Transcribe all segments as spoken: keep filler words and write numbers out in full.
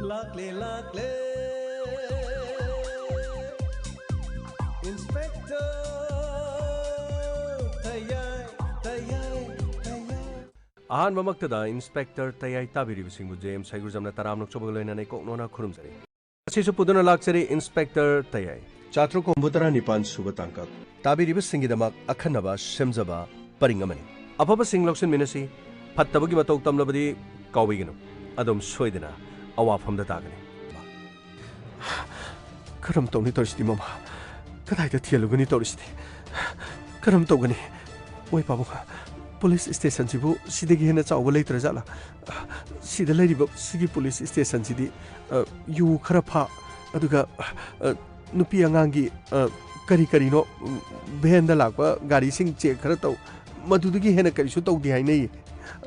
ꯂꯥꯛꯂꯦ, ꯂꯥꯛꯂꯦ, Inspector ꯇꯌꯥꯏ, ꯇꯌꯥꯏ, ꯇꯌꯥꯏ꯫ ꯑꯍꯥꯟꯕꯃꯛꯇꯗ Inspector ꯇꯌꯥꯏ ꯇꯥꯕꯤꯔꯤꯕꯁꯤꯡꯕꯨ J M ꯁꯩꯒꯨꯖꯝꯅ ꯇꯔꯥꯝꯅ ꯑꯣꯛꯆꯕꯒ ꯂꯣꯏꯅꯅ ꯏꯀꯣꯛꯅꯣꯅ ꯈꯨꯔꯨꯝꯖꯔꯤ꯫ ꯑꯁꯤꯁꯨ ꯄꯨꯗꯨꯅ ꯂꯥꯛꯆꯔꯤ Inspector ꯇꯌꯥꯏ꯫ ꯆꯥꯇ꯭ꯔꯨꯛ ꯍꯨꯝꯐꯨ ꯇꯔꯥ ꯅꯤꯄꯥꯟ ꯁꯨꯕ ꯇꯥꯡꯀꯛ꯫ ꯇꯥꯕꯤꯔꯤꯕꯁꯤꯡꯒꯤꯗꯃꯛ ꯑꯈꯟꯅꯕ ꯁꯦꯝꯖꯕ ꯄꯔꯤꯡ ꯑꯃꯅꯤ꯫ ꯑꯐꯕꯁꯤꯡ ꯂꯧꯁꯤꯟꯃꯤꯟꯅꯁꯤ, ꯐꯠꯇꯕꯒꯤ ꯃꯇꯧ ꯇꯝꯂꯕꯗꯤ ꯀꯥꯎꯕꯤꯒꯅꯨ, ꯑꯗꯨꯝ ꯁꯣꯏꯗꯅ ꯑꯋꯥꯐꯝꯗ ꯇꯥꯒꯅꯤ꯫ ꯀꯔꯝ ꯇꯧꯅꯤ ꯇꯧꯔꯤꯁꯤꯗꯤ ꯃꯃꯥ? ꯀꯗꯥꯏꯗ ꯊꯤꯍꯜꯂꯨꯒꯅꯤ ꯇꯧꯔꯤꯁꯤꯗꯤ? ꯀꯔꯝ ꯇꯧꯒꯅꯤ? ꯃꯣꯏ ꯄꯥꯕꯨꯡ, ꯄꯨꯂꯤꯁ ꯁ꯭ꯇꯦꯁꯟꯁꯤꯕꯨ ꯁꯤꯗꯒꯤ ꯍꯦꯟꯅ ꯆꯥꯎꯕ ꯂꯩꯇ꯭ꯔꯖꯥꯠꯂꯥ? ꯁꯤꯗ ꯂꯩꯔꯤꯕ ꯁꯤꯒꯤ ꯄꯨꯂꯤꯁ ꯁ꯭ꯇꯦꯁꯟꯁꯤꯗꯤ, ꯑ, ꯌꯨ ꯈꯔ ꯐꯥ, ꯑꯗꯨꯒ, ꯑ, ꯅꯨꯄꯤ ꯑꯉꯥꯡꯒꯤ, ꯑ, ꯀꯔꯤ ꯀꯔꯤꯅꯣ, ꯎꯝ, ꯚꯦꯟꯗ ꯂꯥꯛꯄ ꯒꯥꯔꯤꯁꯤꯡ ꯆꯦꯛ ꯈꯔ ꯇꯧ, ꯃꯗꯨꯗꯒꯤ ꯍꯦꯟꯅ ꯀꯔꯤꯁꯨ ꯇꯧꯗꯦ ꯍꯥꯏꯅꯩ꯫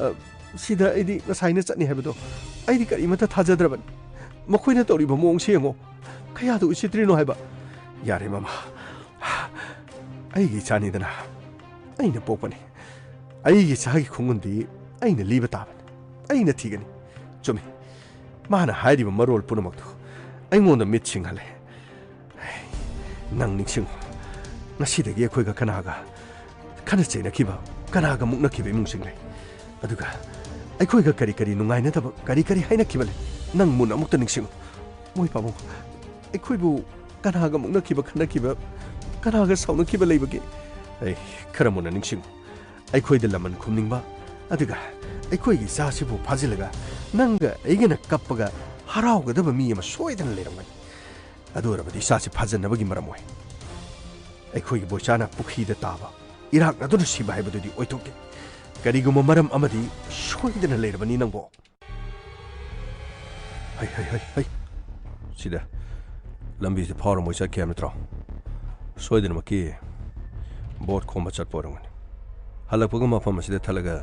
ꯑ, ꯁꯤꯗ ꯑꯩꯗꯤ ꯉꯁꯥꯏꯅ ꯆꯠꯅꯤ ꯍꯥꯏꯕꯗꯣ ꯑꯩꯗꯤ ꯀꯔꯤꯃꯠꯇ ꯊꯥꯖꯗ꯭ꯔꯕꯅꯤ꯫ ꯃꯈꯣꯏꯅ ꯇꯧꯔꯤꯕ ꯃꯑꯣꯡꯁꯦ ꯌꯦꯡꯉꯣ꯫ ꯀꯌꯥꯗ ꯎꯁꯤꯠꯇ꯭ꯔꯤꯅꯣ ꯍꯥꯏꯕ꯫ ꯌꯥꯔꯦ ꯃꯃꯥ, ꯑꯩꯒꯤ ꯏꯆꯥꯅꯤꯗꯅ, ꯑꯩꯅ ꯄꯣꯛꯄꯅꯤ꯫ ꯑꯩꯒꯤ ꯏꯆꯥꯒꯤ ꯈꯣꯡꯒꯨꯟꯗꯤ ꯑꯩꯅ ꯂꯤꯕ ꯇꯥꯕꯅꯤ꯫ ꯑꯩꯅ ꯊꯤꯒꯅꯤ꯫ ꯆꯨꯝꯃꯤ, ꯃꯥꯅ ꯍꯥꯏꯔꯤꯕ ꯃꯔꯣꯜ ꯄꯨꯝꯅꯃꯛꯇꯨ ꯑꯩꯉꯣꯟꯗ ꯃꯤꯠ ꯁꯤꯡꯍꯜꯂꯦ꯫ ꯅꯪ ꯅꯤꯡꯁꯤꯡꯉꯨ, ꯉꯁꯤꯗꯒꯤ ꯑꯩꯈꯣꯏꯒ ꯀꯅꯥꯒ ꯈꯠꯅ ꯆꯩꯅꯈꯤꯕ, ꯀꯅꯥꯒ ꯃꯨꯛꯅꯈꯤꯕ ꯏꯃꯨꯡꯁꯤꯡ ꯂꯩ꯫ ꯑꯗꯨꯒ ꯑꯩꯈꯣꯏꯒ ꯀꯔꯤ ꯀꯔꯤ ꯅꯨꯡꯉꯥꯏꯅꯗꯕ, ꯀꯔꯤ ꯀꯔꯤ ꯍꯥꯏꯅꯈꯤꯕ ꯂꯩ, ꯅꯪ ꯃꯨꯟꯅ ꯑꯃꯨꯛꯇ ꯅꯤꯡꯁꯤꯡꯉꯨ꯫ ꯃꯣꯏ ꯄꯥꯕꯨꯡ, ꯑꯩꯈꯣꯏꯕꯨ ꯀꯅꯥꯒ ꯃꯨꯛꯅꯈꯤꯕ, ꯈꯠꯅꯈꯤꯕ, ꯀꯅꯥꯒ ꯁꯥꯎꯅꯈꯤꯕ ꯂꯩꯕꯒꯦ? ꯑꯩ ꯈꯔ ꯃꯨꯟꯅ ꯅꯤꯡꯁꯤꯡꯉꯨ꯫ ꯑꯩꯈꯣꯏꯗ ꯂꯃꯟ ꯈꯨꯝꯅꯤꯡꯕ, ꯑꯗꯨꯒ ꯑꯩꯈꯣꯏꯒꯤ ꯏꯆꯥꯁꯤꯕꯨ ꯐꯥꯖꯤꯜꯂꯒ ꯅꯪꯒ ꯑꯩꯒꯅ ꯀꯞꯄꯒ ꯍꯔꯥꯎꯒꯗꯕ ꯃꯤ ꯑꯃ ꯁꯣꯏꯗꯅ ꯂꯩꯔꯝꯒꯅꯤ꯫ ꯑꯗꯨ ꯑꯣꯏꯔꯕꯗꯤ ꯏꯆꯥꯁꯤ ꯐꯥꯖꯟꯅꯕꯒꯤ ꯃꯔꯝ ꯑꯣꯏ꯫ ꯑꯩꯈꯣꯏꯒꯤ ꯕꯣꯏꯆꯥꯅ ꯄꯨꯈ꯭ꯔꯤꯗ ꯇꯥꯕ, ꯏꯔꯥꯛꯅꯗꯨꯅ ꯁꯤꯕ ꯍꯥꯏꯕꯗꯨꯗꯤ ꯑꯣꯏꯊꯣꯛꯇꯦ꯫ ꯀꯔꯤꯒꯨꯝꯕ ꯃꯔꯝ ꯑꯃꯗꯤ ꯁꯣꯏꯗꯅ ꯂꯩꯔꯕꯅꯤ ꯅꯪꯕꯣ꯫ ꯍꯩ, ꯍꯩ, ꯍꯩ, ꯍꯩ꯫ ꯁꯤꯗ ꯂꯝꯕꯤꯁꯤꯗ ꯐꯥꯎꯔ ꯃꯣꯏ ꯆꯠꯈꯤ ꯍꯥꯏꯕ ꯅꯠꯇ꯭ꯔꯣ? ꯁꯣꯏꯗꯅꯃꯛꯀꯤ ꯚꯣꯠ ꯈꯣꯝꯕ ꯆꯠꯄ ꯑꯣꯏꯔꯝꯒꯅꯤ꯫ ꯍꯜꯂꯛꯄꯒ ꯃꯐꯝ ꯑꯁꯤꯗ ꯊꯠꯂꯒ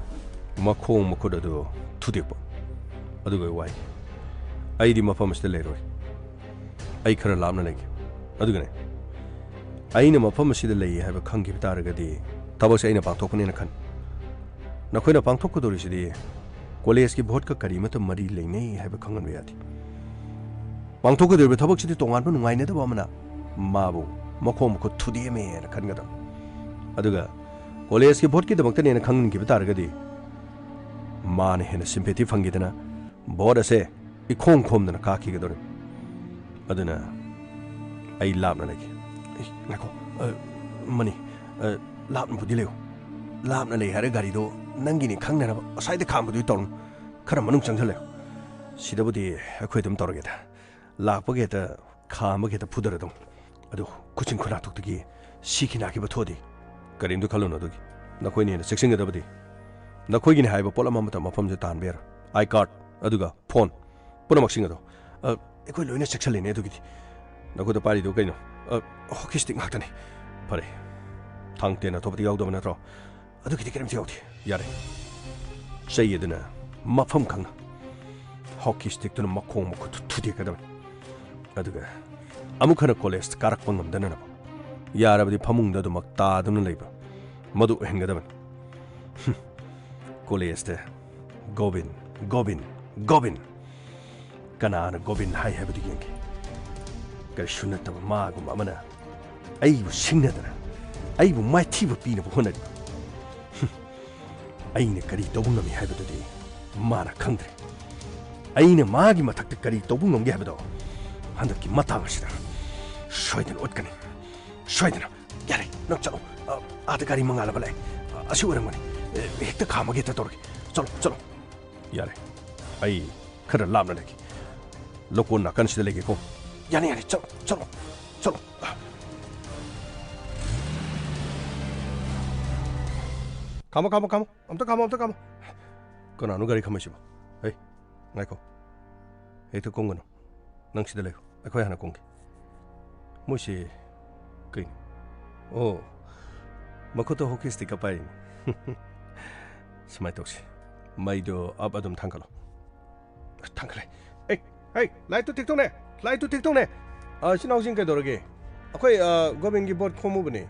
ꯃꯈꯣꯡ ꯃꯈꯨꯠ ꯑꯗꯨ ꯊꯨꯗꯦꯛꯄ꯫ ꯑꯗꯨꯒ ꯋꯥꯏ꯫ ꯑꯩꯗꯤ ꯃꯐꯝ ꯑꯁꯤꯗ ꯂꯩꯔꯣꯏ꯫ ꯑꯩ ꯈꯔ ꯂꯥꯞꯅ ꯂꯩꯒꯦ꯫ ꯑꯗꯨꯒꯅꯦ, ꯑꯩꯅ ꯃꯐꯝ ꯑꯁꯤꯗ ꯂꯩ ꯍꯥꯏꯕ ꯈꯪꯈꯤꯕ ꯇꯥꯔꯒꯗꯤ ꯊꯕꯛꯁꯦ ꯑꯩꯅ ꯄꯥꯡꯊꯣꯛꯄꯅꯦꯅ ꯈꯟ꯫ ꯅꯈꯣꯏꯅ ꯄꯥꯡꯊꯣꯛꯀꯗꯧꯔꯤꯁꯤꯗꯤ ꯀꯣꯂꯦꯖꯀꯤ ꯚꯣꯠꯀ ꯀꯔꯤ ꯑꯃꯠꯇ ꯃꯔꯤ ꯂꯩꯅꯩ ꯍꯥꯏꯕ ꯈꯪꯍꯟꯕ ꯌꯥꯗꯦ꯫ ꯄꯥꯡꯊꯣꯛꯀꯗꯧꯔꯤꯕ ꯊꯕꯛꯁꯤꯗꯤ ꯇꯣꯉꯥꯟꯕ ꯅꯨꯡꯉꯥꯏꯅꯗꯕ ꯑꯃꯅ ꯃꯥꯕꯨ ꯃꯈꯣꯡ ꯃꯈꯨꯠ ꯊꯨꯗꯦꯛꯑꯝꯃꯦꯅ ꯈꯟꯒꯗꯕꯅꯤ꯫ ꯑꯗꯨꯒ ꯀꯣꯂꯦꯖꯀꯤ ꯚꯣꯠꯀꯤꯗꯃꯛꯇꯅꯦꯅ ꯈꯪꯍꯟꯈꯤꯕ ꯇꯥꯔꯒꯗꯤ ꯃꯥꯅ ꯍꯦꯟꯅ ꯁꯤꯝꯄꯦꯊꯤ ꯐꯪꯈꯤꯗꯅ ꯚꯣꯠ ꯑꯁꯦ ꯏꯈꯣꯝ ꯈꯣꯝꯗꯅ ꯀꯥꯈꯤꯒꯗꯧꯔꯤꯕꯅꯤ꯫ ꯑꯗꯨꯅ ꯑꯩ ꯂꯥꯞꯅ ꯂꯩꯒꯦ꯫ ꯑꯩ, ꯉꯥꯏꯈꯣ, ꯑ, ꯃꯅꯤ, ꯑ, ꯂꯥꯞꯅꯕꯨꯗꯤ ꯂꯩꯌꯨ꯫ ꯂꯥꯞꯅ ꯂꯩ ꯍꯥꯏꯔ ꯒꯥꯔꯤꯗꯣ ꯅꯪꯒꯤꯅꯤ ꯈꯪꯅꯅꯕ ꯑꯁ꯭ꯋꯥꯏꯗ ꯈꯥꯝꯕꯗꯨꯗꯤ ꯇꯧꯔꯨꯅꯨ꯫ ꯈꯔ ꯃꯅꯨꯡ ꯆꯪꯁꯤꯜꯂꯦ꯫ ꯁꯤꯗꯕꯨꯗꯤ ꯑꯩꯈꯣꯏ ꯑꯗꯨꯝ ꯇꯧꯔꯒꯦꯗ꯫ ꯂꯥꯛꯄꯒ ꯍꯦꯛꯇ ꯈꯥꯝꯕꯒ ꯍꯦꯛꯇ ꯐꯨꯗꯔꯗꯧꯅꯤ꯫ ꯑꯗꯨ ꯈꯨꯠꯁꯤꯟ ꯈꯨꯅꯥꯊꯣꯛꯇꯒꯤ ꯁꯤꯈꯤ ꯅꯥꯈꯤꯕ ꯊꯣꯛꯑꯗꯤ? ꯀꯔꯤꯝꯇ ꯈꯜꯂꯨꯅꯨ ꯑꯗꯨꯒꯤ꯫ ꯅꯈꯣꯏꯅ ꯍꯦꯟꯅ ꯆꯦꯛꯁꯤꯟꯒꯗꯕꯗꯤ꯫ ꯅꯈꯣꯏꯒꯤꯅꯤ ꯍꯥꯏꯕ ꯄꯣꯠꯂꯝ ꯑꯃꯠꯇ ꯃꯐꯝꯁꯤꯗ ꯇꯥꯍꯟꯕ ꯌꯥꯔꯣꯏ꯫ ꯑꯥꯏ ꯀꯥꯔꯗ, ꯑꯗꯨꯒ ꯐꯣꯟ꯫ ꯄꯨꯝꯅꯃꯛꯁꯤꯡ ꯑꯗꯣ꯫ ꯑ, ꯑꯩꯈꯣꯏ ꯂꯣꯏꯅ ꯆꯦꯛꯁꯤꯜꯂꯤꯅꯦ ꯑꯗꯨꯒꯤꯗꯤ꯫ ꯅꯈꯨꯠꯇ ꯄꯥꯏꯔꯤꯗꯨ ꯀꯩꯅꯣ? ꯑ, ꯍꯣꯀꯤ ꯁ꯭ꯇꯤꯛ ꯉꯥꯛꯇꯅꯤ꯫ ꯐꯔꯦ꯫ ꯊꯥꯡ ꯇꯦꯟ ꯑꯇꯣꯞꯄꯗꯤ ꯌꯥꯎꯗꯕ ꯅꯠꯇ꯭ꯔꯣ? ꯑꯗꯨꯒꯤꯗꯤ ꯀꯔꯤꯝꯇ ꯌꯥꯎꯗꯦ꯫ ꯌꯥꯔꯦ꯫ ꯆꯩ ꯑꯗꯨꯅ ꯃꯐꯝ ꯈꯪꯅ ꯍꯣꯀꯤ ꯁ꯭ꯇꯤꯛꯇꯨꯅ ꯃꯈꯣꯡ ꯃꯈꯨꯠꯇꯨ ꯊꯨꯗꯦꯛꯀꯗꯕꯅꯤ꯫ ꯑꯗꯨꯒ ꯑꯃꯨꯛ ꯍꯟꯅ ꯀꯣꯂꯦꯖꯇ ꯀꯥꯔꯛꯄ ꯉꯝꯗꯅꯅꯕ ꯌꯥꯔꯕꯗꯤ ꯐꯃꯨꯡꯗ ꯑꯗꯨꯃꯛ ꯇꯥꯗꯨꯅ ꯂꯩꯕ ꯃꯗꯨ ꯑꯣꯏꯍꯟꯒꯗꯕꯅꯤ꯫ ꯍꯨꯝ꯫ ꯀꯣꯂꯦꯖꯇ ꯒꯣꯕꯤꯟ, ꯒꯣꯕꯤꯟ, ꯒꯣꯕꯤꯟ꯫ ꯀꯅꯥꯅ ꯒꯣꯕꯤꯟ ꯍꯥꯏ ꯍꯥꯏꯕꯗꯨ ꯌꯦꯡꯒꯦ꯫ ꯀꯔꯤꯁꯨ ꯅꯠꯇꯕ ꯃꯥꯒꯨꯝꯕ ꯑꯃꯅ ꯑꯩꯕꯨ ꯁꯤꯡꯅꯗꯅ, ꯑꯩꯕꯨ ꯃꯥꯏꯊꯤꯕ ꯄꯤꯅꯕ ꯍꯣꯠꯅꯔꯤ꯫ ꯍꯨꯝ꯫ ꯑꯩꯅ ꯀꯔꯤ ꯇꯧꯕ ꯉꯝꯃꯤ ꯍꯥꯏꯕꯗꯨꯗꯤ ꯃꯥꯅ ꯈꯪꯗ꯭ꯔꯦ꯫ ꯑꯩꯅ ꯃꯥꯒꯤ ꯃꯊꯛꯇ ꯀꯔꯤ ꯇꯧꯕ ꯉꯝꯒꯦ ꯍꯥꯏꯕꯗꯣ ꯍꯟꯗꯛꯀꯤ ꯃꯇꯥꯡ ꯑꯁꯤꯗ ꯁꯣꯏꯗꯅ ꯎꯠꯀꯅꯤ꯫ ꯁꯣꯏꯗꯅ꯫ ꯌꯥꯔꯦ, ꯅꯪ ꯆꯠꯂꯣ꯫ ꯑ, ꯑꯥꯗ ꯒꯥꯔꯤ ꯃꯉꯥꯜ ꯑꯃ ꯂꯥꯛꯑꯦ꯫ ꯑ, ꯑꯁꯤ ꯑꯣꯏꯔꯝꯒꯅꯤ꯫ ꯑꯦ, ꯍꯦꯛꯇ ꯈꯥꯝꯃꯒꯦ, ꯍꯦꯛꯇ ꯇꯧꯔꯒꯦ꯫ ꯆꯠꯂꯣ, ꯆꯠꯂꯣ꯫ ꯌꯥꯔꯦ, ꯑꯩ ꯈꯔ ꯂꯥꯞꯅ ꯂꯩꯒꯦ꯫ ꯂꯧꯀꯣꯟ ꯅꯥꯀꯟꯁꯤꯗ ꯂꯩꯒꯦꯀꯣ꯫ ꯌꯥꯅꯤ, ꯌꯥꯅꯤ, ꯆꯠꯂꯣ, ꯆꯠꯂꯣ, ꯆꯠꯂꯣ꯫ ꯈꯥꯝꯃꯣ, ꯈꯥꯝꯃꯣ, ꯈꯥꯝꯃꯣ꯫ ꯑꯝꯇ ꯈꯥꯝꯃꯣ, ꯑꯝꯇ ꯈꯥꯝꯃꯣ꯫ ꯀꯅꯥꯅꯣ ꯒꯥꯔꯤ ꯈꯥꯝꯃꯛꯏꯁꯤꯕꯣ? ꯍꯩ, ꯉꯥꯏꯈꯣ꯫ ꯍꯦꯛꯇ ꯀꯨꯝꯒꯅꯨ꯫ ꯅꯪ ꯁꯤꯗ ꯂꯩꯌꯨ꯫ ꯑꯩꯈꯣꯏ ꯍꯥꯟꯅ ꯀꯨꯝꯒꯦ꯫ ꯃꯣꯏꯁꯤ ꯀꯩꯅꯣ? ꯑꯣ, ꯃꯈꯨꯠꯇ ꯍꯣꯀꯤ ꯁ꯭ꯇꯤꯛꯀ ꯄꯥꯏꯔꯤꯅꯤ꯫ ꯁꯨꯃꯥꯏꯅ ꯇꯧꯁꯤ꯫ ꯃꯩꯗꯣ ꯑꯞ ꯑꯗꯨꯝ ꯊꯥꯡꯒꯠꯂꯣ꯫ ꯊꯥꯡꯒꯠꯂꯦ꯫ ꯑꯦ, ꯍꯩ, ꯂꯥꯏꯠꯇꯨ ꯊꯤꯛꯇꯣꯛꯅꯦ꯫ ꯂꯥꯏꯠꯇꯨ ꯊꯤꯛꯇꯣꯛꯅꯦ꯫ ꯑ, ꯏꯆꯤꯟ ꯏꯅꯥꯎꯁꯤꯡ ꯀꯩꯗꯧꯔꯒꯦ? ꯑꯩꯈꯣꯏ, ꯑ, ꯒꯣꯕꯤꯟꯒꯤ ꯚꯣꯠ ꯈꯣꯝꯃꯨꯕꯅꯦ꯫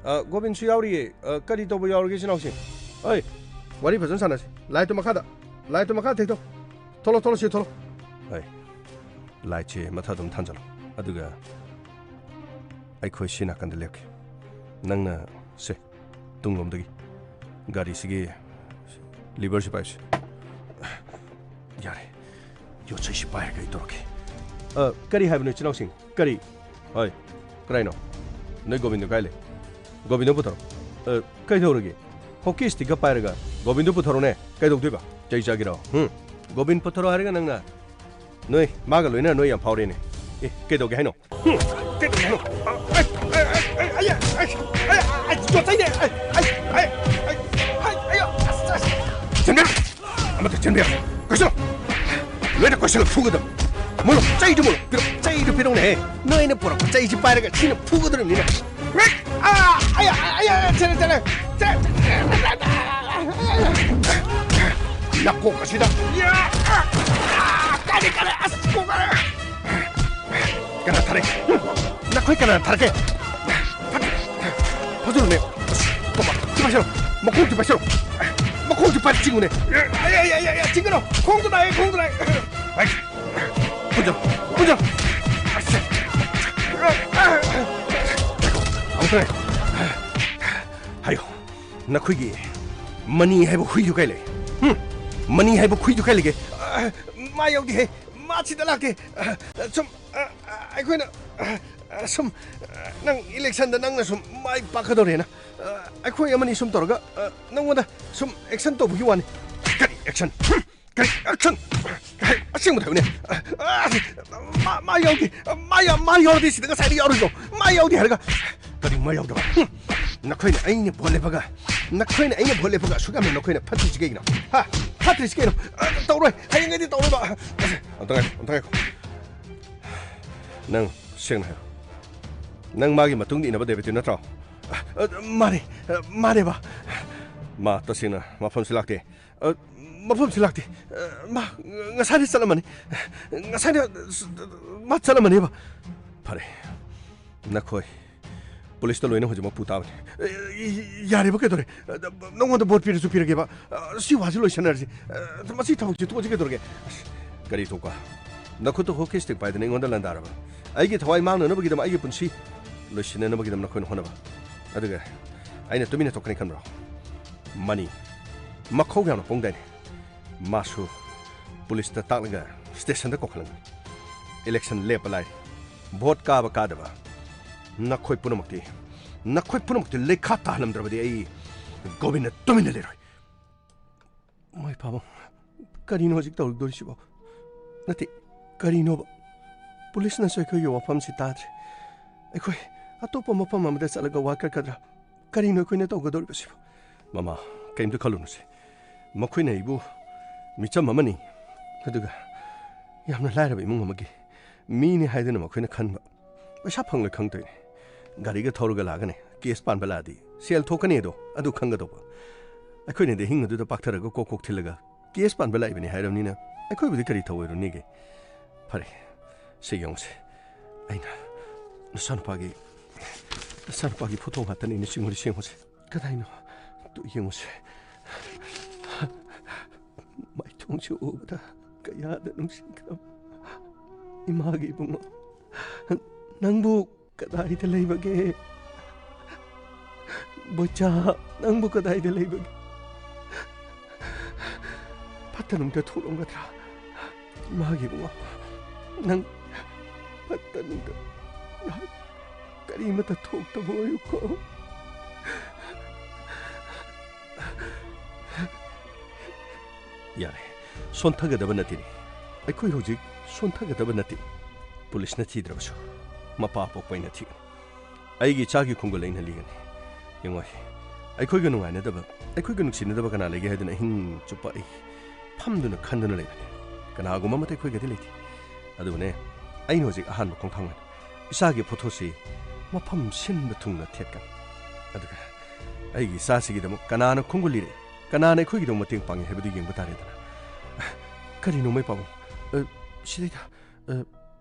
ꯑ, ꯒꯣꯕꯤꯟꯁꯨ ꯌꯥꯎꯔꯤꯌꯦ꯫ ꯑ, ꯀꯔꯤ ꯇꯧꯕ ꯌꯥꯎꯔꯒꯦ, ꯏꯆꯤꯟ ꯏꯅꯥꯎꯁꯤꯡ? ꯑꯩ, ꯋꯥꯔꯤ ꯐꯖꯅ ꯁꯥꯟꯅꯁꯤ꯫ ꯂꯥꯏꯠꯇꯨ ꯃꯈꯥꯗ, ꯂꯥꯏꯠꯇꯨ ꯃꯈꯥꯗ ꯊꯤꯛꯇꯣꯛ꯫ ꯊꯣꯛꯂꯣ, ꯊꯣꯛꯂꯣ, ꯁꯤ ꯊꯣꯛꯂꯣ꯫ ꯑꯩ, ꯂꯥꯏꯠꯁꯦ ꯃꯊꯛ ꯑꯗꯨꯝ ꯊꯥꯟꯖꯜꯂꯣ꯫ ꯑꯗꯨꯒ ꯑꯩꯈꯣꯏ ꯁꯤ ꯅꯥꯀꯟꯗ ꯂꯦꯞꯀꯦ꯫ ꯅꯪꯅ ꯁꯦ, ꯇꯨꯡꯂꯣꯝꯗꯒꯤ ꯒꯥꯔꯤꯁꯤꯒꯤ ꯂꯤꯚꯔꯁꯤ ꯄꯥꯏꯁꯦ꯫ ꯌꯥꯔꯦ, ꯌꯣꯠꯆꯩꯁꯤ ꯄꯥꯏꯔꯒ ꯑꯩ ꯇꯧꯔꯛꯀꯦ꯫ ꯑ, ꯀꯔꯤ ꯍꯥꯏꯕꯅꯣ, ꯏꯆꯤꯟ ꯏꯅꯥꯎꯁꯤꯡ? ꯀꯔꯤ? ꯍꯣꯏ, ꯀꯗꯥꯏꯅꯣ? ꯅꯣꯏ ꯒꯣꯕꯤꯟꯗꯣ ꯀꯥꯏ ꯂꯩ? ꯒꯣꯕꯤꯟꯗꯣ ꯄꯨꯊꯣꯔꯛꯑꯣ꯫ ꯑ, ꯀꯩꯗꯧꯔꯒꯦ? ꯍꯣꯀꯤ ꯁ꯭ꯇꯤꯛꯀ ꯄꯥꯏꯔꯒ ꯒꯣꯕꯤꯟꯗꯣ ꯄꯨꯊꯣꯔꯛꯑꯣꯅꯦ꯫ ꯀꯩꯗꯧꯗꯣꯏꯕ? ꯆꯩ ꯆꯥꯒꯦꯔꯣ? ꯍꯨꯝ? ꯒꯣꯕꯤꯟ ꯄꯨꯊꯣꯔꯛꯑꯣ ꯍꯥꯏꯔꯒ ꯅꯪꯅ ꯅꯣꯏ ꯃꯥꯒ ꯂꯣꯏꯅ ꯅꯣꯏ ꯌꯥꯝ ꯐꯥꯎꯔꯦꯅꯦ꯫ ꯑꯦ, ꯀꯩꯗꯧꯒꯦ ꯍꯥꯏꯅꯣ? ꯍꯨꯝ, ꯀꯩꯗꯧꯒꯦ ꯍꯥꯏꯅꯣ? ꯑ, ꯑꯩ, ꯑꯩ, ꯑꯌꯥ, ꯑꯁ, ꯑꯁ, ꯑꯁ, ꯑꯌꯥ, ꯑꯁ, ꯑꯁ, ꯆꯦꯟꯕꯤꯔꯣ꯫ ꯑꯃꯇ ꯆꯦꯟꯕꯤꯔꯣ꯫ ꯀꯣꯏꯁꯜꯂꯣ꯫ ꯂꯣꯏꯅ ꯀꯣꯏꯁꯜꯂꯣ, ꯐꯨꯒꯗꯕ꯫ ꯃꯨꯜꯂꯣ, ꯆꯩꯗꯨ ꯃꯨꯜꯂꯣ꯫ ꯄꯤꯔꯣ, ꯆꯩꯗꯨ ꯄꯤꯔꯣꯅꯦꯍꯦ꯫ ꯅꯣꯏꯅ ꯄꯨꯔꯛꯄ ꯆꯩꯁꯤ ꯄꯥꯏꯔꯒ ꯁꯤꯅ ꯐꯨꯒꯗꯧꯔꯤꯕꯅꯤꯅꯦ꯫ ꯑꯥ! ꯑꯌꯥ! ꯑꯌꯥ! ꯆꯦꯜꯂꯦ, ꯆꯦꯜꯂꯦ! ꯆꯦ-, ꯅꯥꯀꯣꯛ ꯑꯁꯤꯗ! ꯌꯥ! ꯑꯥ! ꯀꯥꯏꯗꯩ ꯀꯥꯏꯗꯩ! ꯑꯁ! ꯀꯣꯛ ꯀꯥꯏꯔꯦ! ꯀꯅꯥ ꯊꯥꯔꯛꯏ? ꯅꯈꯣꯏ ꯀꯅꯥ ꯊꯥꯔꯛꯀꯦ? ꯐꯥꯖꯤꯜꯂꯨꯅꯦ! ꯀꯣꯛꯃ! ꯁꯤ ꯄꯥꯏꯁꯜꯂꯣ! ꯃꯈꯣꯡꯁꯤ ꯄꯥꯏꯁꯜꯂꯣ! ꯃꯈꯣꯡꯁꯤ ꯄꯥꯏ ꯆꯤꯡꯉꯨꯅꯦ! ꯑꯌꯥ! ꯑꯌꯥ! ꯑꯌꯥ! ꯑꯌꯥ! ꯆꯤꯡꯒꯅꯨ! ꯈꯣꯡꯗꯣ ꯅꯥꯏꯌꯦ! ꯈꯣꯡꯗꯣ ꯅꯥꯏꯌꯦ! ꯍꯩ! ꯄꯨꯟꯖꯧ! ꯄꯨꯟꯖꯧ! ꯑꯁ! ꯑꯃꯨꯛꯇ ꯉꯥꯏꯈꯣ꯫ ꯍꯥꯏꯌꯣ, ꯅꯈꯣꯏꯒꯤ ꯃꯅꯤ ꯍꯥꯏꯕ ꯍꯨꯏꯗꯨ ꯀꯥꯏ ꯂꯩ? ꯍꯨꯝ? ꯃꯅꯤ ꯍꯥꯏꯕ ꯍꯨꯏꯗꯨ ꯀꯥꯏ ꯂꯩꯒꯦ? ꯑ, ꯃꯥ ꯌꯥꯎꯗꯦꯍꯦ꯫ ꯃꯥ ꯁꯤꯗ ꯂꯥꯛꯇꯦ꯫ ꯑ, ꯁꯨꯝ, ꯑ, ꯑ, ꯑꯩꯈꯣꯏꯅ, ꯑ, ꯑ, ꯁꯨꯝ, ꯑ, ꯅꯪ ꯏꯂꯦꯛꯁꯟꯗ ꯅꯪꯅ ꯁꯨꯝ ꯃꯥꯏ ꯄꯥꯛꯀꯗꯧꯔꯦꯅ, ꯑ, ꯑꯩꯈꯣꯏ ꯑꯃꯅꯤ ꯁꯨꯝ ꯇꯧꯔꯒ, ꯑ, ꯅꯪꯉꯣꯟꯗ ꯁꯨꯝ ꯑꯦꯛꯁꯟ ꯇꯧꯕꯒꯤ ꯋꯥꯅꯤ꯫ ꯀꯔꯤ ꯑꯦꯛꯁꯟ? ꯍꯨꯝ! ꯀꯔꯤ ꯑꯦꯛꯁꯟ? ꯀꯔꯤ ꯑꯁꯦꯡꯕꯗ ꯍꯥꯏꯌꯨꯅꯦ꯫ ꯑ, ꯃꯥ, ꯃꯥ ꯌꯥꯎꯗꯦ꯫ ꯃꯥ ꯌꯥ-, ꯃꯥ ꯌꯥꯎꯔꯗꯤ ꯁꯤꯗ ꯉꯁꯥꯏꯗ ꯌꯥꯎꯔꯣꯏꯗ꯭ꯔꯣ? ꯃꯥ ꯌꯥꯎꯗꯦ ꯍꯥꯏꯔꯒ꯫ ꯀꯔꯤ ꯃꯥ ꯌꯥꯎꯗꯕ? ꯍꯨꯝ! ꯅꯈꯣꯏꯅ ꯑꯩꯅ ꯚꯣꯠ ꯂꯦꯞꯄꯒ, ꯅꯈꯣꯏꯅ ꯑꯩꯅ ꯚꯣꯠ ꯂꯦꯞꯄꯒ ꯑꯁꯨꯛ ꯌꯥꯝꯅ ꯅꯈꯣꯏꯅ ꯐꯠꯇ꯭ꯔꯤꯁꯤ ꯀꯩꯒꯤꯅꯣ? ꯍꯥ? ꯐꯠꯇ꯭ꯔꯤꯁꯤ ꯀꯩꯅꯣ? ꯑ, ꯇꯧꯔꯣꯏ꯫ ꯍꯌꯦꯡꯉꯩꯗꯤ ꯇꯧꯔꯣꯏꯕ꯫ ꯑꯝꯇ ꯉꯥꯏꯈꯣ, ꯑꯝꯇ ꯉꯥꯏꯈꯣ꯫ ꯅꯪ ꯁꯦꯡꯅ ꯍꯥꯏꯌꯨ꯫ ꯅꯪ ꯃꯥꯒꯤ ꯃꯇꯨꯡꯗ ꯏꯟꯅꯕ ꯗꯦꯕꯤꯠꯇꯨ ꯅꯠꯇ꯭ꯔꯣ? ꯑ, ꯑ, ꯃꯥꯅꯦ꯫ ꯑ, ꯃꯥꯅꯦꯕ꯫ ꯃꯥ ꯇꯁꯦꯡꯅ ꯃꯐꯝꯁꯤ ꯂꯥꯛꯇꯦ꯫ ꯑ, ꯃꯐꯝꯁꯤ ꯂꯥꯛꯇꯦ꯫ ꯑ, ꯃꯥ ꯉꯁꯥꯏꯗꯤ ꯆꯠꯂꯝꯃꯅꯤ꯫ ꯉꯁꯥꯏꯗꯤ, ꯑ, ꯃꯥ ꯆꯠꯂꯝꯃꯅꯦꯕ꯫ ꯐꯔꯦ꯫ ꯅꯈꯣꯏ ꯄꯨꯂꯤꯁꯇ ꯂꯣꯏꯅ ꯍꯧꯖꯤꯛꯃꯛ ꯄꯨ ꯇꯥꯕꯅꯤ꯫ ꯑ, ꯌꯥꯔꯦꯕ, ꯀꯩꯗꯧꯔꯦ? ꯑ, ꯅꯉꯣꯟꯗ ꯚꯣꯠ ꯄꯤꯔꯁꯨ ꯄꯤꯔꯒꯦꯕ꯫ ꯑ, ꯁꯤ ꯋꯥꯁꯤ ꯂꯣꯏꯁꯟꯅꯔꯁꯤ꯫ ꯑ, ꯃꯁꯤ ꯊꯕꯛꯁꯤ ꯇꯣꯛꯑꯁꯤ, ꯀꯩꯗꯧꯔꯒꯦ? ꯑꯁ, ꯀꯔꯤ ꯊꯣꯛꯄ? ꯅꯈꯨꯠꯇ ꯍꯣꯀꯤ ꯁ꯭ꯇꯤꯛ ꯄꯥꯏꯗꯅ ꯑꯩꯉꯣꯟꯗ ꯂꯥꯟꯗꯥꯔꯕ? ꯑꯩꯒꯤ ꯊꯋꯥꯏ ꯃꯥꯡꯅꯅꯕꯒꯤꯗꯃꯛ, ꯑꯩꯒꯤ ꯄꯨꯟꯁꯤ ꯂꯣꯏꯁꯤꯟꯅꯅꯕꯒꯤꯗꯃꯛ ꯅꯈꯣꯏꯅ ꯍꯣꯠꯅꯕ꯫ ꯑꯗꯨꯒ ꯑꯩꯅ ꯇꯨꯃꯤꯟꯅ ꯇꯣꯛꯀꯅꯤ ꯈꯟꯕ꯭ꯔꯣ? ꯃꯅꯤ, ꯃꯈꯧ ꯌꯥꯝꯅ ꯄꯣꯡꯗꯥꯏꯅꯦ꯫ ꯃꯥꯁꯨ ꯄꯨꯂꯤꯁꯇ ꯇꯥꯛꯂꯒ ꯁ꯭ꯇꯦꯁꯟꯗ ꯀꯧꯈꯠꯂꯝꯃꯤ꯫ ꯏꯂꯦꯛꯁꯟ ꯂꯦꯞꯄ ꯂꯥꯏꯔꯤ꯫ ꯚꯣꯠ ꯀꯥꯕ ꯀꯥꯗꯕ ꯅꯈꯣꯏ ꯄꯨꯝꯅꯃꯛꯇꯤ, ꯅꯈꯣꯏ ꯄꯨꯝꯅꯃꯛꯇꯤ ꯂꯩꯈꯥ ꯇꯥꯍꯜꯂꯝꯗ꯭ꯔꯕꯗꯤ ꯑꯩ ꯒꯣꯕꯤꯟꯗ ꯇꯨꯃꯤꯟꯅ ꯂꯩꯔꯣꯏ꯫ ꯃꯣꯏ ꯄꯥꯕꯨꯡ, ꯀꯔꯤꯅꯣ ꯍꯧꯖꯤꯛ ꯇꯧꯔꯤꯗꯣꯔꯤꯁꯤꯕꯣ? ꯅꯠꯇꯦ, ꯀꯔꯤꯅꯣꯕ? ꯄꯨꯂꯤꯁꯅꯁꯨ ꯑꯩꯈꯣꯏꯒꯤ ꯋꯥꯐꯝꯁꯤ ꯇꯥꯗ꯭ꯔꯦ꯫ ꯑꯩꯈꯣꯏ ꯑꯇꯣꯞꯄ ꯃꯐꯝ ꯑꯃꯗ ꯆꯠꯂꯒ ꯋꯥ ꯀꯠꯀꯗ꯭ꯔꯥ? ꯀꯔꯤꯅꯣ ꯑꯩꯈꯣꯏꯅ ꯇꯧꯒꯗꯧꯔꯤꯕꯁꯤꯕꯣ? ꯃꯃꯥ, ꯀꯔꯤꯝꯇ ꯈꯜꯂꯨꯅꯨꯁꯦ꯫ ꯃꯈꯣꯏꯅ ꯑꯩꯕꯨ ꯃꯤꯆꯝ ꯑꯃꯅꯤ, ꯑꯗꯨꯒ ꯌꯥꯝꯅ ꯂꯥꯏꯔꯕ ꯏꯃꯨꯡ ꯑꯃꯒꯤ ꯃꯤꯅꯤ ꯍꯥꯏꯗꯨꯅ ꯃꯈꯣꯏꯅ ꯈꯟꯕ꯫ ꯄꯩꯁꯥ ꯐꯪꯂꯣꯏ ꯈꯪꯗꯣꯏꯅꯦ꯫ ꯒꯥꯔꯤꯒ ꯊꯧꯔꯒ ꯂꯥꯛꯑꯒꯅꯦ, ꯀꯦꯁ ꯄꯥꯟꯕ ꯂꯥꯛꯑꯗꯤ ꯁꯦꯜ ꯊꯣꯛꯀꯅꯤ ꯑꯗꯣ, ꯑꯗꯨ ꯈꯪꯒꯗꯧꯕ꯫ ꯑꯩꯈꯣꯏꯅꯗꯤ ꯑꯍꯤꯡ ꯑꯗꯨꯗ ꯄꯥꯛꯊꯔꯒ ꯀꯣꯛ ꯀꯣꯛ ꯊꯤꯜꯂꯒ ꯀꯦꯁ ꯄꯥꯟꯕ ꯂꯥꯛꯏꯕꯅꯤ ꯍꯥꯏꯔꯕꯅꯤꯅ ꯑꯩꯈꯣꯏꯕꯨꯗꯤ ꯀꯔꯤ ꯊꯧꯑꯣꯏꯔꯨꯅꯤꯒꯦ? ꯐꯔꯦ, ꯁꯤ ꯌꯦꯡꯉꯨꯁꯦ꯫ ꯑꯩꯅ ꯅꯆꯥꯅꯨꯄꯥꯒꯤ, ꯅꯆꯥꯅꯨꯄꯥꯒꯤ ꯐꯣꯇꯣ ꯉꯥꯛꯇꯅꯤ ꯑꯩꯅ ꯆꯤꯡꯉꯨꯔꯤꯁꯦ, ꯌꯦꯡꯉꯨꯁꯦ꯫ ꯀꯗꯥꯏꯅꯣ? ꯇꯨ ꯌꯦꯡꯉꯨꯁꯦ꯫ ꯃꯥꯏꯊꯣꯡꯁꯦ ꯎꯕꯗ ꯀꯌꯥꯗ ꯅꯨꯡꯁꯤꯈ꯭ꯔꯕ ꯏꯃꯥꯒꯤ ꯏꯕꯨꯡꯉꯣ꯫ ꯅꯪꯕꯨ ꯀꯗꯥꯏꯗ ꯂꯩꯕꯒꯦ? ꯕꯣꯏꯆꯥ, ꯅꯪꯕꯨ ꯀꯗꯥꯏꯗ ꯂꯩꯕꯒꯦ? ꯐꯠꯇ ꯅꯨꯡꯗ ꯊꯣꯛꯂꯝꯒꯗ꯭ꯔꯥ? ꯏꯃꯥꯒꯤ ꯏꯕꯨꯡꯉꯣ, ꯅꯪ ꯐꯠꯇ ꯅꯨꯡꯗ ꯀꯔꯤꯃꯠꯇ ꯊꯣꯛꯇꯕ ꯑꯣꯏꯌꯨꯀꯣ꯫ ꯌꯥꯔꯦ, ꯁꯣꯟꯊꯒꯗꯕ ꯅꯠꯇꯦꯅꯦ꯫ ꯑꯩꯈꯣꯏ ꯍꯧꯖꯤꯛ ꯁꯣꯟꯊꯒꯗꯕ ꯅꯠꯇꯦ꯫ ꯄꯨꯂꯤꯁꯅ ꯊꯤꯗ꯭ꯔꯕꯁꯨ ꯃꯄꯥ ꯄꯣꯛꯄ ꯑꯩꯅ ꯊꯤꯒꯅꯤ꯫ ꯑꯩꯒꯤ ꯏꯆꯥꯒꯤ ꯈꯣꯡꯒꯨꯜ ꯑꯩꯅ ꯂꯤꯒꯅꯤ꯫ ꯌꯦꯡꯉꯣ, ꯑꯩꯈꯣꯏꯒ ꯅꯨꯡꯉꯥꯏꯅꯗꯕ, ꯑꯩꯈꯣꯏꯒ ꯅꯨꯡꯁꯤꯅꯗꯕ ꯀꯅꯥ ꯂꯩꯒꯦ ꯍꯥꯏꯗꯨꯅ ꯑꯍꯤꯡ ꯆꯨꯞꯄ ꯑꯩ ꯐꯝꯗꯨꯅ ꯈꯟꯗꯨꯅ ꯂꯩꯕꯅꯤ꯫ ꯀꯅꯥꯒꯨꯝꯕ ꯑꯃꯠꯇ ꯑꯩꯈꯣꯏꯒꯗꯤ ꯂꯩꯇꯦ꯫ ꯑꯗꯨꯕꯨꯅꯦ, ꯑꯩꯅ ꯍꯧꯖꯤꯛ ꯑꯍꯥꯟꯕ ꯈꯣꯡꯊꯥꯡ ꯑꯣꯏꯅ ꯏꯆꯥꯒꯤ ꯐꯣꯇꯣꯁꯤ ꯃꯐꯝ ꯁꯤꯟꯕ ꯊꯨꯡꯅ ꯊꯦꯠꯀꯅꯤ꯫ ꯑꯗꯨꯒ ꯑꯩꯒꯤ ꯏꯆꯥꯁꯤꯒꯤꯗꯃꯛ ꯀꯅꯥꯅ ꯈꯣꯡꯒꯨꯜ ꯂꯤꯔꯦ, ꯀꯅꯥꯅ ꯑꯩꯈꯣꯏꯒꯤꯗꯃꯛ ꯃꯇꯦꯡ ꯄꯥꯡꯉꯤ ꯍꯥꯏꯕꯗꯨ ꯌꯦꯡꯕ ꯇꯥꯔꯦꯗꯅ꯫ ꯀꯔꯤꯅꯣ ꯃꯩ ꯄꯥꯕꯨꯡ? ꯑ, ꯁꯤꯗꯩꯗ, ꯑ,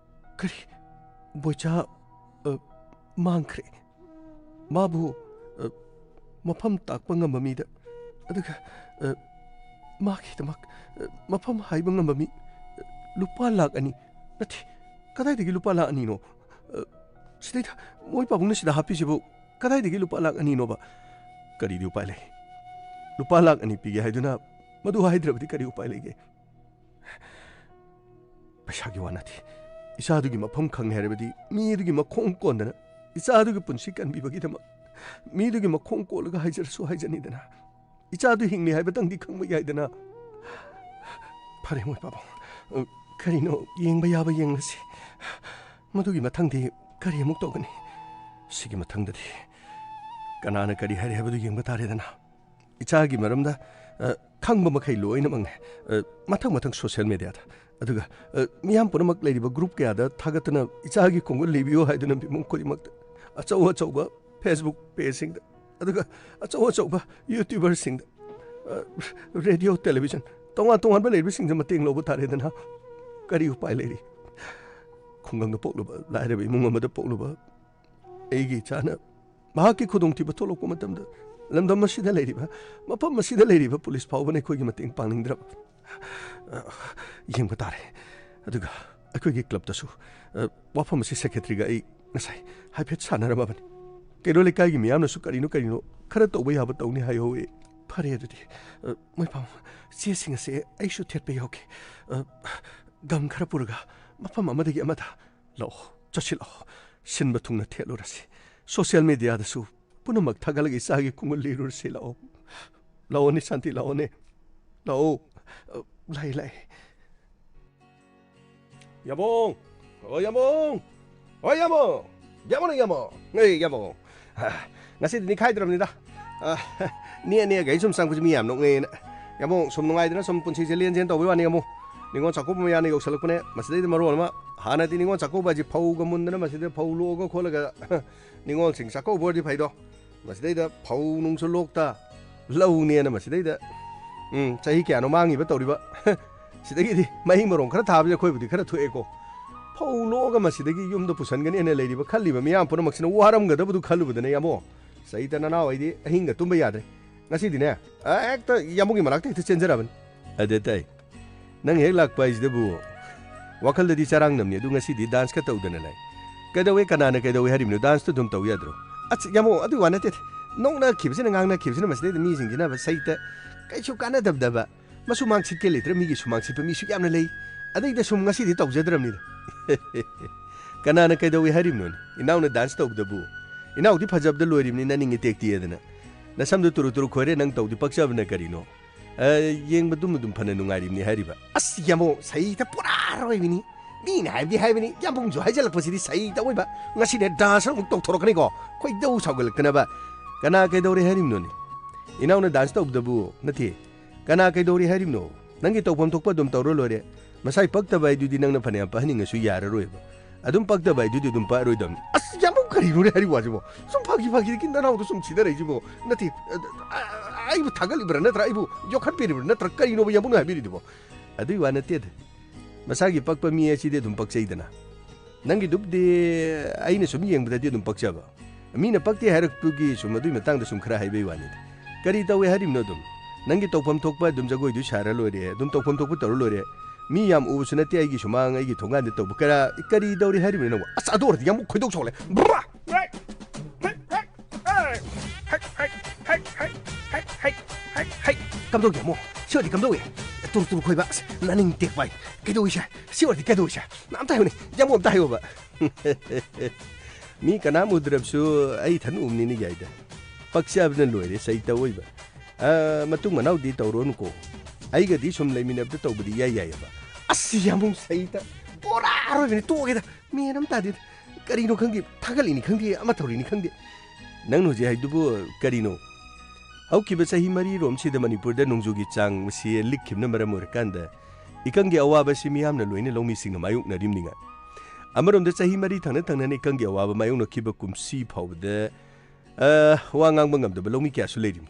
ꯀꯔꯤ? ꯕꯣꯏꯆꯥ, ꯑ, ꯃꯥꯡꯈ꯭ꯔꯦ꯫ ꯃꯥꯕꯨ, ꯑ, ꯃꯐꯝ ꯇꯥꯛꯄ ꯉꯝꯕ ꯃꯤꯗ, ꯑꯗꯨꯒ, ꯑ, ꯃꯥꯒꯤꯗꯃꯛ, ꯑ, ꯃꯐꯝ ꯍꯥꯏꯕ ꯉꯝꯕ ꯃꯤ, ꯑ, ꯂꯨꯄꯥ ꯂꯥꯈ ꯑꯅꯤ ꯅꯠꯇꯦ, ꯀꯗꯥꯏꯗꯒꯤ ꯂꯨꯄꯥ ꯂꯥꯈ ꯑꯅꯤꯅꯣ? ꯑ, ꯁꯤꯗꯩꯗ ꯃꯣꯏ ꯄꯥꯕꯨꯡꯅ ꯁꯤꯗ ꯍꯥꯞꯄꯤꯁꯤꯕꯨ ꯀꯗꯥꯏꯗꯒꯤ ꯂꯨꯄꯥ ꯂꯥꯈ ꯑꯅꯤꯅꯣꯕ? ꯀꯔꯤꯗꯤ ꯎꯄꯥꯏ ꯂꯩ? ꯂꯨꯄꯥ ꯂꯥꯈ ꯑꯅꯤ ꯄꯤꯒꯦ ꯍꯥꯏꯗꯨꯅ ꯃꯗꯨ ꯍꯥꯏꯗ꯭ꯔꯕꯗꯤ ꯀꯔꯤ ꯎꯄꯥꯏ ꯂꯩꯒꯦ? ꯄꯩꯁꯥꯒꯤ ꯋꯥ ꯅꯠꯇꯦ꯫ ꯏꯆꯥꯗꯨꯒꯤ ꯃꯐꯝ ꯈꯪꯉꯦ ꯍꯥꯏꯔꯕꯗꯤ ꯃꯤ ꯑꯗꯨꯒꯤ ꯃꯈꯣꯡ ꯀꯣꯟꯗꯅ ꯏꯆꯥꯗꯨꯒꯤ ꯄꯨꯟꯁꯤ ꯀꯟꯕꯤꯕꯒꯤꯗꯃꯛ ꯃꯤꯗꯨꯒꯤ ꯃꯈꯣꯡ ꯀꯣꯜꯂꯒ ꯍꯥꯏꯖꯔꯁꯨ ꯍꯥꯏꯖꯅꯤꯗꯅ꯫ ꯏꯆꯥꯗꯨ ꯍꯤꯡꯂꯤ ꯍꯥꯏꯕꯇꯪꯗꯤ ꯈꯪꯕ ꯌꯥꯏꯗꯅ꯫ ꯐꯔꯦ, ꯃꯣꯏ ꯄꯥꯕꯨꯡ꯫ ꯑ, ꯀꯔꯤꯅꯣ ꯌꯦꯡꯕ ꯌꯥꯕ ꯌꯦꯡꯂꯁꯤ꯫ ꯃꯗꯨꯒꯤ ꯃꯊꯪꯗꯤ ꯀꯔꯤ ꯑꯃꯨꯛ ꯇꯧꯒꯅꯤ? ꯁꯤꯒꯤ ꯃꯊꯪꯗꯗꯤ ꯀꯅꯥꯅ ꯀꯔꯤ ꯍꯥꯏꯔꯦ ꯍꯥꯏꯕꯗꯨ ꯌꯦꯡꯕ ꯇꯥꯔꯦꯗꯅ꯫ ꯏꯆꯥꯒꯤ ꯃꯔꯝꯗ, ꯑ, ꯈꯪꯕ ꯃꯈꯩ ꯂꯣꯏꯅꯃꯛꯅꯦ꯫ ꯑ, ꯃꯊꯪ ꯃꯊꯪ social mediaꯗ꯫ ꯑꯗꯨꯒ, ꯑ, ꯃꯤꯌꯥꯝ ꯄꯨꯝꯅꯃꯛ ꯂꯩꯔꯤꯕ group ꯀꯌꯥꯗ ꯊꯥꯒꯠꯇꯅ ꯏꯆꯥꯒꯤ ꯈꯣꯡꯒꯨꯜ ꯂꯤꯕꯤꯌꯨ ꯍꯥꯏꯗꯨꯅ ꯃꯤꯄꯨꯝ ꯈꯨꯗꯤꯡꯃꯛꯇ ꯑꯆꯧ ꯑꯆꯧꯕ Facebook pageꯁꯤꯡꯗ, ꯑꯗꯨꯒ ꯑꯆꯧ ꯑꯆꯧꯕ YouTuberꯁꯤꯡꯗ, ꯑ, radio, television, ꯇꯣꯉꯥꯟ ꯇꯣꯉꯥꯟꯕ ꯂꯩꯔꯤꯕꯁꯤꯡꯗ ꯃꯇꯦꯡ ꯂꯧꯕ ꯇꯥꯔꯦꯗꯅ꯫ ꯀꯔꯤ ꯎꯄꯥꯏ ꯂꯩꯔꯤ? ꯈꯨꯡꯒꯪꯗ ꯄꯣꯛꯂꯨꯕ, ꯂꯥꯏꯔꯕ ꯏꯃꯨꯡ ꯑꯃꯗ ꯄꯣꯛꯂꯨꯕ ꯑꯩꯒꯤ ꯏꯆꯥꯅ ꯃꯍꯥꯛꯀꯤ ꯈꯨꯗꯣꯡꯊꯤꯕ ꯊꯣꯛꯂꯛꯄ ꯃꯇꯝꯗ ꯂꯝꯗꯝ ꯑꯁꯤꯗ ꯂꯩꯔꯤꯕ, ꯃꯐꯝ ꯑꯁꯤꯗ ꯂꯩꯔꯤꯕ ꯄꯨꯂꯤꯁ ꯐꯥꯎꯕꯅ ꯑꯩꯈꯣꯏꯒꯤ ꯃꯇꯦꯡ ꯄꯥꯡꯅꯤꯡꯗ꯭ꯔꯕ꯫ ꯑ, ꯌꯦꯡꯕ ꯇꯥꯔꯦ꯫ ꯑꯗꯨꯒ ꯑꯩꯈꯣꯏꯒꯤ clubꯇꯁꯨ, ꯑ, ꯋꯥꯐꯝ ꯑꯁꯤ secretaryꯒ ꯑꯩ ꯉꯁꯥꯏ ꯍꯥꯏꯐꯦꯠ ꯁꯥꯟꯅꯔꯝꯃꯕꯅꯤ꯫ ꯀꯩꯔꯣꯜ ꯂꯩꯀꯥꯏꯒꯤ ꯃꯤꯌꯥꯝꯅꯁꯨ ꯀꯔꯤꯅꯣ ꯀꯔꯤꯅꯣ ꯈꯔ ꯇꯧꯕ ꯌꯥꯕ ꯇꯧꯅꯤ ꯍꯥꯏꯍꯧꯋꯤ꯫ ꯐꯔꯦ ꯑꯗꯨꯗꯤ, ꯑ, ꯃꯣꯏ ꯄꯥꯕꯨꯡ, ꯆꯦꯁꯤꯡ ꯑꯁꯦ ꯑꯩꯁꯨ ꯊꯦꯠꯄ ꯌꯥꯎꯒꯦ꯫ ꯑ, ꯒꯝ ꯈꯔ ꯄꯨꯔꯒ ꯃꯐꯝ ꯑꯃꯗꯒꯤ ꯑꯃꯗ ꯂꯥꯛꯑꯣ, ꯆꯠꯁꯤ ꯂꯥꯛꯑꯣ꯫ ꯁꯤꯟꯕ ꯊꯨꯡꯅ ꯊꯦꯠꯂꯨꯔꯁꯤ꯫ Social mediaꯗꯁꯨ ꯄꯨꯝꯅꯃꯛ ꯊꯥꯒꯠꯂꯒ ꯏꯆꯥꯒꯤ ꯈꯣꯡꯒꯨꯜ ꯂꯤꯔꯨꯔꯁꯤ ꯂꯥꯛꯑꯣ꯫ ꯂꯥꯛꯑꯣꯅꯦ ꯁꯥꯟꯇꯤ, ꯂꯥꯛꯑꯣꯅꯦ꯫ ꯂꯥꯛꯑꯣ꯫ ꯑ, ꯂꯥꯛꯑꯦ, ꯂꯥꯛꯑꯦ꯫ ꯌꯥꯝꯕꯨꯡ! ꯑꯣ, ꯌꯥꯝꯕꯨꯡ! ꯑꯣ, ꯌꯥꯝꯕꯨꯡ! ꯌꯥꯝꯕꯨꯡꯅꯦ, ꯌꯥꯝꯕꯨꯡ! ꯑꯦ, ꯌꯥꯝꯕꯨꯡ! ꯍꯥ, ꯉꯁꯤꯗꯤ ꯅꯤꯡꯈꯥꯏꯗ꯭ꯔꯕꯅꯤꯗ꯫ ꯑ, ꯅꯦ, ꯅꯦꯒ ꯑꯩ ꯁꯨꯝ ꯆꯪꯕꯁꯤ ꯃꯤ ꯌꯥꯝ ꯅꯣꯛꯅꯩꯌꯦꯅ꯫ ꯌꯥꯝꯕꯨꯡ, ꯁꯨꯝ ꯅꯨꯡꯉꯥꯏꯗꯅ ꯁꯨꯝ ꯄꯨꯟꯁꯤꯁꯦ ꯂꯦꯟ ꯆꯦꯟ ꯇꯧꯕꯩ ꯋꯥꯅꯤ, ꯌꯥꯝꯕꯨꯡ꯫ ꯅꯤꯉꯣꯜ ꯆꯥꯛꯀꯧꯕ ꯃꯌꯥꯅ ꯌꯧꯁꯜꯂꯛꯄꯅꯦ꯫ ꯃꯁꯤꯗꯩꯗ ꯃꯔꯣꯜ ꯑꯃ, ꯍꯥꯟꯅꯗꯤ ꯅꯤꯉꯣꯜ ꯆꯥꯛꯀꯧꯕ ꯍꯥꯏꯁꯤ ꯐꯧꯒ ꯃꯨꯟꯗꯅ ꯃꯁꯤꯗ ꯐꯧ ꯂꯣꯛꯑꯒ ꯈꯣꯠꯂꯒ ꯅꯤꯉꯣꯜꯁꯤꯡ ꯆꯥꯛꯀꯧꯕ ꯑꯣꯏꯔꯗꯤ ꯐꯩꯗꯣ꯫ ꯃꯁꯤꯗꯩꯗ ꯐꯧ ꯅꯨꯡꯁꯨ ꯂꯣꯛꯇ, ꯂꯧꯅꯦꯅ ꯃꯁꯤꯗꯩꯗ, ꯎꯝ, ꯆꯍꯤ ꯀꯌꯥꯅꯣ ꯃꯥꯡꯉꯤꯕ ꯇꯧꯔꯤꯕ꯫ ꯁꯤꯗꯒꯤꯗꯤ ꯃꯍꯩ ꯃꯔꯣꯡ ꯈꯔ ꯊꯥꯕꯁꯦ ꯑꯩꯈꯣꯏꯕꯨꯗꯤ ꯈꯔ ꯊꯣꯛꯑꯦꯀꯣ꯫ ꯐꯧ ꯂꯣꯛꯑꯒ ꯃꯁꯤꯗꯒꯤ ꯌꯨꯝꯗ ꯄꯨꯁꯟꯒꯅꯦꯅ ꯂꯩꯔꯤꯕ ꯈꯜꯂꯤꯕ ꯃꯤꯌꯥꯝ ꯄꯨꯝꯅꯃꯛꯁꯤꯅ ꯋꯥꯔꯝꯒꯗꯕꯗꯨ ꯈꯜꯂꯨꯕꯗꯅꯦ, ꯌꯥꯝꯕꯨꯡ꯫ ꯆꯩꯇ ꯅꯅꯥꯎ ꯑꯩꯗꯤ ꯑꯍꯤꯡꯒ ꯇꯨꯝꯕ ꯌꯥꯗ꯭ꯔꯦ꯫ ꯉꯁꯤꯗꯤꯅꯦ, ꯍꯦꯛꯇ ꯌꯥꯝꯕꯨꯡꯒꯤ ꯃꯅꯥꯛꯇ ꯍꯦꯛꯇ ꯆꯦꯟꯖꯔꯕꯅꯤ꯫ ꯑꯗ ꯇꯥꯏ, ꯅꯪ ꯍꯦꯛ ꯂꯥꯛꯄ ꯍꯥꯏꯁꯤꯗꯕꯨ ꯋꯥꯈꯜꯗꯗꯤ ꯆꯔꯥꯡꯅꯕꯅꯤ, ꯑꯗꯨ ꯉꯁꯤꯗꯤ ꯗꯥꯟꯁꯀ ꯇꯧꯗꯅ ꯂꯩ꯫ ꯀꯩꯗꯧꯋꯦ, ꯀꯅꯥꯅ ꯀꯩꯗꯧꯋꯦ ꯍꯥꯏꯔꯤꯕꯅꯣ? ꯗꯥꯟꯁꯇꯨ ꯑꯗꯨꯝ ꯇꯧ ꯌꯥꯗ꯭ꯔꯣ? ꯑꯁ, ꯌꯥꯃꯣ, ꯑꯗꯨꯒꯤ ꯋꯥ ꯅꯠꯇꯦ꯫ ꯅꯣꯛꯅꯈꯤꯕꯁꯤꯅ, ꯉꯥꯡꯅꯈꯤꯕꯁꯤꯅ ꯃꯁꯤꯗꯩꯗ ꯃꯤꯁꯤꯡꯁꯤꯅ ꯁꯩꯇ ꯀꯩꯁꯨ ꯀꯥꯟꯅꯗꯕꯗꯕ꯫ ꯃꯁꯨꯃꯥꯡ ꯁꯤꯠꯀꯦ ꯂꯩꯇ꯭ꯔ ꯃꯤꯒꯤ ꯁꯨꯃꯥꯡ ꯁꯤꯠꯄ ꯃꯤꯁꯨ ꯌꯥꯝꯅ ꯂꯩ꯫ ꯑꯗꯩꯗ ꯁꯨꯝ ꯉꯁꯤꯗꯤ ꯇꯧꯖꯗ꯭ꯔꯕꯅꯤꯗ꯫ ꯀꯅꯥꯅ ꯀꯩꯗꯧꯋꯦ ꯍꯥꯏꯔꯤꯕꯅꯣꯅꯦ? ꯏꯅꯥꯎꯅ ꯗꯥꯟꯁ ꯇꯧꯕꯗꯕꯨ? ꯏꯅꯥꯎꯗꯤ ꯐꯖꯕꯗ ꯂꯣꯏꯔꯤꯕꯅꯤ, ꯅꯅꯤꯡ ꯏꯇꯦꯛ ꯇꯦꯛꯑꯗꯅ꯫ ꯅꯁꯝꯗꯨ ꯇꯨꯔꯨ ꯇꯨꯔꯨ ꯈꯣꯏꯔꯦ, ꯅꯪ ꯇꯧꯗꯤ ꯄꯛꯆꯕꯅ ꯀꯔꯤꯅꯣ? ꯑ, ꯌꯦꯡꯕꯗꯨꯝ ꯑꯗꯨꯝ ꯐꯅ ꯅꯨꯡꯉꯥꯏꯔꯤꯕꯅꯤ ꯍꯥꯏꯔꯤꯕ꯫ ꯑꯁ, ꯌꯥꯃꯣ, ꯁꯍꯤꯗ ꯄꯨꯔꯥ ꯑꯔꯣꯏꯕꯤꯅꯤ꯫ ꯃꯤꯅ ꯍꯥꯏꯕꯗꯤ ꯍꯥꯏꯕꯅꯤ, ꯌꯥꯝꯕꯨꯡꯁꯨ ꯍꯥꯏꯖꯜꯂꯛꯄꯁꯤꯗꯤ ꯁꯍꯤ ꯇꯧꯑꯣꯏꯕ꯫ ꯉꯁꯤꯅꯦ ꯗꯥꯟꯁ ꯑꯃꯨꯛ ꯇꯧꯊꯣꯔꯛꯀꯅꯤꯀꯣ, ꯈꯣꯏꯗꯧ ꯁꯥꯎꯒꯠꯂꯛꯇꯅꯕ꯫ ꯀꯅꯥ ꯀꯩꯗꯧꯔꯦ ꯍꯥꯏꯔꯤꯕꯅꯣꯅꯦ? ꯏꯅꯥꯎꯅ ꯗꯥꯟꯁ ꯇꯧꯕꯗꯕꯨ ꯅꯠꯇꯦ꯫ ꯀꯅꯥ ꯀꯩꯗꯧꯔꯦ ꯍꯥꯏꯔꯤꯕꯅꯣ? ꯅꯪꯒꯤ ꯇꯧꯐꯝ ꯊꯣꯛꯄ ꯑꯗꯨꯝ ꯇꯧꯔ ꯂꯣꯏꯔꯦ꯫ ꯃꯁꯥꯏ ꯄꯛꯇꯕ ꯍꯥꯏꯗꯨꯗꯤ ꯅꯪꯅ ꯐꯅꯌꯥꯝ ꯄꯛꯍꯟꯅꯤꯡꯉꯁꯨ ꯌꯥꯔꯔꯣꯏꯕ꯫ ꯑꯗꯨꯝ ꯄꯛꯇꯕ ꯍꯥꯏꯗꯨꯗꯤ ꯑꯗꯨꯝ ꯄꯛꯑꯔꯣꯏꯗꯕꯅꯤ꯫ ꯑꯁ, ꯌꯥꯝꯕꯨꯡ ꯀꯔꯤꯅꯣꯅꯦ ꯍꯥꯏꯔꯤꯕ ꯋꯥꯁꯤꯕꯣ? ꯁꯨꯝ ꯐꯥꯒꯤ ꯐꯥꯒꯤꯗꯒꯤ ꯅꯅꯥꯎꯗ ꯁꯨꯝ ꯁꯤꯗꯔꯛꯏꯁꯤꯕꯣ? ꯅꯠꯇꯦ, ꯑ, ꯑ, ꯑ, ꯑꯩꯕꯨ ꯊꯥꯒꯠꯂꯤꯕ꯭ꯔꯥ ꯅꯠꯇ꯭ꯔꯥ ꯑꯩꯕꯨ ꯌꯣꯛꯈꯠꯄꯤꯔꯤꯕ꯭ꯔꯥ ꯅꯠꯇ꯭ꯔꯥ ꯀꯔꯤꯅꯣꯕ ꯌꯥꯝꯕꯨꯡꯅ ꯍꯥꯏꯕꯤꯔꯤꯗꯨꯕꯣ? ꯑꯗꯨꯏ ꯋꯥ ꯅꯠꯇꯦꯗ꯫ ꯃꯁꯥꯒꯤ ꯄꯛꯄ ꯃꯤ ꯑꯁꯤꯗꯤ ꯑꯗꯨꯝ ꯄꯛꯆꯩꯗꯅ꯫ ꯅꯪꯒꯤꯗꯨꯕꯨꯗꯤ ꯑꯩꯅ ꯁꯨꯝ ꯌꯦꯡꯕꯗꯗꯤ ꯑꯗꯨꯝ ꯄꯛꯆꯕ꯫ ꯃꯤꯅ ꯄꯛꯇꯦ ꯍꯥꯏꯔꯛꯄꯒꯤ ꯁꯨꯝ ꯑꯗꯨꯏ ꯃꯇꯥꯡꯗ ꯁꯨꯝ ꯈꯔ ꯍꯥꯏꯕꯩ ꯋꯥꯅꯤꯗ꯫ ꯀꯔꯤ ꯇꯧꯋꯦ ꯍꯥꯏꯔꯤꯕꯅꯣ ꯑꯗꯨꯝ? ꯅꯪꯒꯤ ꯇꯧꯐꯝ ꯊꯣꯛꯄ ꯑꯗꯨꯝ ꯖꯒꯣꯏꯗꯨ ꯁꯥꯔ ꯂꯣꯏꯔꯦ, ꯑꯗꯨꯝ ꯇꯧꯐꯝ ꯊꯣꯛꯄ ꯇꯧꯔ ꯂꯣꯏꯔꯦ꯫ ꯃꯤ ꯌꯥꯝ ꯎꯕꯁꯨ ꯅꯠꯇꯦ ꯑꯩꯒꯤ ꯁꯨꯃꯥꯡ, ꯑꯩꯒꯤ ꯊꯣꯡꯒꯥꯟꯗ ꯇꯧꯕ꯫ ꯀꯔ-, ꯀꯔꯤ ꯇꯧꯔꯤ ꯍꯥꯏꯔꯤꯕꯅꯣ ꯅꯪꯕꯨ? ꯑꯁ, ꯑꯗꯨ ꯑꯣꯏꯔꯗꯤ ꯌꯥꯝ ꯈꯣꯏꯗꯧ ꯁꯥꯎꯂꯦ꯫ ꯕ꯭ꯔꯥ! ꯍꯩ, ꯍꯩ, ꯍꯩ, ꯍꯩ, ꯍꯩ, ꯍꯩ, ꯍꯩ, ꯍꯩ, ꯍꯩ, ꯍꯩ, ꯍꯩ, ꯍꯩ꯫ ꯀꯝꯗꯧꯒꯦ, ꯑꯃꯨꯛ? ꯁꯤ ꯑꯣꯏꯔꯗꯤ ꯀꯝꯗꯧꯏ? ꯇꯨꯔꯨ ꯇꯨꯔꯨ ꯈꯣꯏꯕ, ꯑꯁ, ꯅꯥꯅꯤꯡ ꯇꯦꯛꯄ ꯍꯥꯏ꯫ ꯀꯩꯗꯧꯏ ꯁꯦ? ꯁꯤ ꯑꯣꯏꯔꯗꯤ ꯀꯩꯗꯧꯏ ꯁꯦ? ꯑꯝꯇ ꯍꯥꯏꯌꯨꯅꯦ, ꯌꯥꯝꯕꯨꯡ ꯑꯝꯇ ꯍꯥꯏꯌꯣꯕ꯫ ꯃꯤ ꯀꯅꯥꯝ ꯎꯗ꯭ꯔꯕꯁꯨ ꯑꯩ ꯏꯊꯟ ꯎꯕꯅꯤꯅ ꯌꯥꯏꯗ꯫ ꯄꯛꯆꯕꯅ ꯂꯣꯏꯔꯦ, ꯁꯩꯇ ꯑꯣꯏꯕ꯫ ꯑ, ꯃꯇꯨꯡ ꯃꯅꯥꯎꯗꯤ ꯇꯧꯔꯣꯅꯨꯀꯣ꯫ ꯑꯩꯒꯗꯤ ꯁꯨꯝ ꯂꯩꯃꯤꯟꯅꯕꯗ ꯇꯧꯕꯗꯤ ꯏꯌꯥꯏ ꯌꯥꯏꯌꯦꯕ꯫ ꯑꯁ, ꯌꯥꯝꯕꯨꯡ ꯁꯩꯇ ꯕꯣꯔꯥ ꯑꯔꯣꯏꯕꯅꯤ, ꯇꯣꯛꯑꯒꯦꯗ꯫ ꯃꯦꯟ ꯑꯃ ꯇꯥꯗꯦꯗ꯫ ꯀꯔꯤꯅꯣ ꯈꯪꯗꯦ, ꯊꯥꯒꯠꯂꯤꯅꯤ ꯈꯪꯗꯦ, ꯑꯃ ꯇꯧꯔꯤꯅꯤ ꯈꯪꯗꯦ꯫ ꯅꯪꯅ ꯍꯧꯖꯤꯛ ꯍꯥꯏꯗꯨꯕꯨ ꯀꯔꯤꯅꯣ? ꯍꯧꯈꯤꯕ ꯆꯍꯤ ꯃꯔꯤꯔꯣꯝꯁꯤꯗ ꯃꯅꯤꯄꯨꯔꯗ ꯅꯣꯡꯖꯨꯒꯤ ꯆꯥꯡ ꯃꯁꯤ ꯂꯤꯛꯈꯤꯕꯅ ꯃꯔꯝ ꯑꯣꯏꯔꯀꯥꯟꯗ ꯏꯀꯪꯒꯤ ꯑꯋꯥꯕ ꯑꯁꯤ ꯃꯤꯌꯥꯝꯅ ꯂꯣꯏꯅ ꯂꯧꯃꯤꯁꯤꯡꯅ ꯃꯥꯌꯣꯛꯅꯔꯤꯕꯅꯤꯉꯥꯏ꯫ ꯑꯃꯔꯣꯝꯗ ꯆꯍꯤ ꯃꯔꯤ ꯊꯪꯅ ꯊꯪꯅꯅ ꯏꯀꯪꯒꯤ ꯑꯋꯥꯕ ꯃꯥꯌꯣꯛꯅꯈꯤꯕ ꯀꯨꯝꯁꯤ ꯐꯥꯎꯕꯗ, ꯑ, ꯋꯥ ꯉꯥꯡꯕ ꯉꯝꯗꯕ ꯂꯧꯃꯤ ꯀꯌꯥꯁꯨ ꯂꯩꯔꯤꯕꯅꯤ꯫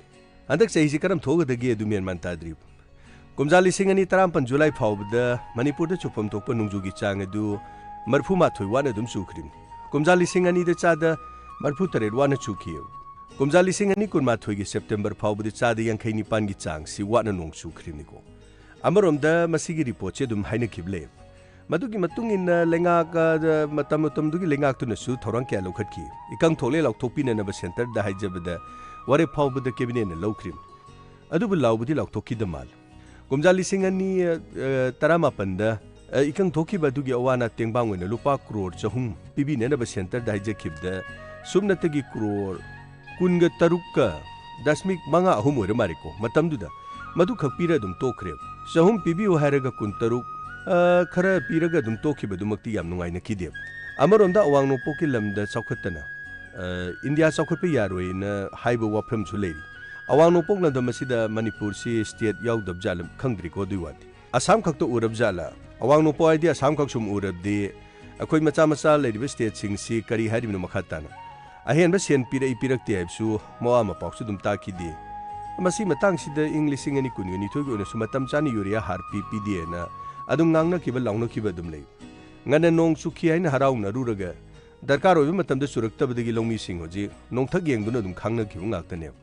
ꯍꯟꯗꯛ ꯆꯍꯤꯁꯤ ꯀꯔꯝ ꯊꯣꯛꯀꯗꯒꯦ ꯑꯗꯨ ꯃꯦꯟ ꯃꯥꯟ ꯇꯥꯗ꯭ꯔꯤꯕ꯫ ꯀꯨꯝꯖꯥ ꯂꯤꯁꯤꯡ ꯑꯅꯤ ꯇꯔꯥꯃꯥꯄꯟ ꯖꯨꯂꯥꯏ ꯐꯥꯎꯕꯗ ꯃꯅꯤꯄꯨꯔꯗ ꯆꯨꯐꯝ ꯊꯣꯛꯄ ꯅꯣꯡꯖꯨꯒꯤ ꯆꯥꯡ ꯑꯗꯨ ꯃꯔꯤꯐꯨ ꯃꯥꯊꯣꯏ ꯋꯥꯠꯅ ꯑꯗꯨꯝ ꯆꯨꯈ꯭ꯔꯤꯕꯅꯤ꯫ ꯀꯨꯝꯖꯥ ꯂꯤꯁꯤꯡ ꯑꯅꯤꯗ ꯆꯥꯗ ꯃꯔꯤꯐꯨ ꯇꯔꯦꯠ ꯋꯥꯠꯅ ꯆꯨꯈꯤ꯫ ꯀꯨꯝꯖꯥ ꯂꯤꯁꯤꯡ ꯑꯅꯤ ꯀꯨꯟꯃꯥꯊꯣꯏꯒꯤ ꯁꯦꯞꯇꯦꯝꯕꯔ ꯐꯥꯎꯕꯗ ꯆꯥꯗ ꯌꯥꯡꯈꯩ ꯅꯤꯄꯥꯟꯒꯤ ꯆꯥꯡꯁꯤ ꯋꯥꯠꯅ ꯅꯣꯡ ꯆꯨꯈ꯭ꯔꯤꯕꯅꯤꯀꯣ꯫ ꯑꯃꯔꯣꯝꯗ ꯃꯁꯤꯒꯤ ꯔꯤꯄꯣꯔꯠꯁꯦ ꯑꯗꯨꯝ ꯍꯥꯏꯅꯈꯤꯕ ꯂꯩ꯫ ꯃꯗꯨꯒꯤ ꯃꯇꯨꯡ ꯏꯟꯅ ꯂꯩꯉꯥꯛ, ꯑ, ꯃꯇꯝ ꯃꯇꯝꯗꯨꯒꯤ ꯂꯩꯉꯥꯛꯇꯨꯅꯁꯨ ꯊꯧꯔꯥꯡ ꯀꯌꯥ ꯂꯧꯈꯠꯈꯤ꯫ ꯏꯀꯪ ꯊꯣꯛꯂꯦ ꯂꯥꯎꯊꯣꯛꯄꯤꯅꯅꯕ centreꯗ ꯍꯥꯏꯖꯕꯗ ꯋꯥꯔꯦꯞ ꯐꯥꯎꯕꯗ cabinetꯅ ꯂꯧꯈ꯭ꯔꯤꯕꯅꯤ꯫ ꯑꯗꯨꯕꯨ ꯂꯥꯎꯕꯗꯤ ꯂꯥꯎꯊꯣꯛꯈꯤꯗ ꯃꯥꯜꯂꯦ꯫ ꯀꯨꯝꯖꯥ ꯂꯤꯁꯤꯡ ꯑꯅꯤ, ꯑ, ꯇꯔꯥꯃꯥꯄꯟꯗ, ꯑ, ꯏꯀꯪ ꯊꯣꯛꯈꯤꯕ ꯑꯗꯨꯒꯤ ꯑꯋꯥ ꯑꯅꯥ ꯇꯦꯡꯕꯥꯡ ꯑꯣꯏꯅ ꯂꯨꯄꯥ ꯀ꯭ꯔꯣꯔ ꯆꯍꯨꯝ ꯄꯤꯕꯤꯅꯅꯕ centreꯗ ꯍꯥꯏꯖꯈꯤꯕꯗ ꯁꯨꯞꯅꯇꯒꯤ ꯀ꯭ꯔꯣꯔ ꯀꯨꯟꯒ ꯇꯔꯨꯛꯀ ꯗꯁꯃꯤꯛ ꯃꯉꯥ ꯑꯍꯨꯝ ꯑꯣꯏꯔ ꯃꯥꯜꯂꯦꯀꯣ꯫ ꯃꯇꯝꯗꯨꯗ ꯃꯗꯨꯈꯛ ꯄꯤꯔ ꯑꯗꯨꯝ ꯇꯣꯛꯈ꯭ꯔꯦꯕ꯫ ꯆꯍꯨꯝ ꯄꯤꯕꯤꯌꯨ ꯍꯥꯏꯔꯒ ꯀꯨꯟꯇꯔꯨꯛ, ꯑ, ꯈꯔ ꯄꯤꯔꯒ ꯑꯗꯨꯝ ꯇꯣꯛꯈꯤꯕꯗꯨꯃꯛꯇꯤ ꯌꯥꯝ ꯅꯨꯡꯉꯥꯏꯅꯈꯤꯗꯦꯕ꯫ ꯑꯃꯔꯣꯝꯗ ꯑꯋꯥꯡ ꯅꯣꯡꯄꯣꯛꯀꯤ ꯂꯝꯗ ꯆꯥꯎꯈꯠꯇꯅ, ꯑ, ꯏꯟꯗꯤꯌꯥ ꯆꯥꯎꯈꯠꯄ ꯌꯥꯔꯣꯏꯅ ꯍꯥꯏꯕ ꯋꯥꯐꯝꯁꯨ ꯂꯩꯔꯤ꯫ ꯑꯋꯥꯡ ꯅꯣꯡꯄꯣꯛ ꯂꯝꯗꯝ ꯑꯁꯤꯗ ꯃꯅꯤꯄꯨꯔꯁꯤ state ꯌꯥꯎꯗꯕ ꯖꯥꯠꯂ ꯈꯪꯗ꯭ꯔꯤꯀꯣ, ꯑꯗꯨꯏ ꯋꯥꯗꯤ꯫ ꯑꯁꯥꯝ ꯈꯛꯇ ꯎꯔꯕ ꯖꯥꯠꯂ? ꯑꯋꯥꯡ ꯅꯣꯡꯄꯣꯛ ꯍꯥꯏꯗꯤ ꯑꯁꯥꯝ ꯈꯛ ꯁꯨꯝ ꯎꯔꯕꯗꯤ ꯑꯩꯈꯣꯏ ꯃꯆꯥ ꯃꯆꯥ ꯂꯩꯔꯤꯕ stateꯁꯤꯡꯁꯤ ꯀꯔꯤ ꯍꯥꯏꯔꯤꯕꯅꯣ ꯃꯈꯥ ꯇꯥꯅ? ꯑꯍꯦꯟꯕ ꯁꯦꯟ ꯄꯤꯔꯛꯏ ꯄꯤꯔꯛꯇꯦ ꯍꯥꯏꯕꯁꯨ ꯃꯋꯥ ꯃꯄꯥꯎꯁꯨ ꯑꯗꯨꯝ ꯇꯥꯈꯤꯗꯦ꯫ ꯃꯁꯤ ꯃꯇꯥꯡꯁꯤꯗ ꯏꯪ ꯂꯤꯁꯤꯡ ꯑꯅꯤ ꯀꯨꯟꯒ ꯅꯤꯊꯣꯏꯒꯤ ꯑꯣꯏꯅꯁꯨ ꯃꯇꯝ ꯆꯥꯅ ꯌꯨꯔꯤꯌꯥ ꯍꯥꯔ ꯄꯤ ꯄꯤꯗꯦꯅ ꯑꯗꯨꯝ ꯉꯥꯡꯅꯈꯤꯕ ꯂꯥꯎꯅꯈꯤꯕ ꯑꯗꯨꯝ ꯂꯩ꯫ ꯉꯟꯅ ꯅꯣꯡ ꯆꯨꯈꯤ ꯍꯥꯏꯅ ꯍꯔꯥꯎꯅꯔꯨꯔꯒ ꯗꯔꯀꯥꯔ ꯑꯣꯏꯕ ꯃꯇꯝꯗ ꯆꯨꯔꯛꯇꯕꯗꯒꯤ ꯂꯧꯃꯤꯁꯤꯡ ꯍꯧꯖꯤꯛ ꯅꯣꯡꯊꯛ ꯌꯦꯡꯗꯨꯅ ꯑꯗꯨꯝ ꯈꯥꯡꯅꯈꯤꯕ ꯉꯥꯛꯇꯅꯦꯕ꯫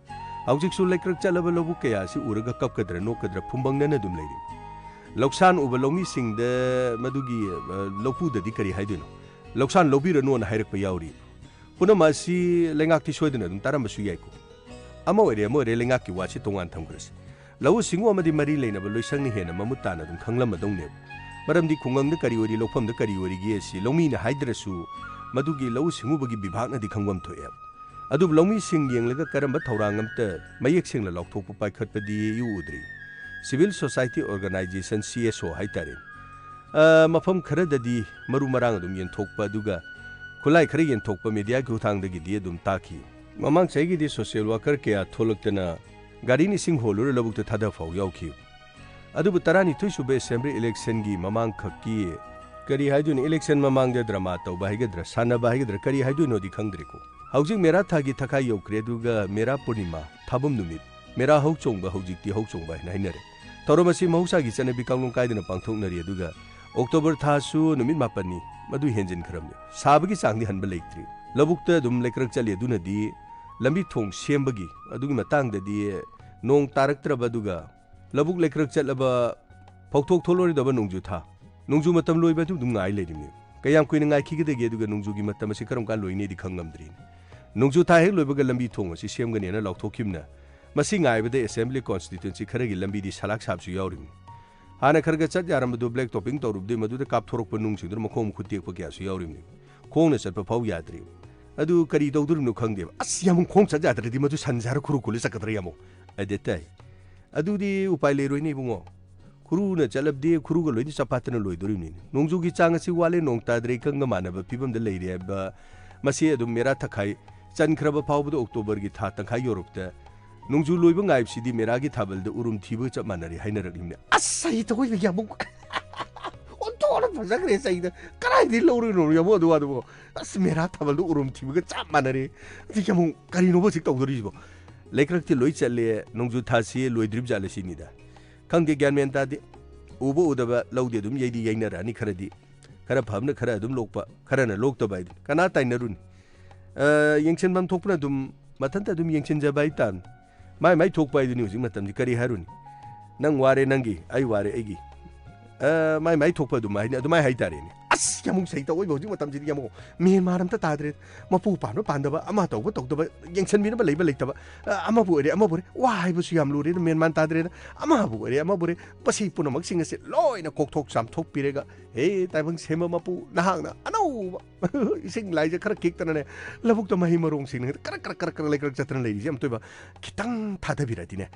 ꯍꯧꯖꯤꯛꯁꯨ ꯂꯩꯀ꯭ꯔꯛ ꯆꯠꯂꯕ ꯂꯧꯕꯨꯛ ꯀꯌꯥ ꯑꯁꯤ ꯎꯔꯒ ꯀꯞꯀꯗ꯭ꯔꯥ ꯅꯣꯛꯀꯗ꯭ꯔꯥ ꯐꯨꯝꯕꯪꯅꯅ ꯑꯗꯨꯝ ꯂꯩꯔꯤ꯫ ꯂꯧꯁꯥꯟ ꯎꯕ ꯂꯧꯃꯤꯁꯤꯡꯗ ꯃꯗꯨꯒꯤ, ꯑ, ꯂꯧꯄꯨꯗꯗꯤ ꯀꯔꯤ ꯍꯥꯏꯗꯣꯏꯅꯣ? ꯂꯧꯁꯥꯟ ꯂꯧꯕꯤꯔꯅꯣꯅ ꯍꯥꯏꯔꯛꯄ ꯌꯥꯎꯔꯤ꯫ ꯄꯨꯝꯅꯃꯛ ꯑꯁꯤ ꯂꯩꯉꯥꯛꯇꯤ ꯁꯣꯏꯗꯅ ꯑꯗꯨꯝ ꯇꯥꯔꯝꯕꯁꯨ ꯌꯥꯏꯀꯣ꯫ ꯑꯃ ꯑꯣꯏꯔꯦ, ꯑꯃ ꯑꯣꯏꯔꯦ, ꯂꯩꯉꯥꯛꯀꯤ ꯋꯥꯁꯤ ꯇꯣꯉꯥꯟ ꯊꯝꯈ꯭ꯔꯁꯤ꯫ ꯂꯧꯎ ꯁꯤꯡꯎ ꯑꯃꯗꯤ ꯃꯔꯤ ꯂꯩꯅꯕ ꯂꯣꯏꯁꯪꯅ ꯍꯦꯟꯅ ꯃꯃꯨꯠ ꯇꯥꯅ ꯑꯗꯨꯝ ꯈꯪꯂꯝꯃꯗꯧꯅꯦꯕ꯫ ꯃꯔꯝꯗꯤ ꯈꯨꯡꯒꯪꯗ ꯀꯔꯤ ꯑꯣꯏꯔꯤ, ꯂꯧꯐꯝꯗ ꯀꯔꯤ ꯑꯣꯏꯔꯤꯒꯦ ꯑꯁꯤ ꯂꯧꯃꯤꯅ ꯍꯥꯏꯗ꯭ꯔꯁꯨ ꯃꯗꯨꯒꯤ ꯂꯧꯎ ꯁꯤꯡꯎꯕꯒꯤ ꯕꯤꯚꯥꯒꯅꯗꯤ ꯈꯪꯐꯝ ꯊꯣꯛꯑꯦꯕ꯫ ꯑꯗꯨꯕꯨ ꯂꯧꯃꯤꯁꯤꯡ ꯌꯦꯡꯂꯒ ꯀꯔꯝꯕ ꯊꯧꯔꯥꯡ ꯑꯃꯇ ꯃꯌꯦꯛ ꯁꯦꯡꯅ ꯂꯥꯎꯊꯣꯛꯄ ꯄꯥꯏꯈꯠꯄꯗꯤ ꯏꯎ ꯎꯗ꯭ꯔꯤ꯫ Civil Society Organization, C S O ꯍꯥꯏꯇꯥꯔꯦ꯫ ꯑ, ꯃꯐꯝ ꯈꯔꯗꯗꯤ ꯃꯔꯨ ꯃꯔꯥꯡ ꯑꯗꯨꯝ ꯌꯦꯟꯊꯣꯛꯄ, ꯑꯗꯨꯒ ꯈꯨꯠꯂꯥꯏ ꯈꯔ ꯌꯦꯟꯊꯣꯛꯄ mediaꯒꯤ ꯈꯨꯠꯊꯥꯡꯗꯒꯤꯗꯤ ꯑꯗꯨꯝ ꯇꯥꯈꯤ꯫ ꯃꯃꯥꯡ ꯆꯍꯤꯒꯤꯗꯤ social worker ꯀꯌꯥ ꯊꯣꯛꯂꯛꯇꯅ ꯒꯥꯔꯤꯅ ꯏꯁꯤꯡ ꯍꯣꯜꯂꯨꯔ ꯂꯧꯕꯨꯛꯇ ꯊꯥꯗ ꯐꯥꯎ ꯌꯥꯎꯈꯤ꯫ ꯑꯗꯨꯕꯨ ꯇꯔꯥꯅꯤꯊꯣꯏ ꯁꯨꯕ assembly electionꯒꯤ ꯃꯃꯥꯡꯈꯛꯀꯤ, ꯀꯔꯤ ꯍꯥꯏꯗꯣꯏꯅꯣ, election ꯃꯃꯥꯡꯗ drama ꯇꯧꯕ ꯍꯥꯏꯒꯗ꯭ꯔꯥ, ꯁꯥꯟꯅꯕ ꯍꯥꯏꯒꯗ꯭ꯔꯥ, ꯀꯔꯤ ꯍꯥꯏꯗꯣꯏꯅꯣꯗꯤ ꯈꯪꯗ꯭ꯔꯦꯀꯣ꯫ ꯍꯧꯖꯤꯛ ꯃꯦꯔꯥ ꯊꯥꯒꯤ ꯊꯈꯥꯏ ꯌꯧꯈ꯭ꯔꯦ, ꯑꯗꯨꯒ ꯃꯦꯔꯥ ꯄꯨꯔꯅꯤꯃꯥ, ꯊꯥꯕꯝ ꯅꯨꯃꯤꯠ, ꯃꯦꯔꯥ ꯍꯧ ꯆꯣꯡꯕ ꯍꯧꯖꯤꯛꯇꯤ ꯍꯧ ꯆꯣꯡꯕ ꯍꯥꯏꯅ ꯍꯥꯏꯅꯔꯦ꯫ ꯊꯧꯔꯝ ꯑꯁꯤ ꯃꯍꯧꯁꯥꯒꯤ ꯆꯠꯅꯕꯤ ꯀꯥꯡꯂꯣꯟ ꯀꯥꯏꯗꯅ ꯄꯥꯡꯊꯣꯛꯅꯔꯤ, ꯑꯗꯨꯒ October ꯊꯥꯁꯨ ꯅꯨꯃꯤꯠ ꯃꯥꯄꯟꯅꯤ, ꯃꯗꯨ ꯍꯦꯟꯖꯤꯟꯈ꯭ꯔꯕꯅꯤ꯫ ꯁꯥꯕꯒꯤ ꯆꯥꯡꯗꯤ ꯍꯟꯕ ꯂꯩꯇ꯭ꯔꯤ꯫ ꯂꯧꯕꯨꯛꯇ ꯑꯗꯨꯝ ꯂꯩꯀ꯭ꯔꯛ ꯆꯠꯂꯤ, ꯑꯗꯨꯅꯗꯤ ꯂꯝꯕꯤ ꯊꯣꯡ ꯁꯦꯝꯕꯒꯤ ꯑꯗꯨꯒꯤ ꯃꯇꯥꯡꯗꯗꯤ ꯅꯣꯡ ꯇꯥꯔꯛꯇ꯭ꯔꯕ, ꯑꯗꯨꯒ ꯂꯧꯕꯨꯛ ꯂꯩꯀ꯭ꯔꯛ ꯆꯠꯂꯕ ꯐꯧꯊꯣꯛ ꯊꯣꯛꯂꯔꯣꯏꯗꯕ ꯅꯣꯡꯖꯨ ꯊꯥ꯫ ꯅꯣꯡꯖꯨ ꯃꯇꯝ ꯂꯣꯏꯕ ꯑꯗꯨ ꯑꯗꯨꯝ ꯉꯥꯏ ꯂꯩꯔꯤꯕꯅꯤ꯫ ꯀꯌꯥꯝ ꯀꯨꯏꯅ ꯉꯥꯏꯈꯤꯒꯗꯒꯦ, ꯑꯗꯨꯒ ꯅꯣꯡꯖꯨꯒꯤ ꯃꯇꯝ ꯑꯁꯤ ꯀꯔꯝ ꯀꯥꯟ ꯂꯣꯏꯅꯤꯗꯤ ꯈꯪ ꯉꯝꯗ꯭ꯔꯤꯅꯤ꯫ ꯅꯣꯡꯖꯨ ꯊꯥ ꯍꯦꯛ ꯂꯣꯏꯕꯒ ꯂꯝꯕꯤ ꯊꯣꯡ ꯑꯁꯤ ꯁꯦꯝꯒꯅꯤꯅ ꯂꯥꯎꯊꯣꯛꯈꯤꯕꯅ ꯃꯁꯤ ꯉꯥꯏꯕꯗ ꯑꯦꯁꯦꯝꯕ꯭ꯂꯤ ꯀꯣꯟꯁꯇꯤꯇ꯭ꯋꯦꯟꯁꯤ ꯈꯔꯒꯤ ꯂꯝꯕꯤꯗꯤ ꯁꯂꯥꯛ ꯁꯥꯕꯁꯨ ꯌꯥꯎꯔꯤꯕꯅꯤ꯫ ꯍꯥꯟꯅ ꯈꯔ ꯈꯔ ꯆꯠ ꯌꯥꯔꯝꯕꯗꯨ ꯕ꯭ꯂꯦꯛ ꯇꯣꯄꯤꯡ ꯇꯧꯔꯨꯕꯗꯒꯤ ꯃꯗꯨꯗ ꯀꯥꯞꯊꯣꯔꯛꯄ ꯅꯨꯡꯁꯤꯡꯗꯨꯅ ꯃꯈꯣꯡ ꯃꯈꯨꯠ ꯇꯦꯛꯄ ꯀꯌꯥꯁꯨ ꯌꯥꯎꯔꯤꯕꯅꯤ꯫ ꯈꯣꯡꯅ ꯆꯠꯄ ꯐꯥꯎ ꯌꯥꯗ꯭ꯔꯤ꯫ ꯑꯗꯨ ꯀꯔꯤ ꯇꯧꯗꯣꯔꯤꯕꯅꯣ ꯈꯪꯗꯦꯕ꯫ ꯑꯁ, ꯌꯥꯝ ꯈꯣꯡ ꯆꯠ ꯌꯥꯗ꯭ꯔꯗꯤ ꯃꯗꯨ ꯁꯟ ꯁꯥꯔ ꯈꯨꯔꯨ ꯈꯨꯜꯂ ꯆꯠꯀꯗ꯭ꯔꯥ ꯌꯥꯝꯃꯣ? ꯑꯗꯦ ꯇꯥꯏ꯫ ꯑꯗꯨꯗꯤ ꯎꯄꯥꯏ ꯂꯩꯔꯣꯏꯅꯦ ꯏꯕꯨꯡꯉꯣ꯫ ꯈꯨꯔꯨꯅ ꯆꯠꯂꯕꯗꯤ ꯈꯨꯔꯨꯒ ꯂꯣꯏꯅ ꯆꯄꯥꯠꯇꯅ ꯂꯣꯏꯗꯣꯔꯤꯕꯅꯤꯅꯦ꯫ ꯅꯣꯡꯖꯨꯒꯤ ꯆꯥꯡ ꯑꯁꯤ ꯋꯥꯠꯂꯦ, ꯅꯣꯡ ꯇꯥꯗ꯭ꯔꯦ, ꯏꯀꯪꯒ ꯃꯥꯟꯅꯕ ꯐꯤꯕꯝꯗ ꯂꯩꯔꯦ ꯍꯥꯏꯕ ꯃꯁꯤ ꯑꯗꯨꯝ ꯃꯦꯔꯥ ꯊꯈꯥꯏ ꯆꯟꯈ꯭ꯔꯕ ꯐꯥꯎꯕꯗ ꯑꯣꯛꯇꯣꯕꯔꯒꯤ ꯊꯥ ꯇꯪꯈꯥꯏ ꯌꯧꯔꯛꯇ ꯅꯣꯡꯖꯨ ꯂꯣꯏꯕ ꯉꯥꯏꯕꯁꯤꯗꯤ ꯃꯦꯔꯥꯒꯤ ꯊꯥꯕꯜꯗ ꯎꯔꯨꯝ ꯊꯤꯕꯒ ꯆꯞ ꯃꯥꯟꯅꯔꯦ ꯍꯥꯏꯅꯔꯛꯂꯤꯕꯅꯤ꯫ ꯑꯁ, ꯁꯍꯤ ꯇꯧꯕ ꯌꯥꯝ ꯑꯣꯟꯊꯣꯛꯅ ꯐꯖꯈ꯭ꯔꯦ ꯁꯍꯤꯗ꯫ ꯀꯗꯥꯏꯗꯒꯤ ꯂꯧꯔꯨꯏꯅꯣ ꯌꯥꯝꯃꯣ ꯑꯗꯨ ꯋꯥꯗꯨꯕꯣ? ꯑꯁ, ꯃꯦꯔꯥ ꯊꯥꯕꯜꯗ ꯎꯔꯨꯝ ꯊꯤꯕꯒ ꯆꯞ ꯃꯥꯟꯅꯔꯦ꯫ ꯑꯗꯨ ꯌꯥꯝꯃꯣ ꯀꯔꯤꯅꯣꯕ ꯍꯧꯖꯤꯛ ꯇꯧꯗꯣꯔꯤꯁꯤꯕꯣ? ꯂꯩꯀ꯭ꯔꯛꯇꯤ ꯂꯣꯏ ꯆꯠꯂꯦ, ꯅꯣꯡꯖꯨ ꯊꯥꯁꯤ ꯂꯣꯏꯗ꯭ꯔꯤꯕ ꯖꯥꯠꯂꯦ ꯁꯤꯅꯤꯗ꯫ ꯈꯪꯗꯦ, ꯒ꯭ꯌꯥꯟ ꯃꯦꯟ ꯇꯥꯗꯦ꯫ ꯎꯕ ꯎꯗꯕ ꯂꯧꯗꯤ ꯑꯗꯨꯝ ꯌꯩꯗꯤ ꯌꯩꯅꯔꯛꯑꯅꯤ ꯈꯔꯗꯤ꯫ ꯈꯔ ꯐꯕꯅ ꯈꯔ ꯑꯗꯨꯝ ꯂꯣꯛꯄ, ꯈꯔꯅ ꯂꯣꯛꯇꯕ ꯍꯥꯏꯗꯨꯅꯤ꯫ ꯀꯅꯥ ꯇꯥꯏꯅꯔꯨꯅꯤ? ꯑ, ꯌꯦꯡꯁꯤꯟꯐꯝ ꯊꯣꯛꯄꯅ ꯑꯗꯨꯝ ꯃꯊꯟꯇ ꯑꯗꯨꯝ ꯌꯦꯡꯁꯤꯟꯖꯕ ꯍꯥꯏꯇꯥꯕꯅꯤ꯫ ꯃꯥꯏ ꯃꯥꯏ ꯊꯣꯛꯄ ꯍꯥꯏꯗꯨꯅꯤ ꯍꯧꯖꯤꯛ ꯃꯇꯝꯁꯤ꯫ ꯀꯔꯤ ꯍꯥꯏꯔꯨꯅꯤ? ꯅꯪ ꯋꯥꯔꯦ ꯅꯪꯒꯤ, ꯑꯩ ꯋꯥꯔꯦ ꯑꯩꯒꯤ꯫ ꯑ, ꯃꯥꯏ ꯃꯥꯏ ꯊꯣꯛꯄ ꯑꯗꯨꯝ ꯍꯥꯏꯅꯤ, ꯑꯗꯨꯃꯥꯏ ꯍꯥꯏꯇꯥꯔꯦꯅꯦ꯫ ꯑꯁ, ꯌꯥꯝꯃꯨꯛ ꯁꯩ ꯇꯧꯑꯣꯏꯕ ꯍꯧꯖꯤꯛ ꯃꯇꯝꯁꯤꯗꯤ ꯌꯥꯝꯃꯨꯛ꯫ ꯃꯦꯟ ꯃꯥꯟ ꯑꯝꯇ ꯇꯥꯗ꯭ꯔꯦ꯫ ꯃꯄꯨ ꯄꯥꯟꯕ ꯄꯥꯟꯗꯕ, ꯑꯃ ꯇꯧꯕ ꯇꯧꯗꯕ, ꯌꯦꯡꯁꯤꯟꯕꯤꯅꯕ ꯂꯩꯕ ꯂꯩꯇꯕ, ꯑ, ꯑꯃꯕꯨ ꯑꯣꯏꯔꯦ ꯑꯃꯕꯨ ꯑꯣꯏꯔꯦ, ꯋꯥ ꯍꯥꯏꯕꯁꯨ ꯌꯥꯝ ꯂꯨꯔꯦ, ꯃꯦꯟ ꯃꯥꯟ ꯇꯥꯗ꯭ꯔꯦꯗ꯫ ꯑꯃꯕꯨ ꯑꯣꯏꯔꯦ ꯑꯃꯕꯨ ꯑꯣꯏꯔꯦ, ꯃꯁꯤ ꯄꯨꯝꯅꯃꯛꯁꯤꯡ ꯑꯁꯦ ꯂꯣꯏꯅ ꯀꯣꯛꯊꯣꯛ ꯆꯥꯝꯊꯣꯛꯄꯤꯔꯒ, ꯍꯦ ꯇꯥꯏꯕꯪ ꯁꯦꯝꯕ ꯃꯄꯨ, ꯅꯍꯥꯛꯅ ꯑꯅꯧꯕ ꯏꯁꯤꯡ ꯂꯥꯏꯁꯦ ꯈꯔ ꯈꯤꯛꯇꯅꯅꯦ, ꯂꯧꯕꯨꯛꯇ ꯃꯍꯩ ꯃꯔꯣꯡꯁꯤꯡꯅ ꯀꯔꯛ ꯀꯔꯛ ꯀꯔꯛ ꯀꯔꯛ ꯂꯩꯀ꯭ꯔꯛ ꯆꯠꯇꯅ ꯂꯩꯔꯤꯁꯦ ꯑꯝꯇꯣꯏꯕ ꯈꯤꯇꯪ ꯊꯥꯗꯕꯤꯔꯗꯤꯅꯦ,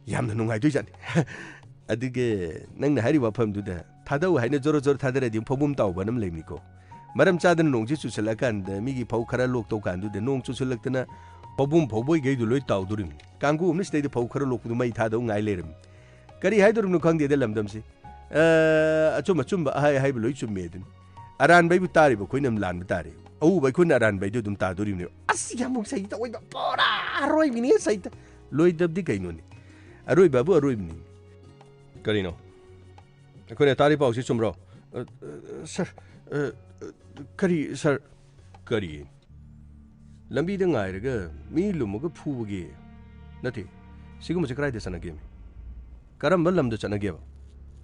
ꯌꯥꯝꯅ ꯅꯨꯡꯉꯥꯏꯗꯣꯏꯖꯥꯠꯅꯤ꯫ ꯑꯗꯨꯒ ꯅꯪꯅ ꯍꯥꯏꯔꯤꯕ ꯋꯥꯐꯝꯗꯨꯗ ꯊꯥꯗꯧ ꯍꯥꯏꯅ ꯖꯣꯔꯣ ꯖꯣꯔꯣ ꯊꯥꯗꯔꯗꯤ ꯐꯧꯕꯨꯝ ꯇꯥꯎꯕ ꯑꯅ ꯑꯃ ꯂꯩꯕꯅꯤꯀꯣ꯫ ꯃꯔꯝ ꯆꯥꯗꯅ ꯅꯣꯡꯁꯤ ꯆꯨꯁꯜꯂꯛꯑꯀꯥꯟꯗ ꯃꯤꯒꯤ ꯐꯧ ꯈꯔ ꯂꯣꯛꯇꯧ ꯀꯥꯟꯗꯨꯗ ꯅꯣꯡ ꯆꯨꯁꯜꯂꯛꯇꯅ ꯐꯧꯕꯨꯝ ꯐꯧꯕꯣꯏꯈꯩꯗꯨ ꯂꯣꯏ ꯇꯥꯎꯗꯣꯔꯤꯕꯅꯤ꯫ ꯀꯥꯡꯒꯨ ꯑꯃꯅ ꯁꯤꯗꯩꯗ ꯐꯧ ꯈꯔ ꯂꯣꯛꯄꯗꯨ ꯃꯩ ꯊꯥꯗꯧ ꯉꯥꯏ ꯂꯩꯔꯝꯃꯤ꯫ ꯀꯔꯤ ꯍꯥꯏꯗꯣꯔꯤꯕꯅꯣ ꯈꯪꯗꯦꯗ ꯂꯝꯗꯝꯁꯤ꯫ ꯑ, ꯑꯆꯨꯝ ꯑꯆꯨꯝꯕ ꯑꯍꯥꯏ ꯑꯍꯥꯏꯕ ꯂꯣꯏ ꯆꯨꯝꯃꯦ ꯑꯗꯨꯅꯤ꯫ ꯑꯔꯥꯟꯕ ꯑꯩꯕꯨ ꯇꯥꯔꯤꯕ ꯑꯩꯈꯣꯏꯅ ꯑꯗꯨꯝ ꯂꯥꯟꯕ ꯇꯥꯔꯦ꯫ ꯑꯎꯕ ꯑꯩꯈꯣꯏꯅ ꯑꯔꯥꯟꯕ ꯑꯩꯗꯨ ꯑꯗꯨꯝ ꯇꯥꯗꯣꯔꯤꯕꯅꯦꯕ꯫ ꯑꯁ, ꯌꯥꯝꯃꯨꯛ ꯁꯩ ꯇꯧꯑꯣꯏꯕ ꯄꯨꯔꯥ ꯑꯔꯣꯏꯕꯤꯅꯤ ꯁꯩꯇ꯫ ꯂꯣꯏꯗꯕꯗꯤ ꯀꯩꯅꯣꯅꯦ? ꯑꯔꯣꯏꯕꯕꯨ ꯑꯔꯣꯏꯕꯅꯤ꯫ ꯀꯔꯤꯅꯣ? ꯑꯩꯈꯣꯏꯅ ꯇꯥꯔꯤ ꯄꯥꯎꯁꯤ ꯆꯨꯝꯕ꯭ꯔꯣ? ꯑ, ꯑ, ꯁꯥꯔ, ꯑ, ꯑ, ꯀꯔꯤ, ꯁꯥꯔ? ꯀꯔꯤ? ꯂꯝꯕꯤꯗ ꯉꯥꯏꯔꯒ ꯃꯤ ꯂꯨꯝꯃꯒ ꯐꯨꯕꯒꯤ? ꯅꯠꯇꯦ, ꯁꯤꯒꯨꯝꯕꯁꯦ ꯀꯗꯥꯏꯗ ꯆꯠꯅꯒꯦꯃꯤ? ꯀꯔꯝꯕ ꯂꯝꯗ ꯆꯠꯅꯒꯦꯕ?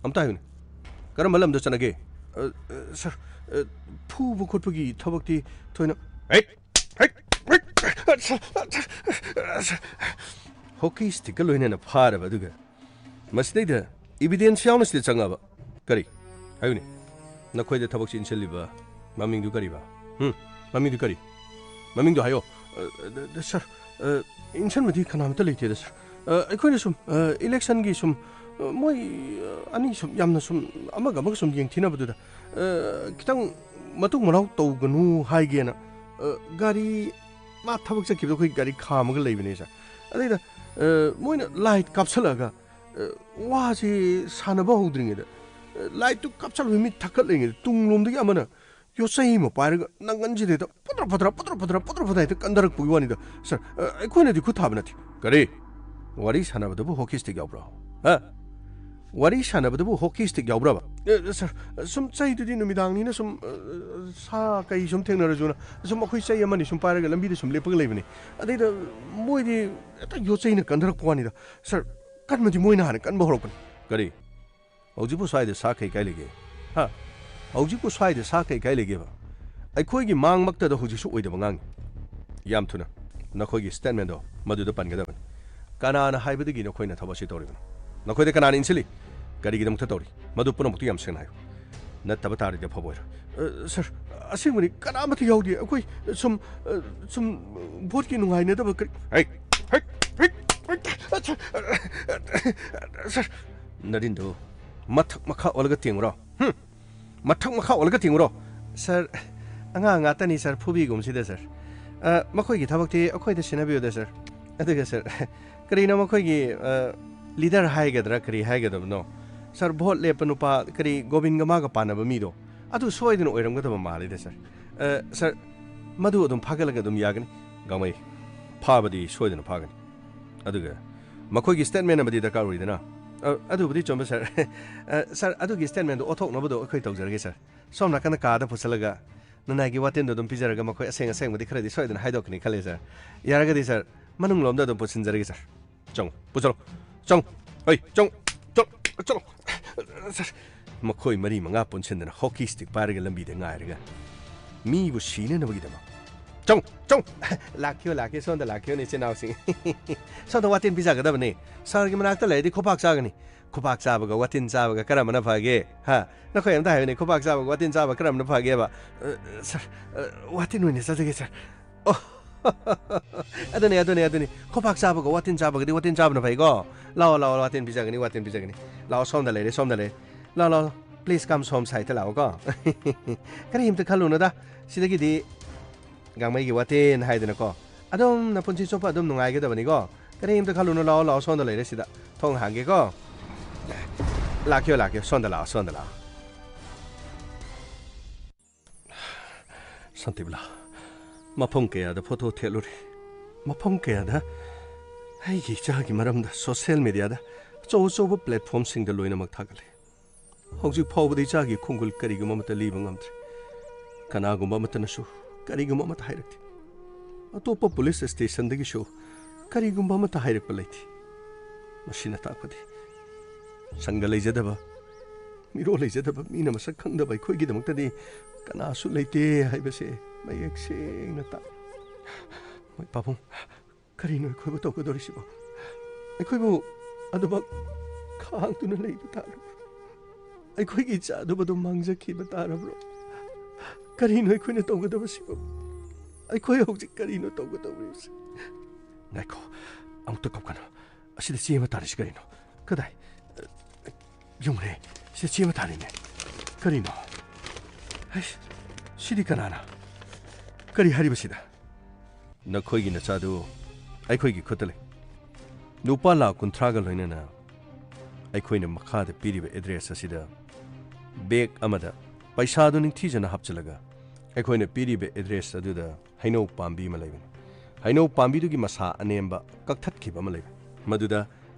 ꯑꯝꯇ ꯍꯥꯏꯌꯨꯅꯦ꯫ ꯀꯔꯝꯕ ꯂꯝꯗ ꯆꯠꯅꯒꯦ? ꯑ, ꯑ, ꯁꯥꯔ, ꯑ, ꯐꯨꯕ ꯈꯣꯠꯄꯒꯤ ꯊꯕꯛꯇꯤ ꯊꯣꯏꯅ ꯍꯦꯛ! ꯍꯦꯛ! ꯍꯦꯛ! ꯁꯥꯔ, ꯁꯥꯔ, ꯁꯥꯔ, ꯍꯣꯀꯤ ꯁ꯭ꯇꯤꯛꯀ ꯂꯣꯏꯅꯅ ꯐꯥꯔꯕ ꯑꯗꯨꯒ ꯃꯁꯤꯗꯩꯗ ꯏꯕꯤꯗꯦꯟꯁ ꯌꯥꯎꯅ ꯁꯤꯗ ꯆꯪꯉꯛꯑꯕ꯫ ꯀꯔꯤ? ꯍꯥꯏꯌꯨꯅꯦ꯫ ꯅꯈꯣꯏꯗ ꯊꯕꯛ ꯆꯦꯟꯁꯤꯜꯂꯤꯕ ꯃꯃꯤꯡꯗꯨ ꯀꯔꯤꯕ? ꯍꯨꯝ? ꯃꯃꯤꯡꯗꯨ ꯀꯔꯤ? ꯃꯃꯤꯡꯗꯨ ꯍꯥꯏꯌꯣ꯫ ꯑ, ꯑ, ꯁꯥꯔ, ꯑ, ꯏꯟꯁꯤꯟꯕꯗꯤ ꯀꯅꯥꯃꯠꯇ ꯂꯩꯇꯦꯗ, ꯁꯥꯔ꯫ ꯑ, ꯑꯩꯈꯣꯏꯅ ꯁꯨꯝ, ꯑ, ꯏꯂꯦꯛꯁꯟꯒꯤ ꯁꯨꯝ, ꯑ, ꯃꯣꯏ, ꯑ, ꯑꯅꯤ ꯁꯨꯝ ꯌꯥꯝꯅ ꯁꯨꯝ ꯑꯃꯒ ꯑꯃꯒ ꯁꯨꯝ ꯌꯦꯡꯊꯤꯅꯕꯗꯨꯗ, ꯑ, ꯈꯤꯇꯪ ꯃꯇꯨꯡ ꯃꯅꯥꯎ ꯇꯧꯒꯅꯨ ꯍꯥꯏꯒꯦꯅ, ꯑ, ꯒꯥꯔꯤ, ꯃꯥ ꯊꯕꯛ ꯆꯠꯈꯤꯕꯗ ꯑꯩꯈꯣꯏ ꯒꯥꯔꯤ ꯈꯥꯝꯃꯒ ꯂꯩꯕꯅꯦ, ꯁꯥꯔ꯫ ꯑꯗꯩꯗ, ꯑ, ꯃꯣꯏꯅ ꯂꯥꯏꯠ ꯀꯥꯞꯁꯜꯂꯛꯑꯒ, ꯑ, ꯋꯥꯁꯤ ꯁꯥꯟꯅꯕ ꯍꯧꯗ꯭ꯔꯤꯉꯩꯗ, ꯑ, ꯂꯥꯏꯠꯇꯨ ꯀꯥꯞꯁꯜꯂꯨꯕ ꯃꯤ ꯊꯛꯀꯠꯂꯤꯉꯩꯗ ꯇꯨꯡꯂꯣꯝꯗꯒꯤ ꯑꯃꯅ ꯌꯣꯠꯆꯩ ꯑꯃ ꯄꯥꯏꯔꯒ ꯅꯪꯒꯟꯁꯤꯗ ꯍꯦꯛꯇ ꯄꯨꯗ꯭ꯔ ꯄꯨꯗ꯭ꯔ, ꯄꯨꯗ꯭ꯔ ꯄꯨꯗ꯭ꯔ, ꯄꯨꯗ꯭ꯔ ꯄꯨꯗ꯭ꯔ ꯍꯦꯛꯇ ꯀꯟꯊꯔꯛꯄꯒꯤ ꯋꯥꯅꯤꯗ꯫ ꯁꯥꯔ, ꯑ, ꯑꯩꯈꯣꯏꯅꯗꯤ ꯈꯨꯠ ꯊꯥꯕ ꯅꯠꯇꯦ꯫ ꯀꯔꯤ? ꯋꯥꯔꯤ ꯁꯥꯟꯅꯕꯗꯕꯨ ꯍꯣꯀꯤ ꯁ꯭ꯇꯤꯛ ꯌꯥꯎꯕ꯭ꯔꯣ? ꯍꯥ? ꯋꯥꯔꯤ ꯁꯥꯟꯅꯕꯗꯕꯨ ꯍꯣꯀꯤ ꯁ꯭ꯇꯤꯛ ꯌꯥꯎꯕ꯭ꯔꯕ? ꯑꯦ, ꯁꯥꯔ, ꯁꯨꯝ ꯆꯩꯗꯨꯗꯤ ꯅꯨꯃꯤꯗꯥꯡꯅꯤꯅ ꯁꯨꯝ, ꯑ, ꯁꯥ ꯀꯩ ꯁꯨꯝ ꯊꯦꯡꯅꯔꯁꯨꯅ ꯁꯨꯝ ꯑꯩꯈꯣꯏ ꯆꯩ ꯑꯃꯅꯤ ꯁꯨꯝ ꯄꯥꯏꯔꯒ ꯂꯝꯕꯤꯗ ꯁꯨꯝ ꯂꯦꯞꯄꯒ ꯂꯩꯕꯅꯤ꯫ ꯑꯗꯩꯗ ꯃꯣꯏꯗꯤ ꯍꯦꯛꯇ ꯌꯣꯠꯆꯩꯅ ꯀꯟꯊꯔꯛꯄ ꯋꯥꯅꯤꯗ꯫ ꯁꯥꯔ, ꯀꯟꯕꯗꯤ ꯃꯣꯏꯅ ꯍꯥꯟꯅ ꯀꯟꯕ ꯍꯧꯔꯛꯄꯅꯤ꯫ ꯀꯔꯤ? ꯍꯧꯖꯤꯛꯄꯨ ꯁ꯭ꯋꯥꯏꯗ ꯁꯥ ꯀꯩ ꯀꯥꯏ ꯂꯩꯒꯦ? ꯍꯥ? ꯍꯧꯖꯤꯛꯄꯨ ꯁ꯭ꯋꯥꯏꯗ ꯁꯥ ꯀꯩ ꯀꯥꯏ ꯂꯩꯒꯦꯕ? ꯑꯩꯈꯣꯏꯒꯤ ꯃꯥꯡꯃꯛꯇꯗ ꯍꯧꯖꯤꯛꯁꯨ ꯑꯣꯏꯗꯕ ꯉꯥꯡꯉꯤ꯫ ꯌꯥꯝ ꯊꯨꯅ ꯅꯈꯣꯏꯒꯤ ꯁ꯭ꯇꯦꯠꯃꯦꯟꯗꯣ ꯃꯗꯨꯗ ꯄꯟꯒꯗꯕꯅꯤ꯫ ꯀꯅꯥꯅ ꯍꯥꯏꯕꯗꯒꯤ ꯅꯈꯣꯏꯅ ꯊꯕꯛ ꯑꯁꯤ ꯇꯧꯔꯤꯕꯅꯣ? ꯅꯈꯣꯏꯗ ꯀꯅꯥꯅ ꯏꯟꯁꯤꯜꯂꯤ? ꯀꯔꯤꯒꯤꯗꯃꯛꯇ ꯇꯧꯔꯤ? ꯃꯗꯨ ꯄꯨꯝꯅꯃꯛꯇꯨ ꯌꯥꯝ ꯁꯦꯡꯅ ꯍꯥꯏꯌꯨ꯫ ꯅꯠꯇꯕ ꯇꯥꯔꯗꯤ ꯑꯐꯕ ꯑꯣꯏꯔꯣꯏ꯫ ꯑ, ꯁꯥꯔ, ꯑꯁꯦꯡꯕꯅꯤ ꯀꯅꯥꯃꯠꯇ ꯌꯥꯎꯗꯦ꯫ ꯑꯩꯈꯣꯏ ꯁꯨꯝ, ꯑ, ꯁꯨꯝ ꯚꯣꯠꯀꯤ ꯅꯨꯡꯉꯥꯏꯅꯗꯕ ꯀꯔꯤ ꯍꯩ! ꯍꯩ! ꯍꯩ! ꯍꯩ! ꯁꯥꯔ, ꯅꯔꯤꯟꯗꯨ ꯃꯊꯛ ꯃꯈꯥ ꯑꯣꯜꯂꯒ ꯇꯦꯡꯉꯨꯔꯣ꯫ ꯍꯨꯝ! ꯃꯊꯛ ꯃꯈꯥ ꯑꯣꯜꯂꯒ ꯇꯦꯡꯉꯨꯔꯣ꯫ ꯁꯥꯔ, ꯑꯉꯥꯡ ꯉꯥꯛꯇꯅꯤ ꯁꯥꯔ, ꯐꯨꯕꯤꯒꯨꯝꯁꯤꯗ ꯁꯥꯔ꯫ ꯑ, ꯃꯈꯣꯏꯒꯤ ꯊꯕꯛꯇꯤ ꯑꯩꯈꯣꯏꯗ ꯁꯤꯟꯅꯕꯤꯌꯨꯗ ꯁꯥꯔ꯫ ꯑꯗꯨꯒ ꯁꯥꯔ, ꯀꯔꯤꯅꯣ ꯃꯈꯣꯏꯒꯤ, ꯑ, ꯂꯤꯗꯔ ꯍꯥꯏꯒꯗ꯭ꯔꯥ ꯀꯔꯤ ꯍꯥꯏꯒꯗꯕꯅꯣ? ꯁꯥꯔ, ꯚꯣꯠ ꯂꯦꯞꯄ ꯅꯨꯄꯥ ꯀꯔꯤ ꯒꯣꯕꯤꯟꯒ ꯃꯥꯒ ꯄꯥꯟꯅꯕ ꯃꯤꯗꯣ, ꯑꯗꯨ ꯁꯣꯏꯗꯅ ꯑꯣꯏꯔꯝꯒꯗꯕ ꯃꯥꯜꯂꯤꯗ ꯁꯥꯔ꯫ ꯑ, ꯁꯥꯔ, ꯃꯗꯨ ꯑꯗꯨꯝ ꯐꯥꯒꯠꯂꯒ ꯑꯗꯨꯝ ꯌꯥꯒꯅꯤ꯫ ꯒꯥꯡꯃꯩ, ꯐꯥꯕꯗꯤ ꯁꯣꯏꯗꯅ ꯐꯥꯒꯅꯤ꯫ ꯑꯗꯨꯒ ꯃꯈꯣꯏꯒꯤ ꯁ꯭ꯇꯦꯠꯃꯦꯟ ꯑꯃꯗꯤ ꯗꯔꯀꯥꯔ ꯑꯣꯏꯗꯅ? ꯑ, ꯑꯗꯨꯕꯨꯗꯤ ꯆꯨꯝꯕ ꯁꯥꯔ꯫ ꯑ, ꯁꯥꯔ, ꯑꯗꯨꯒꯤ ꯁ꯭ꯇꯦꯠꯃꯦꯟꯗꯣ ꯑꯣꯟꯊꯣꯛꯅꯕꯗꯣ ꯑꯩꯈꯣꯏ ꯇꯧꯖꯔꯒꯦ ꯁꯥꯔ꯫ ꯁꯣꯝ ꯅꯥꯀꯟꯗ ꯀꯥꯗ ꯄꯨꯁꯜꯂꯒ ꯅꯅꯥꯏꯒꯤ ꯋꯥꯇꯤꯟꯗꯣ ꯑꯗꯨꯝ ꯄꯤꯖꯔꯒ ꯃꯈꯣꯏ ꯑꯁꯦꯡ ꯑꯁꯦꯡꯕꯗꯤ ꯈꯔꯗꯤ ꯁꯣꯏꯗꯅ ꯍꯥꯏꯗꯣꯛꯀꯅꯤ ꯈꯜꯂꯦ ꯁꯥꯔ꯫ ꯌꯥꯔꯒꯗꯤ ꯁꯥꯔ, ꯃꯅꯨꯡꯂꯣꯝꯗ ꯑꯗꯨꯝ ꯄꯨꯁꯤꯟꯖꯔꯒꯦ ꯁꯥꯔ꯫ ꯆꯪꯉꯨ, ꯄꯨꯁꯜꯂꯣ꯫ ꯆꯪꯉꯨ꯫ ꯑꯩ, ꯆꯪꯉꯨ꯫ ꯆꯪꯉꯨ꯫ ꯆꯠꯂꯣ꯫ ꯁꯥꯔ, ꯃꯈꯣꯏ ꯃꯔꯤ ꯃꯉꯥ ꯄꯨꯟꯁꯤꯟꯗꯅ ꯍꯣꯀꯤ ꯁ꯭ꯇꯤꯛ ꯄꯥꯏꯔꯒ ꯂꯝꯕꯤꯗ ꯉꯥꯏꯔꯒ ꯃꯤꯕꯨ ꯁꯤꯅꯅꯕꯒꯤꯗꯃꯛ꯫ ꯆꯪ, ꯆꯪ! ꯂꯥꯛꯈꯤꯌꯣ, ꯂꯥꯛꯈꯤꯌꯣ, ꯁꯣꯝꯗ ꯂꯥꯛꯈꯤꯌꯣꯅꯦ, ꯏꯆꯤꯟ ꯏꯅꯥꯎꯁꯤꯡ꯫ ꯁꯣꯝꯗ ꯋꯥꯇꯤꯟ ꯄꯤꯖꯒꯗꯕꯅꯦ꯫ ꯁꯥꯔꯒꯤ ꯃꯅꯥꯛꯇ ꯂꯩꯔꯗꯤ ꯈꯨꯄꯥꯛ ꯆꯥꯒꯅꯤ꯫ ꯈꯨꯄꯥꯛ ꯆꯥꯕꯒ ꯋꯥꯇꯤꯟ ꯆꯥꯕꯒ ꯀꯔꯝꯕꯅ ꯐꯒꯦ? ꯍꯥ? ꯅꯈꯣꯏ ꯑꯝꯇ ꯍꯥꯏꯌꯨꯅꯦ, ꯈꯨꯄꯥꯛ ꯆꯥꯕꯒ ꯋꯥꯇꯤꯟ ꯆꯥꯕ ꯀꯔꯝꯕꯅ ꯐꯒꯦꯕ? ꯑ, ꯁꯥꯔ, ꯑ, ꯋꯥꯇꯤꯟ ꯑꯣꯏꯅ ꯆꯥꯖꯒꯦ, ꯁꯥꯔ꯫ ꯑꯣ, ꯑꯗꯨꯅꯦ, ꯑꯗꯨꯅꯦ, ꯑꯗꯨꯅꯦ꯫ ꯈꯨꯄꯥꯛ ꯆꯥꯕꯒ ꯋꯥꯇꯤꯟ ꯆꯥꯕꯒꯗꯤ ꯋꯥꯇꯤꯟ ꯆꯥꯕꯅ ꯐꯩꯀꯣ? ꯂꯥꯛꯑꯣ, ꯂꯥꯛꯑꯣ, ꯋꯥꯇꯤꯟ ꯄꯤꯖꯒꯅꯤ, ꯋꯥꯇꯤꯟ ꯄꯤꯖꯒꯅꯤ꯫ ꯂꯥꯛꯑꯣ, ꯁꯣꯝꯗ ꯂꯩꯔꯦ, ꯁꯣꯝꯗ ꯂꯩꯔꯦ꯫ ꯂꯥꯛꯑꯣ, ꯂꯥꯛꯑꯣ, ꯂꯥꯛꯑꯣ꯫ Please come ꯁꯣꯝ side ꯂꯥꯛꯑꯣꯀꯣ꯫ ꯀꯔꯤꯝꯇ ꯈꯜꯂꯨꯅꯨꯗ꯫ ꯁꯤꯗꯒꯤꯗꯤ ꯒꯥꯡꯃꯩꯒꯤ ꯋꯥꯇꯦꯟ ꯍꯥꯏꯗꯅꯀꯣ꯫ ꯑꯗꯨꯝ ꯅꯄꯨꯟꯁꯤ ꯆꯨꯞꯄ ꯑꯗꯨꯝ ꯅꯨꯡꯉꯥꯏꯒꯗꯕꯅꯤꯀꯣ꯫ ꯀꯔꯤꯝꯇ ꯈꯜꯂꯨꯅꯨ, ꯂꯥꯛꯑꯣ, ꯂꯥꯛꯑꯣ, ꯁꯣꯝꯗ ꯂꯩꯔꯦ ꯁꯤꯗ꯫ ꯊꯣꯡ ꯍꯥꯡꯒꯦꯀꯣ꯫ ꯂꯥꯛꯈꯤꯌꯣ, ꯂꯥꯛꯈꯤꯌꯣ, ꯁꯣꯝꯗ ꯂꯥꯛꯑꯣ, ꯁꯣꯝꯗ ꯂꯥꯛꯑꯣ꯫ ꯁꯥꯟꯇꯤꯕꯂꯥ, ꯃꯐꯝ ꯀꯌꯥꯗ ꯐꯣꯇꯣ ꯊꯦꯠꯂꯨꯔꯦ꯫ ꯃꯐꯝ ꯀꯌꯥꯗ ꯑꯩꯒꯤ ꯏꯆꯥꯒꯤ ꯃꯔꯝꯗ ꯁꯣꯁꯤꯌꯦꯜ ꯃꯤꯗꯤꯌꯥꯗ ꯑꯆꯧ ꯑꯆꯧꯕ ꯄ꯭ꯂꯦꯠꯐꯣꯔꯝꯁꯤꯡꯗ ꯂꯣꯏꯅꯃꯛ ꯊꯥꯒꯠꯂꯦ꯫ ꯍꯧꯖꯤꯛ ꯐꯥꯎꯕꯗ ꯏꯆꯥꯒꯤ ꯈꯣꯡꯒꯨꯜ ꯀꯔꯤꯒꯨꯝꯕ ꯑꯃꯠꯇ ꯂꯤꯕ ꯉꯝꯗ꯭ꯔꯤ꯫ ꯀꯅꯥꯒꯨꯝꯕ ꯑꯃꯠꯇꯅꯁꯨ ꯀꯔꯤꯒꯨꯝꯕ ꯑꯃꯠꯇ ꯍꯥꯏꯔꯛꯇꯦ꯫ ꯑꯇꯣꯞꯄ ꯄꯨꯂꯤꯁ ꯁ꯭ꯇꯦꯁꯟꯗꯒꯤꯁꯨ ꯀꯔꯤꯒꯨꯝꯕ ꯑꯃꯠꯇ ꯍꯥꯏꯔꯛꯄ ꯂꯩꯇꯦ꯫ ꯃꯁꯤꯅ ꯇꯥꯛꯄꯗꯤ ꯁꯪꯒ ꯂꯩꯖꯗꯕ, ꯃꯤꯔꯣꯜ ꯂꯩꯖꯗꯕ ꯃꯤꯅ ꯃꯁꯛ ꯈꯪꯗꯕ ꯑꯩꯈꯣꯏꯒꯤꯗꯃꯛꯇꯗꯤ ꯀꯅꯥꯁꯨ ꯂꯩꯇꯦ ꯍꯥꯏꯕꯁꯦ ꯃꯌꯦꯛ ꯁꯦꯡꯅ ꯇꯥꯛꯏ꯫ ꯃꯣꯏ ꯄꯥꯕꯨꯡ, ꯀꯔꯤꯅꯣ ꯑꯩꯈꯣꯏꯕꯨ ꯇꯧꯒꯗꯧꯔꯤꯁꯤꯕꯣ? ꯑꯩꯈꯣꯏꯕꯨ ꯑꯗꯨꯃꯛ ꯈꯥꯡꯗꯨꯅ ꯂꯩꯕ ꯇꯥꯔꯕ꯭ꯔꯣ? ꯑꯩꯈꯣꯏꯒꯤ ꯏꯆꯥ ꯑꯗꯨꯕꯨ ꯑꯗꯨꯝ ꯃꯥꯡꯖꯈꯤꯕ ꯇꯥꯔꯕ꯭ꯔꯣ? ꯀꯔꯤꯅꯣ ꯑꯩꯈꯣꯏꯅ ꯇꯧꯒꯗꯕꯁꯤꯕꯣ? ꯑꯩꯈꯣꯏ ꯍꯧꯖꯤꯛ ꯀꯔꯤꯅꯣ ꯇꯧꯒꯗꯧꯔꯤꯕꯁꯤ? ꯉꯥꯏꯈꯣ, ꯑꯃꯨꯛꯇ ꯀꯞꯀꯅꯨ꯫ ꯑꯁꯤꯗ ꯆꯦ ꯑꯃ ꯇꯥꯔꯤꯁꯤ ꯀꯔꯤꯅꯣ? ꯀꯗꯥꯏ? ꯌꯨꯝꯔꯦ, ꯁꯤꯗ ꯆꯦ ꯑꯃ ꯇꯥꯔꯤꯅꯦ꯫ ꯀꯔꯤꯅꯣ? ꯍꯩꯁ, ꯁꯤꯗꯤ ꯀꯅꯥꯅ? ꯀꯔꯤ ꯍꯥꯏꯔꯤꯕꯁꯤꯗ? ꯅꯈꯣꯏꯒꯤ ꯅꯆꯥꯗꯨ ꯑꯩꯈꯣꯏꯒꯤ ꯈꯨꯠꯇ ꯂꯩ꯫ ꯂꯨꯄꯥ ꯂꯥꯈ ꯀꯨꯟꯊ꯭ꯔꯥꯒ ꯂꯣꯏꯅꯅ ꯑꯩꯈꯣꯏꯅ ꯃꯈꯥꯗ ꯄꯤꯔꯤꯕ ꯑꯦꯗ꯭ꯔꯦꯁ ꯑꯁꯤꯗ ꯕꯦꯒ ꯑꯃꯗ ꯄꯩꯁꯥꯗꯨ ꯅꯤꯡꯊꯤꯖꯅ ꯍꯥꯞꯆꯤꯜꯂꯒ ꯑꯩꯈꯣꯏꯅ ꯄꯤꯔꯤꯕ ꯑꯦꯗ꯭ꯔꯦꯁ ꯑꯗꯨꯗ ꯍꯩꯅꯧ ꯄꯥꯝꯕꯤ ꯑꯃ ꯂꯩꯕꯅꯤ꯫ ꯍꯩꯅꯧ ꯄꯥꯝꯕꯤꯗꯨꯒꯤ ꯃꯁꯥ ꯑꯅꯦꯝꯕ ꯀꯛꯊꯠꯈꯤꯕ ꯑꯃ ꯂꯩꯕꯅꯤ꯫ ꯃꯗꯨꯗ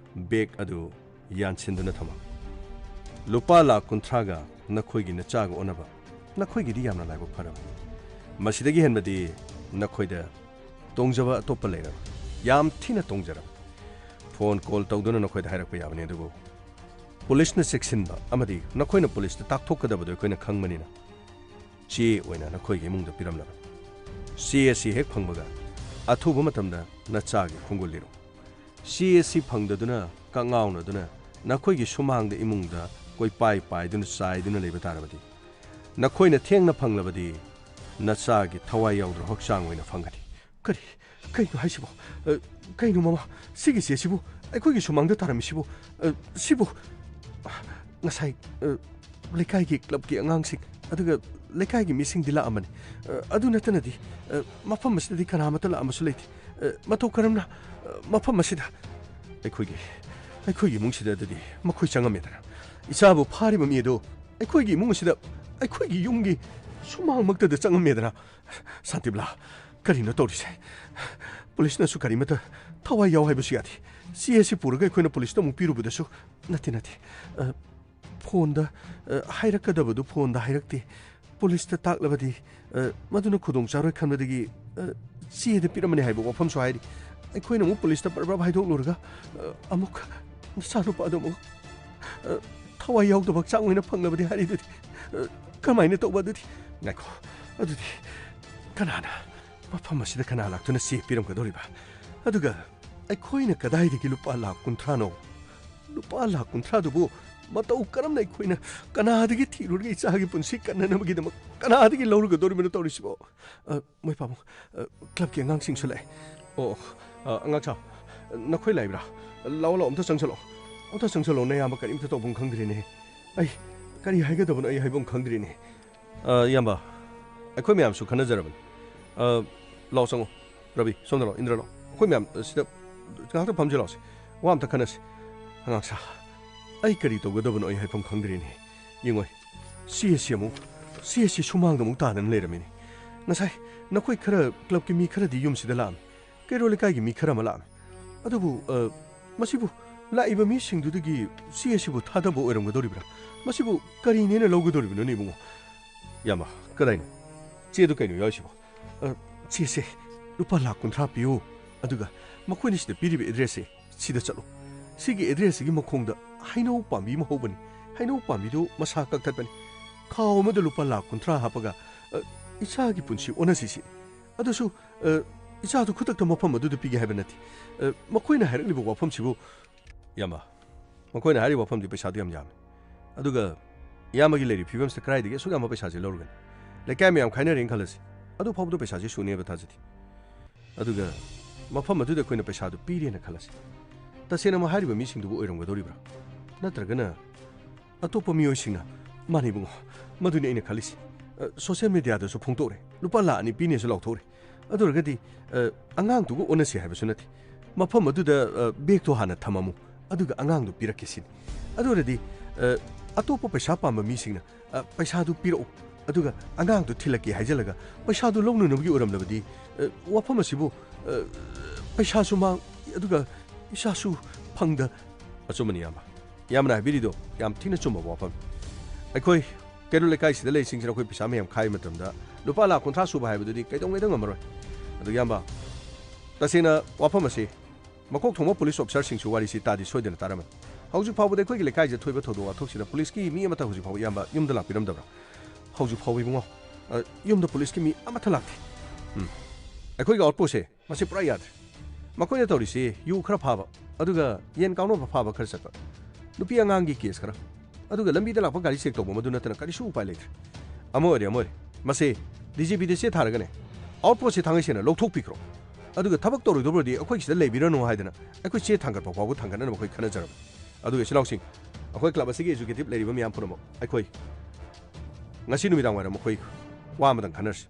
ꯕꯦꯒ ꯑꯗꯨ ꯌꯥꯟꯁꯤꯟꯗꯨꯅ ꯊꯝꯃꯝꯃꯤ꯫ ꯂꯨꯄꯥ ꯂꯥꯈ ꯀꯨꯟꯊ꯭ꯔꯥꯒ ꯅꯈꯣꯏꯒꯤ ꯅꯆꯥꯒ ꯑꯣꯟꯅꯕ ꯅꯈꯣꯏꯒꯤꯗꯤ ꯌꯥꯝꯅ ꯂꯥꯏꯕꯛ ꯐꯔꯕꯅꯤ꯫ ꯃꯁꯤꯗꯒꯤ ꯍꯦꯟꯕꯗꯤ ꯅꯈꯣꯏꯗ ꯇꯣꯡꯖꯕ ꯑꯇꯣꯞꯄ ꯂꯩꯔꯔꯣꯏ꯫ ꯌꯥꯝ ꯊꯤꯅ ꯇꯣꯡꯖꯔꯕꯅꯤ꯫ ꯐꯣꯟ ꯀꯣꯜ ꯇꯧꯗꯨꯅ ꯅꯈꯣꯏꯗ ꯍꯥꯏꯔꯛꯄ ꯌꯥꯕꯅꯤ, ꯑꯗꯨꯕꯨ ꯄꯨꯂꯤꯁꯅ ꯆꯦꯛꯁꯤꯟꯕ ꯑꯃꯗꯤ ꯅꯈꯣꯏꯅ ꯄꯨꯂꯤꯁꯇ ꯇꯥꯛꯊꯣꯛꯀꯗꯕꯗꯨ ꯑꯩꯈꯣꯏꯅ ꯈꯪꯕꯅꯤꯅ ꯆꯦ ꯑꯣꯏꯅ ꯅꯈꯣꯏꯒꯤ ꯏꯃꯨꯡꯗ ꯄꯤꯔꯝꯂꯕꯅꯤ꯫ ꯆꯦ ꯑꯁꯤ ꯍꯦꯛ ꯐꯪꯕꯒ ꯑꯊꯨꯕ ꯃꯇꯝꯗ ꯅꯆꯥꯒꯤ ꯈꯣꯡꯒꯨꯜ ꯂꯤꯔꯣ꯫ ꯆꯦ ꯑꯁꯤ ꯐꯪꯗꯗꯨꯅ ꯀꯛꯉꯥꯎꯅꯗꯨꯅ ꯅꯈꯣꯏꯒꯤ ꯁꯨꯃꯥꯡꯗ ꯏꯃꯨꯡꯗ ꯀꯣꯏꯄꯥꯏ ꯄꯥꯏꯗꯨꯅ ꯆꯥꯏꯗꯨꯅ ꯂꯩꯕ ꯇꯥꯔꯕꯗꯤ, ꯅꯈꯣꯏꯅ ꯊꯦꯡꯅ ꯐꯪꯂꯕꯗꯤ ꯅꯆꯥꯒꯤ ꯊꯋꯥꯏ ꯌꯥꯎꯗ꯭ꯔꯕ ꯍꯛꯆꯥꯡ ꯑꯣꯏꯅ ꯐꯪꯒꯅꯤ꯫ ꯀꯔꯤ? ꯀꯩꯅꯣ ꯍꯥꯏꯁꯤꯕꯣ? ꯑ, ꯀꯩꯅꯣ ꯃꯃꯥ? ꯁꯤꯒꯤ ꯆꯦꯁꯤꯕꯨ ꯑꯩꯈꯣꯏꯒꯤ ꯁꯨꯃꯥꯡꯗ ꯇꯥꯔꯝꯃꯤꯁꯤꯕꯨ? ꯑ, ꯁꯤꯕꯨ? ꯉꯁꯥꯏ, ꯑ, ꯂꯩꯀꯥꯏꯒꯤ ꯀ꯭ꯂꯕꯀꯤ ꯑꯉꯥꯡꯁꯤꯡ ꯑꯗꯨꯒ ꯂꯩꯀꯥꯏꯒꯤ ꯃꯤꯁꯤꯡꯗꯤ ꯂꯥꯛꯑꯝꯕꯅꯤ꯫ ꯑ, ꯑꯗꯨ ꯅꯠꯇꯅꯗꯤ, ꯑ, ꯃꯐꯝ ꯑꯁꯤꯗꯗꯤ ꯀꯅꯥꯃꯠꯇ ꯂꯥꯛꯑꯝꯕꯁꯨ ꯂꯩꯇꯦ꯫ ꯑ, ꯃꯇꯧ ꯀꯔꯝꯅ, ꯑ, ꯃꯐꯝ ꯑꯁꯤꯗ ꯑꯩꯈꯣꯏꯒꯤ, ꯑꯩꯈꯣꯏꯒꯤ ꯏꯃꯨꯡꯁꯤꯗ ꯑꯗꯨꯗꯤ ꯃꯈꯣꯏ ꯆꯪꯉꯝꯃꯦꯗꯅ? ꯏꯆꯥꯕꯨ ꯐꯥꯔꯤꯕ ꯃꯤ ꯑꯗꯨ ꯑꯩꯈꯣꯏꯒꯤ ꯏꯃꯨꯡ ꯑꯁꯤꯗ, ꯑꯩꯈꯣꯏꯒꯤ ꯌꯨꯝꯒꯤ ꯁꯨꯃꯥꯡꯃꯛꯇꯗ ꯆꯪꯉꯝꯃꯦꯗꯅ? ꯁꯥꯟꯇꯤꯕꯂꯥ, ꯀꯔꯤꯅꯣ ꯇꯧꯔꯤꯁꯦ? ꯄꯨꯂꯤꯁꯅꯁꯨ ꯀꯔꯤꯃꯠꯇ ꯊꯋꯥꯏ ꯌꯥꯎ ꯍꯥꯏꯕꯁꯨ ꯌꯥꯗꯦ꯫ ꯆꯦ ꯑꯁꯤ ꯄꯨꯔꯒ ꯑꯩꯈꯣꯏꯅ ꯄꯨꯂꯤꯁꯇ ꯑꯃꯨꯛ ꯄꯤꯔꯨꯕꯗꯁꯨ, ꯅꯠꯇꯦ, ꯅꯠꯇꯦ, ꯑ, ꯐꯣꯟꯗ, ꯑ, ꯍꯥꯏꯔꯛꯀꯗꯕꯗꯨ ꯐꯣꯟꯗ ꯍꯥꯏꯔꯛꯇꯦ꯫ ꯄꯨꯂꯤꯁꯇ ꯇꯥꯛꯂꯕꯗꯤ, ꯑ, ꯃꯗꯨꯅ ꯈꯨꯗꯣꯡ ꯆꯥꯔꯣꯏ ꯈꯟꯕꯗꯒꯤ, ꯑ, ꯆꯦꯗ ꯄꯤꯔꯝꯕꯅꯤ ꯍꯥꯏꯕ ꯋꯥꯐꯝꯁꯨ ꯍꯥꯏꯔꯤ꯫ ꯑꯩꯈꯣꯏꯅ ꯑꯃꯨꯛ ꯄꯨꯂꯤꯁꯇ ꯕꯔ ꯕꯔ ꯍꯥꯏꯗꯣꯛꯂꯨꯔꯒ, ꯑ, ꯑꯃꯨꯛ ꯅꯆꯥꯅꯨꯄꯥꯗꯣ ꯑꯃꯨꯛ, ꯑ, ꯊꯋꯥꯏ ꯌꯥꯎꯗꯕ ꯍꯛꯆꯥꯡ ꯑꯣꯏꯅ ꯐꯪꯂꯕꯗꯤ ꯍꯥꯏꯔꯤꯗꯨꯗꯤ, ꯑ, ꯀꯃꯥꯏꯅ ꯇꯧꯕ ꯑꯗꯨꯗꯤ? ꯉꯥꯏꯈꯣ, ꯑꯗꯨꯗꯤ ꯀꯅꯥꯅ, ꯃꯐꯝ ꯑꯁꯤꯗ ꯀꯅꯥ ꯂꯥꯛꯇꯨꯅ ꯆꯦ ꯄꯤꯔꯝꯒꯗꯧꯔꯤꯕ? ꯑꯗꯨꯒ ꯑꯩꯈꯣꯏꯅ ꯀꯗꯥꯏꯗꯒꯤ ꯂꯨꯄꯥ ꯂꯥꯈ ꯀꯨꯟꯊ꯭ꯔꯥꯅꯣ? ꯂꯨꯄꯥ ꯂꯥꯈ ꯀꯨꯟꯊ꯭ꯔꯥꯗꯨꯕꯨ ꯃꯇꯧ ꯀꯔꯝꯅ ꯑꯩꯈꯣꯏꯅ ꯀꯅꯥꯗꯒꯤ ꯊꯤꯔꯨꯔꯒ ꯏꯆꯥꯒꯤ ꯄꯨꯟꯁꯤ ꯀꯟꯅꯅꯕꯒꯤꯗꯃꯛ ꯀꯅꯥꯗꯒꯤ ꯂꯧꯔꯨꯒꯗꯧꯔꯤꯕꯅꯣ ꯇꯧꯔꯤꯁꯤꯕꯣ? ꯑ, ꯃꯣꯏ ꯄꯥꯕꯨꯡ, ꯑ, ꯀ꯭ꯂꯕꯀꯤ ꯑꯉꯥꯡꯁꯤꯡꯁꯨ ꯂꯥꯛꯑꯦ꯫ ꯑꯣ, ꯑ, ꯑꯉꯥꯡ ꯁꯥ, ꯅꯈꯣꯏ ꯂꯥꯛꯏꯕ꯭ꯔꯥ? ꯂꯥꯛꯑꯣ, ꯂꯥꯛꯑꯣ, ꯑꯝꯇ ꯆꯪꯁꯜꯂꯛꯑꯣ꯫ ꯑꯝꯇ ꯆꯪꯁꯜꯂꯛꯑꯣ, ꯅꯌꯥꯝꯕ ꯀꯔꯤꯝꯇ ꯇꯧꯐꯝ ꯈꯪꯗ꯭ꯔꯦꯅꯦ꯫ ꯑꯩ ꯀꯔꯤ ꯍꯥꯏꯒꯗꯕꯅꯣ ꯑꯩ ꯍꯥꯏꯐꯝ ꯈꯪꯗ꯭ꯔꯦꯅꯦ꯫ ꯑ, ꯏꯌꯥꯝꯕ, ꯑꯩꯈꯣꯏ ꯃꯌꯥꯝꯁꯨ ꯈꯟꯅꯖꯔꯕꯅꯤ꯫ ꯑ, ꯂꯥꯛꯑꯣ, ꯆꯪꯉꯣ꯫ ꯔꯕꯤ, ꯁꯣꯝꯗ ꯂꯥꯛꯑꯣ, ꯏꯟꯗ꯭ꯔ ꯂꯥꯛꯑꯣ꯫ ꯑꯩꯈꯣꯏ ꯃꯌꯥꯝ, ꯑ, ꯁꯤꯗ ꯉꯥꯏꯍꯥꯛꯇ ꯐꯝꯁꯤ ꯂꯥꯛꯑꯣꯁꯦ꯫ ꯋꯥ ꯑꯝꯇ ꯈꯟꯅꯁꯤ꯫ ꯑꯉꯥꯡ ꯁꯥ, ꯑꯩ ꯀꯔꯤ ꯇꯧꯒꯗꯕꯅꯣ ꯑꯩ ꯍꯥꯏꯐꯝ ꯈꯪꯗ꯭ꯔꯦꯅꯦ꯫ ꯌꯦꯡꯉꯣ, ꯆꯦ ꯑꯁꯤ ꯑꯃꯨꯛ, ꯆꯦ ꯑꯁꯤ ꯁꯨꯃꯥꯡꯗ ꯑꯃꯨꯛ ꯇꯥꯗꯅ ꯂꯩꯔꯝꯃꯤꯅꯦ꯫ ꯉꯁꯥꯏ ꯅꯈꯣꯏ ꯈꯔ ꯀ꯭ꯂꯕꯀꯤ ꯃꯤ ꯈꯔꯗꯤ ꯌꯨꯝꯁꯤꯗ ꯂꯥꯛꯑꯝꯃꯤ꯫ ꯀꯩꯔꯣꯜ ꯂꯩꯀꯥꯏꯒꯤ ꯃꯤ ꯈꯔ ꯑꯃ ꯂꯥꯛꯑꯝꯃꯤ꯫ ꯑꯗꯨꯕꯨ, ꯑ, ꯃꯁꯤꯕꯨ ꯂꯥꯛꯏꯕ ꯃꯤꯁꯤꯡꯗꯨꯗꯒꯤ ꯆꯦ ꯑꯁꯤꯕꯨ ꯊꯥꯗꯕ ꯑꯣꯏꯔꯝꯒꯗꯧꯔꯤꯕ꯭ꯔꯥ? ꯃꯁꯤꯕꯨ ꯀꯔꯤꯅꯦꯅ ꯂꯧꯒꯗꯧꯔꯤꯕꯅꯣꯅꯦ, ꯏꯕꯨꯡꯉꯣ? ꯏꯌꯥꯝꯕ, ꯀꯗꯥꯏꯅꯣ? ꯆꯦꯗꯨ ꯀꯩꯅꯣ ꯌꯥꯎꯔꯤꯁꯤꯕꯣ? ꯑ, ꯆꯦꯁꯦ ꯂꯨꯄꯥ ꯂꯥꯈ ꯀꯨꯟꯊ꯭ꯔꯥ ꯄꯤꯌꯨ, ꯑꯗꯨꯒ ꯃꯈꯣꯏꯅ ꯁꯤꯗ ꯄꯤꯔꯤꯕ ꯑꯦꯗ꯭ꯔꯦꯁꯁꯦ ꯁꯤꯗ ꯆꯠꯂꯨ꯫ ꯁꯤꯒꯤ ꯑꯦꯗ꯭ꯔꯦꯁꯁꯤꯒꯤ ꯃꯈꯣꯡꯗ ꯍꯩꯅꯧ ꯄꯥꯝꯕꯤ ꯑꯃ ꯍꯧꯕꯅꯤ꯫ ꯍꯩꯅꯧ ꯄꯥꯝꯕꯤꯗꯨ ꯃꯁꯥ ꯀꯛꯊꯠꯄꯅꯤ꯫ ꯈꯥꯎ ꯑꯃꯗ ꯂꯨꯄꯥ ꯂꯥꯈ ꯀꯨꯟꯊ꯭ꯔꯥ ꯍꯥꯞꯄꯒ, ꯑ, ꯏꯆꯥꯒꯤ ꯄꯨꯟꯁꯤ ꯑꯣꯟꯅꯁꯤ ꯁꯤꯅꯤ꯫ ꯑꯗꯨꯁꯨ, ꯑ, ꯏꯆꯥꯗꯨ ꯈꯨꯗꯛꯇ ꯃꯐꯝ ꯑꯗꯨꯗ ꯄꯤꯒꯦ ꯍꯥꯏꯕ ꯅꯠꯇꯦ꯫ ꯑ, ꯃꯈꯣꯏꯅ ꯍꯥꯏꯔꯛꯂꯤꯕ ꯋꯥꯐꯝꯁꯤꯕꯨ, ꯏꯌꯥꯝꯕ, ꯃꯈꯣꯏꯅ ꯍꯥꯏꯔꯤꯕ ꯋꯥꯐꯝꯗꯤ ꯄꯩꯁꯥꯗꯨ ꯌꯥꯝ ꯌꯥꯝꯃꯤ꯫ ꯑꯗꯨꯒ ꯏꯌꯥꯝꯕꯒꯤ ꯂꯩꯔꯤꯕ ꯐꯤꯕꯝꯁꯤꯗ ꯀꯗꯥꯏꯗꯒꯤ ꯑꯁꯨꯛ ꯌꯥꯝꯕ ꯄꯩꯁꯥꯁꯦ ꯂꯧꯔꯨꯒꯅꯤ? ꯂꯩꯀꯥꯏ ꯃꯌꯥꯝ ꯈꯥꯏꯅꯔꯦꯅ ꯈꯜꯂꯁꯤ, ꯑꯗꯨ ꯐꯥꯎꯕꯗ ꯄꯩꯁꯥꯁꯦ ꯁꯨꯅꯦꯕ ꯊꯥꯖꯗꯦ꯫ ꯑꯗꯨꯒ ꯃꯐꯝ ꯑꯗꯨꯗ ꯑꯩꯈꯣꯏꯅ ꯄꯩꯁꯥꯗꯨ ꯄꯤꯔꯦꯅ ꯈꯜꯂꯁꯤ꯫ ꯇꯁꯦꯡꯅꯃꯛ ꯍꯥꯏꯔꯤꯕ ꯃꯤꯁꯤꯡꯗꯨꯕꯨ ꯑꯣꯏꯔꯝꯒꯗꯧꯔꯤꯕ꯭ꯔꯥ? ꯅꯠꯇ꯭ꯔꯒꯅ ꯑꯇꯣꯞꯄ ꯃꯤꯑꯣꯏꯁꯤꯡꯅ? ꯃꯥꯅꯤ ꯏꯕꯨꯡꯉꯣ, ꯃꯗꯨꯅꯤ ꯑꯩꯅ ꯈꯜꯂꯤꯁꯤ꯫ ꯑ, ꯁꯣꯁꯤꯌꯦꯜ ꯃꯦꯗꯤꯌꯥꯗꯁꯨ ꯐꯣꯡꯗꯣꯛꯔꯦ, ꯂꯨꯄꯥ ꯂꯥꯈ ꯑꯅꯤ ꯄꯤꯅꯦꯁꯨ ꯂꯥꯎꯊꯣꯛꯔꯦ꯫ ꯑꯗꯨ ꯑꯣꯏꯔꯒꯗꯤ, ꯑ, ꯑꯉꯥꯡꯗꯨꯒ ꯑꯣꯟꯅꯁꯤ ꯍꯥꯏꯕꯁꯨ ꯅꯠꯇꯦ꯫ ꯃꯐꯝ ꯑꯗꯨꯗ, ꯑ, ꯕꯦꯒꯇꯣ ꯍꯥꯟꯅ ꯊꯝꯃꯝꯃꯨ, ꯑꯗꯨꯒ ꯑꯉꯥꯡꯗꯨ ꯄꯤꯔꯛꯀꯦ ꯁꯤꯅꯤ꯫ ꯑꯗꯨ ꯑꯣꯏꯔꯗꯤ, ꯑ, ꯑꯇꯣꯞꯄ ꯄꯩꯁꯥ ꯄꯥꯝꯕ ꯃꯤꯁꯤꯡꯅ, "ꯑ, ꯄꯩꯁꯥꯗꯨ ꯄꯤꯔꯛꯎ, ꯑꯗꯨꯒ ꯑꯉꯥꯡꯗꯨ ꯊꯤꯜꯂꯛꯀꯦ" ꯍꯥꯏꯖꯤꯜꯂꯒ ꯄꯩꯁꯥꯗꯨ ꯂꯧꯅꯅꯕꯒꯤ ꯑꯣꯏꯔꯝꯂꯕꯗꯤ, ꯑ, ꯋꯥꯐꯝ ꯑꯁꯤꯕꯨ, ꯑ, ꯄꯩꯁꯥꯁꯨ ꯃꯥꯡ, ꯑꯗꯨꯒ ꯏꯁꯥꯁꯨ ꯐꯪꯗ꯫ ꯑꯆꯨꯝꯕꯅꯤ, ꯏꯌꯥꯝꯕ꯫ ꯏꯌꯥꯝꯕꯅ ꯍꯥꯏꯕꯤꯔꯤꯗꯣ ꯌꯥꯝ ꯊꯤꯅ ꯆꯨꯝꯕ ꯋꯥꯐꯝ꯫ ꯑꯩꯈꯣꯏ ꯀꯩꯔꯣꯜ ꯂꯩꯀꯥꯏꯁꯤꯗ ꯂꯩꯁꯤꯡꯁꯤꯅ ꯑꯩꯈꯣꯏ ꯄꯩꯁꯥ ꯃꯌꯥꯝ ꯈꯥꯏꯕ ꯃꯇꯝꯗ ꯂꯨꯄꯥ ꯂꯥꯈ ꯀꯨꯟꯊ꯭ꯔꯥ ꯁꯨꯕ ꯍꯥꯏꯕꯗꯨꯗꯤ ꯀꯩꯗꯧꯉꯩꯗ ꯉꯝꯃꯔꯣꯏ꯫ ꯑꯗꯨ, ꯏꯌꯥꯝꯕ, ꯇꯁꯦꯡꯅ ꯋꯥꯐꯝ ꯑꯁꯤ ꯃꯀꯣꯛ ꯊꯣꯡꯕ ꯄꯨꯂꯤꯁ ꯑꯣꯐꯤꯁꯥꯔꯁꯤꯡꯁꯨ ꯋꯥꯔꯤꯁꯤ ꯇꯥꯗꯤ ꯁꯣꯏꯗꯅ ꯇꯥꯔꯝꯃꯅꯤ꯫ ꯍꯧꯖꯤꯛ ꯐꯥꯎꯕꯗ ꯑꯩꯈꯣꯏꯒꯤ ꯂꯩꯀꯥꯏꯁꯤꯗ ꯊꯣꯛꯏꯕ ꯊꯧꯗꯣꯛ ꯋꯥꯊꯣꯛꯁꯤꯗ ꯄꯨꯂꯤꯁꯀꯤ ꯃꯤ ꯑꯃꯠꯇ ꯍꯧꯖꯤꯛ ꯐꯥꯎꯕ, ꯏꯌꯥꯝꯕ, ꯌꯨꯝꯗ ꯂꯥꯛꯄꯤꯔꯝꯗꯕ꯭ꯔꯥ? ꯍꯧꯖꯤꯛ ꯐꯥꯎꯕ, ꯏꯕꯨꯡꯉꯣ, ꯑ, ꯌꯨꯝꯗ ꯄꯨꯂꯤꯁꯀꯤ ꯃꯤ ꯑꯃꯠꯇ ꯂꯥꯛꯇꯦ꯫ ꯎꯝ꯫ ꯑꯩꯈꯣꯏꯒꯤ ꯑꯥꯎꯠꯄꯣꯁꯁꯦ ꯃꯁꯤ ꯄꯨꯔꯥ ꯌꯥꯗ꯭ꯔꯦ꯫ ꯃꯈꯣꯏꯅ ꯇꯧꯔꯤꯁꯤ ꯌꯨ ꯈꯔ ꯐꯥꯕ, ꯑꯗꯨꯒ ꯌꯦꯟ ꯀꯥꯎꯅꯕ ꯐꯥꯕ ꯈꯔ ꯆꯠꯄ, ꯅꯨꯄꯤ ꯑꯉꯥꯡꯒꯤ ꯀꯦꯁ ꯈꯔ, ꯑꯗꯨꯒ ꯂꯝꯕꯤꯗ ꯂꯥꯛꯄ ꯒꯥꯔꯤ ꯆꯦꯛ ꯇꯧꯕ, ꯃꯗꯨ ꯅꯠꯇꯅ ꯀꯔꯤꯁꯨ ꯎꯄꯥꯏ ꯂꯩꯇ꯭ꯔꯦ꯫ ꯑꯃ ꯑꯣꯏꯔꯦ, ꯑꯃ ꯑꯣꯏꯔꯦ, ꯃꯁꯤ ꯗꯤ ꯖꯤ ꯄꯤꯗ ꯆꯦ ꯊꯥꯔꯒꯅꯦ, ꯑꯥꯎꯠꯄꯣꯁꯁꯦ ꯊꯥꯡꯒꯩ ꯁꯦꯡꯅ ꯂꯧꯊꯣꯛꯄꯤꯈ꯭ꯔꯣ꯫ ꯑꯗꯨꯒ ꯊꯕꯛ ꯇꯧꯔꯣꯏꯗꯧꯕꯗꯤ ꯑꯩꯈꯣꯏ ꯁꯤꯗ ꯂꯩꯕꯤꯔꯅꯨ ꯍꯥꯏꯗꯅ ꯑꯩꯈꯣꯏ ꯆꯦ ꯊꯥꯡꯒꯠꯄ ꯐꯥꯎꯕ ꯊꯥꯡꯒꯠꯅꯅꯕ ꯑꯩꯈꯣꯏ ꯈꯟꯅꯖꯔꯕꯅꯤ꯫ ꯑꯗꯨꯒ ꯏꯆꯤꯜ ꯏꯅꯥꯎꯁꯤꯡ, ꯑꯩꯈꯣꯏ ꯀ꯭ꯂꯕ ꯑꯁꯤꯒꯤ ꯑꯦꯛꯖꯤꯀ꯭ꯌꯨꯇꯤꯕ ꯂꯩꯔꯤꯕ ꯃꯌꯥꯝ ꯄꯨꯝꯅꯃꯛ ꯑꯩꯈꯣꯏ ꯉꯁꯤ ꯅꯨꯃꯤꯗꯥꯡ ꯋꯥꯏꯔꯝ ꯑꯩꯈꯣꯏ ꯋꯥ ꯑꯃꯇꯪ ꯈꯟꯅꯔꯁꯤ꯫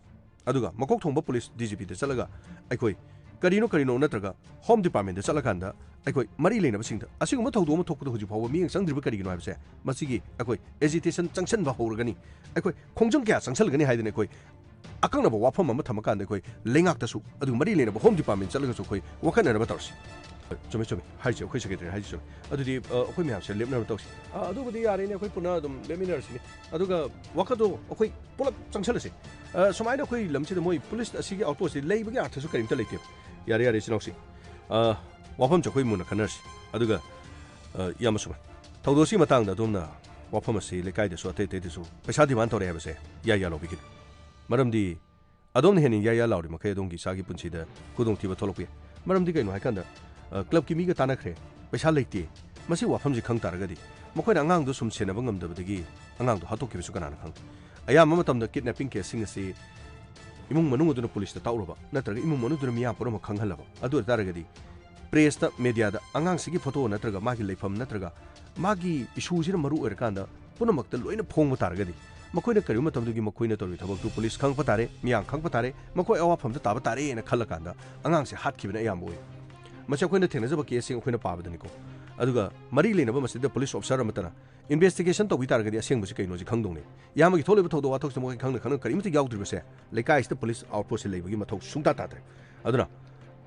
ꯑꯗꯨꯒ ꯃꯀꯣꯛ ꯊꯣꯡꯕ ꯄꯨꯂꯤꯁ ꯗꯤ ꯖꯤ ꯄꯤꯗ ꯆꯠꯂꯒ ꯑꯩꯈꯣꯏ ꯀꯔꯤꯅꯣ ꯀꯔꯤꯅꯣ ꯅꯠꯇ꯭ꯔꯒ ꯍꯣꯝ ꯗꯤꯄꯥꯔꯠꯃꯦꯟꯗ ꯆꯠꯂꯀꯥꯟꯗ ꯑꯩꯈꯣꯏ ꯃꯔꯤ ꯂꯩꯅꯕꯁꯤꯡꯗ ꯑꯁꯤꯒꯨꯝꯕ ꯊꯧꯗꯣꯛ ꯑꯃ ꯊꯣꯛꯄꯗ ꯍꯧꯖꯤꯛ ꯐꯥꯎꯕ ꯃꯤꯠꯌꯦꯡ ꯆꯪꯗ꯭ꯔꯤꯕ ꯀꯔꯤꯒꯤꯅꯣ ꯍꯥꯏꯕꯁꯦ, ꯃꯁꯤꯒꯤ ꯑꯩꯈꯣꯏ ꯑꯦꯖꯤꯇꯦꯁꯟ ꯆꯪꯁꯤꯟꯕ ꯍꯧꯔꯒꯅꯤ꯫ ꯑꯩꯈꯣꯏ ꯈꯣꯡꯖꯪ ꯀꯌꯥ ꯆꯪꯁꯤꯜꯂꯒꯅꯤ ꯍꯥꯏꯗꯅ ꯑꯩꯈꯣꯏ ꯑꯀꯛꯅꯕ ꯋꯥꯐꯝ ꯑꯃ ꯊꯝꯃꯀꯥꯟꯗ ꯑꯩꯈꯣꯏ ꯂꯩꯉꯥꯛꯇꯁꯨ, ꯑꯗꯨꯒ ꯃꯔꯤ ꯂꯩꯅꯕ ꯍꯣꯝ ꯗꯤꯄꯥꯔꯠꯃꯦꯟ ꯆꯠꯂꯒꯁꯨ ꯑꯩꯈꯣꯏ ꯋꯥꯈꯠꯅꯅꯕ ꯇꯧꯔꯁꯤ꯫ ꯆꯨꯝꯃꯦ, ꯆꯨꯝꯃꯦ꯫ ꯍꯥꯏꯁꯦ, ꯑꯩꯈꯣꯏ ꯁꯦꯀ꯭ꯔꯦꯇꯔꯤ ꯍꯥꯏꯁꯦ ꯆꯨꯝꯃꯦ꯫ ꯑꯗꯨꯗꯤ, ꯑ, ꯑꯩꯈꯣꯏ ꯃꯌꯥꯝꯁꯦ ꯂꯦꯞꯅꯔ ꯇꯧꯁꯤ꯫ ꯑ, ꯑꯗꯨꯕꯨꯗꯤ ꯌꯥꯔꯦꯅꯦ, ꯑꯩꯈꯣꯏ ꯄꯨꯟꯅ ꯑꯗꯨꯝ ꯂꯦꯞꯃꯤꯟꯅꯔꯁꯤꯅꯦ꯫ ꯑꯗꯨꯒ ꯋꯥꯈꯜꯗꯣ ꯑꯩꯈꯣꯏ ꯄꯨꯂꯞ ꯆꯪꯁꯜꯂꯁꯤ꯫ ꯑ, ꯁꯨꯃꯥꯏꯅ ꯑꯩꯈꯣꯏ ꯂꯝꯁꯤꯗ ꯃꯣꯏ ꯄꯨꯂꯤꯁ ꯑꯁꯤꯒꯤ ꯑꯥꯎꯠꯄꯣꯁꯁꯤ ꯂꯩꯕꯒꯤ ꯑꯥꯔꯊꯁꯨ ꯀꯔꯤꯝꯇ ꯂꯩꯇꯦꯕ꯫ ꯌꯥꯔꯦ, ꯌꯥꯔꯦ, ꯏꯆꯤꯟ ꯏꯅꯥꯎꯁꯤꯡ꯫ ꯑ, ꯋꯥꯐꯝꯁꯦ ꯑꯩꯈꯣꯏ ꯃꯨꯟꯅ ꯈꯟꯅꯔꯁꯤ꯫ ꯑꯗꯨꯒ, ꯑ, ꯏꯌꯥꯝꯕ ꯁꯨꯃꯟ, ꯊꯧꯗꯣꯛꯁꯤ ꯃꯇꯥꯡꯗ ꯑꯗꯣꯝꯅ ꯋꯥꯐꯝ ꯑꯁꯤ ꯂꯩꯀꯥꯏꯗꯁꯨ ꯑꯇꯩ ꯑꯇꯩꯗꯁꯨ ꯄꯩꯁꯥ demand ꯇꯧꯔꯛꯑꯦ ꯍꯥꯏꯕꯁꯦ ꯏꯌꯥ ꯌꯥ ꯂꯧꯕꯤꯒꯅꯨ꯫ ꯃꯔꯝꯗꯤ ꯑꯗꯣꯝꯅ ꯍꯦꯟꯅ ꯏꯌꯥ ꯌꯥ ꯂꯥꯎꯔꯤ ꯃꯈꯩ ꯑꯗꯣꯝꯒꯤ ꯏꯆꯥꯒꯤ ꯄꯨꯟꯁꯤꯗ ꯈꯨꯗꯣꯡꯊꯤꯕ ꯊꯣꯛꯂꯛꯄ ꯌꯥꯏ꯫ ꯃꯔꯝꯗꯤ ꯀꯩꯅꯣ ꯍꯥꯏꯀꯥꯟꯗ, ꯑ, clubꯀꯤ ꯃꯤꯒ ꯇꯥꯟꯅꯈ꯭ꯔꯦ, ꯄꯩꯁꯥ ꯂꯩꯇꯦ, ꯃꯁꯤ ꯋꯥꯐꯝꯁꯤ ꯈꯪ ꯇꯥꯔꯒꯗꯤ ꯃꯈꯣꯏꯅ ꯑꯉꯥꯡꯗꯣ ꯁꯨꯝ ꯁꯦꯟꯅꯕ ꯉꯝꯗꯕꯗꯒꯤ ꯑꯉꯥꯡꯗꯣ ꯍꯥꯠꯇꯣꯛꯈꯤꯕꯁꯨ ꯀꯅꯥꯅ ꯈꯪ? ꯑꯌꯥꯝꯕ ꯃꯇꯝꯗ kidnapping caseꯁꯤꯡ ꯑꯁꯤ ꯏꯃꯨꯡ ꯃꯅꯨꯡ ꯑꯗꯨꯅ ꯄꯨꯂꯤꯁꯇ ꯇꯥꯛꯎꯔꯕ ꯅꯠꯇ꯭ꯔꯒ ꯏꯃꯨꯡ ꯃꯅꯨꯡꯗꯨꯅ ꯃꯤꯌꯥꯝ ꯄꯨꯝꯅꯃꯛ ꯈꯪꯍꯜꯂꯕ, ꯑꯗꯨ ꯑꯣꯏꯇꯥꯔꯒꯗꯤ pressꯇ, mediaꯗ ꯑꯉꯥꯡꯁꯤꯒꯤ photo ꯅꯠꯇ꯭ꯔꯒ ꯃꯥꯒꯤ ꯂꯩꯐꯝ ꯅꯠꯇ꯭ꯔꯒ ꯃꯥꯒꯤ issueꯁꯤꯅ ꯃꯔꯨ ꯑꯣꯏꯔꯀꯥꯟꯗ ꯄꯨꯝꯅꯃꯛꯇ ꯂꯣꯏꯅ ꯐꯣꯡꯕ ꯇꯥꯔꯒꯗꯤ, ꯃꯈꯣꯏꯅ ꯀꯔꯤꯒꯨꯝꯕ ꯃꯇꯝꯗꯒꯤ ꯃꯈꯣꯏꯅ ꯇꯧꯔꯤꯕ ꯊꯕꯛꯇꯨ ꯄꯨꯂꯤꯁ ꯈꯪꯉꯛꯄ ꯇꯥꯔꯦ, ꯃꯤꯌꯥꯝ ꯈꯪꯉꯛꯄ ꯇꯥꯔꯦ, ꯃꯈꯣꯏ ꯑꯋꯥꯐꯝꯗ ꯇꯥꯕ ꯇꯥꯔꯦꯅ ꯈꯜꯂꯀꯥꯟꯗ ꯑꯉꯥꯡꯁꯦ ꯍꯥꯠꯈꯤꯕꯅ ꯑꯌꯥꯝꯕ ꯑꯣꯏ꯫ ꯃꯁꯤ ꯑꯩꯈꯣꯏꯅ ꯊꯦꯡꯅꯖꯕ caseꯁꯤꯡ ꯑꯩꯈꯣꯏꯅ ꯄꯥꯕꯗꯅꯤꯀꯣ꯫ ꯑꯗꯨꯒ ꯃꯔꯤ ꯂꯩꯅꯕ ꯃꯁꯤꯗ ꯄꯨꯂꯤꯁ officer ꯑꯃꯠꯇꯅ investigation ꯇꯧꯕꯤ ꯇꯥꯔꯒꯗꯤ ꯑꯁꯦꯡꯕꯁꯤ ꯀꯩꯅꯣꯁꯤ ꯈꯪꯗꯧꯅꯤ꯫ ꯏꯌꯥꯝꯕꯒꯤ ꯊꯣꯛꯂꯤꯕ ꯊꯧꯗꯣꯛ ꯋꯥꯊꯣꯛꯁꯤ ꯃꯈꯣꯏ ꯈꯪꯅ ꯈꯪꯅ ꯀꯔꯤꯃꯠꯇ ꯌꯥꯎꯗ꯭ꯔꯤꯕꯁꯦ ꯂꯩꯀꯥꯏꯁꯤꯗ ꯄꯨꯂꯤꯁ outpostꯁꯤ ꯂꯩꯕꯒꯤ ꯃꯊꯧ ꯁꯨꯡꯇꯥ ꯇꯥꯗ꯭ꯔꯦ꯫ ꯑꯗꯨꯅ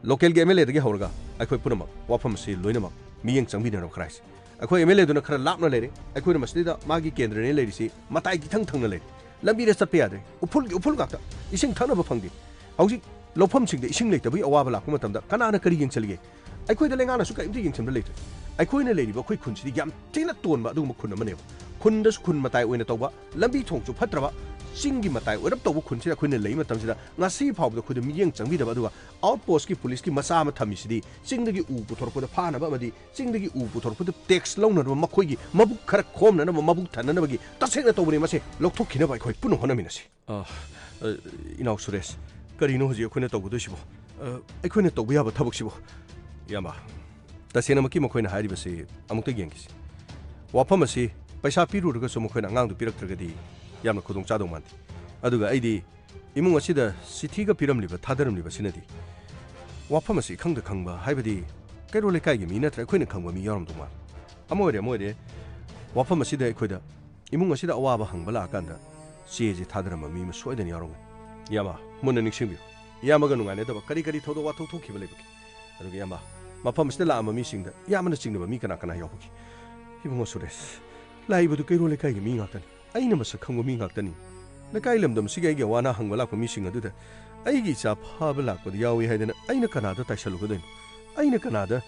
localꯒꯤ MLAꯗꯒꯤ ꯍꯧꯔꯒ ꯑꯩꯈꯣꯏ ꯄꯨꯝꯅꯃꯛ ꯋꯥꯐꯝ ꯑꯁꯤ ꯂꯣꯏꯅꯃꯛ ꯃꯤꯠꯌꯦꯡ ꯆꯪꯕꯤꯅꯔꯕ ꯈꯔ ꯍꯥꯏꯁꯦ꯫ ꯑꯩꯈꯣꯏ MLAꯗꯨꯅ ꯈꯔ ꯂꯥꯞꯅ ꯂꯩꯔꯦ, ꯑꯩꯈꯣꯏꯅ ꯃꯁꯤꯗ ꯃꯥꯒꯤ ꯀꯦꯟꯗ꯭ꯔꯅꯦ ꯂꯩꯔꯤꯁꯤ, ꯃꯇꯥꯏ ꯈꯤꯊꯪ ꯊꯪꯅ ꯂꯩꯔꯦ꯫ ꯂꯝꯕꯤꯗ ꯆꯠꯄ ꯌꯥꯗ꯭ꯔꯦ, ꯎꯐꯨꯜꯒꯤ ꯎꯐꯨꯜ ꯉꯥꯛꯇ, ꯏꯁꯤꯡ ꯊꯛꯅꯕ ꯐꯪꯗꯦ꯫ ꯍꯧꯖꯤꯛ ꯂꯧꯐꯝꯁꯤꯡꯗ ꯏꯁꯤꯡ ꯂꯩꯇꯕꯒꯤ ꯑꯋꯥꯕ ꯂꯥꯛꯄ ꯃꯇꯝꯗ ꯀꯅꯥꯅ ꯀꯔꯤ ꯌꯦꯡꯁꯤꯜꯒꯦ? ꯑꯩꯈꯣꯏꯗ ꯂꯩꯉꯥꯛꯅꯁꯨ ꯀꯔꯤꯝꯇ ꯌꯦꯡꯁꯤꯟꯕ ꯂꯩꯇ꯭ꯔꯦ꯫ ꯑꯩꯈꯣꯏꯅ ꯂꯩꯔꯤꯕ ꯑꯩꯈꯣꯏ ꯈꯨꯟꯁꯤꯗꯤ ꯌꯥꯝ ꯊꯤꯅ ꯇꯣꯟꯕ ꯑꯗꯨꯒꯨꯝꯕ ꯈꯨꯟ ꯑꯃꯅꯦꯕ꯫ ꯈꯨꯟꯗꯁꯨ ꯈꯨꯟ ꯃꯇꯥꯏ ꯑꯣꯏꯅ ꯇꯧꯕ, ꯂꯝꯕꯤ ꯊꯣꯡꯁꯨ ꯐꯠꯇ꯭ꯔꯕ, ꯆꯤꯡꯒꯤ ꯃꯇꯥꯏ ꯑꯣꯏꯔꯞ ꯇꯧꯕ ꯈꯨꯟꯁꯤꯗ ꯑꯩꯈꯣꯏꯅ ꯂꯩ ꯃꯇꯝꯁꯤꯗ ꯉꯁꯤ ꯐꯥꯎꯕꯗ ꯑꯩꯈꯣꯏꯗ ꯃꯤꯠꯌꯦꯡ ꯆꯪꯕꯤꯗꯕ, ꯑꯗꯨꯒ outpostꯀꯤ ꯄꯨꯂꯤꯁꯀꯤ ꯃꯆꯥ ꯑꯃ ꯊꯝꯃꯤꯁꯤꯗꯤ ꯆꯤꯡꯗꯒꯤ ꯎ ꯄꯨꯊꯣꯔꯛꯄꯗ ꯐꯥꯅꯕ ꯑꯃꯗꯤ ꯆꯤꯡꯗꯒꯤ ꯎ ꯄꯨꯊꯣꯔꯛꯄꯗ tax ꯂꯧꯅꯅꯕ, ꯃꯈꯣꯏꯒꯤ ꯃꯕꯨꯛ ꯈꯔ ꯈꯣꯝꯅꯅꯕ, ꯃꯕꯨꯛ ꯊꯟꯅꯅꯕꯒꯤ ꯇꯁꯦꯡꯅ ꯇꯧꯕꯅꯤ꯫ ꯃꯁꯦ ꯂꯧꯊꯣꯛꯈꯤꯅꯕ ꯑꯩꯈꯣꯏ ꯄꯨꯟꯅ ꯍꯣꯠꯅꯃꯤꯟꯅꯁꯤ꯫ ꯑ, ꯑ, ꯏꯅꯥꯎ ꯁꯨꯔꯦꯁ, ꯀꯔꯤꯅꯣ ꯍꯧꯖꯤꯛ ꯑꯩꯈꯣꯏꯅ ꯇꯧꯒꯗꯣꯏꯁꯤꯕꯣ? ꯑ, ꯑꯩꯈꯣꯏꯅ ꯇꯧꯕ ꯌꯥꯕ ꯊꯕꯛꯁꯤꯕꯣ? ꯏꯌꯥꯝꯕ, ꯇꯁꯦꯡꯅꯃꯛꯀꯤ ꯃꯈꯣꯏꯅ ꯍꯥꯏꯔꯤꯕꯁꯤ ꯑꯃꯨꯛꯇ ꯌꯦꯡꯈꯤꯁꯤ꯫ ꯋꯥꯐꯝ ꯑꯁꯤ ꯄꯩꯁꯥ ꯄꯤꯔꯨꯔꯒꯁꯨ ꯃꯈꯣꯏꯅ ꯑꯉꯥꯡꯗꯨ ꯄꯤꯔꯛꯇ꯭ꯔꯒꯗꯤ ꯌꯥꯝꯅ ꯈꯨꯗꯣꯡ ꯆꯥꯗꯧ ꯃꯥꯟꯗꯦ꯫ ꯑꯗꯨꯒ ꯑꯩꯗꯤ ꯏꯃꯨꯡ ꯑꯁꯤꯗ ꯆꯤꯊꯤꯒ ꯄꯤꯔꯝꯂꯤꯕ, ꯊꯥꯗꯔꯝꯂꯤꯕꯁꯤꯅꯗꯤ ꯋꯥꯐꯝ ꯑꯁꯤ ꯏꯈꯪꯗ ꯈꯪꯕ, ꯍꯥꯏꯕꯗꯤ ꯀꯩꯔꯣꯜ ꯂꯩꯀꯥꯏꯒꯤ ꯃꯤ ꯅꯠꯇ꯭ꯔ ꯑꯩꯈꯣꯏꯅ ꯈꯪꯕ ꯃꯤ ꯌꯥꯎꯔꯝꯗꯧ ꯃꯥꯜꯂꯤ꯫ ꯑꯃ ꯑꯣꯏꯔꯦ, ꯑꯃ ꯑꯣꯏꯔꯦ, ꯋꯥꯐꯝ ꯑꯁꯤꯗ ꯑꯩꯈꯣꯏꯗ ꯏꯃꯨꯡ ꯑꯁꯤꯗ ꯑꯋꯥꯕ ꯍꯪꯕ ꯂꯥꯛꯑꯀꯥꯟꯗ ꯆꯦꯁꯤ ꯊꯥꯗꯔꯝꯕ ꯃꯤ ꯑꯃ ꯁꯣꯏꯗꯅ ꯌꯥꯎꯔꯝꯒꯅꯤ꯫ ꯏꯌꯥꯝꯕ, ꯃꯨꯟꯅ ꯅꯤꯡꯁꯤꯡꯕꯤꯌꯨ꯫ ꯏꯌꯥꯝꯕꯒ ꯅꯨꯡꯉꯥꯏꯅꯗꯕ ꯀꯔꯤ ꯀꯔꯤ ꯊꯧꯗꯣꯛ ꯋꯥꯊꯣꯛ ꯊꯣꯛꯈꯤꯕ ꯂꯩꯕꯒꯦ? ꯑꯗꯨꯒ ꯏꯌꯥꯝꯕ, ꯃꯐꯝ ꯑꯁꯤꯗ ꯂꯥꯛꯑꯝꯕ ꯃꯤꯁꯤꯡꯗ ꯏꯌꯥꯝꯕꯅ ꯆꯤꯡꯅꯕ ꯃꯤ ꯀꯅꯥ ꯀꯅꯥ ꯌꯥꯎꯕꯒꯦ? ꯏꯕꯨꯡꯉꯣ ꯁꯨꯔꯦꯁ, ꯂꯥꯛꯏꯕꯗꯨ ꯀꯩꯔꯣꯜ ꯂꯩꯀꯥꯏꯒꯤ ꯃꯤ ꯉꯥꯛꯇꯅꯤ꯫ ꯑꯩꯅ ꯃꯁꯛ ꯈꯪꯕ ꯃꯤ ꯉꯥꯛꯇꯅꯤ꯫ ꯂꯩꯀꯥꯏ ꯂꯝꯗꯝꯁꯤꯒꯤ ꯑꯩꯒꯤ ꯑꯋꯥ ꯑꯅꯥ ꯍꯪꯕ ꯂꯥꯛꯄ ꯃꯤꯁꯤꯡ ꯑꯗꯨꯗ ꯑꯩꯒꯤ ꯏꯆꯥ ꯐꯥꯕ ꯂꯥꯛꯄꯗ ꯌꯥꯎꯏ ꯍꯥꯏꯗꯅ ꯑꯩꯅ ꯀꯅꯥꯗ ꯇꯥꯏꯁꯜꯂꯨꯒꯗꯣꯏꯅꯣ? ꯑꯩꯅ ꯀꯅꯥꯗ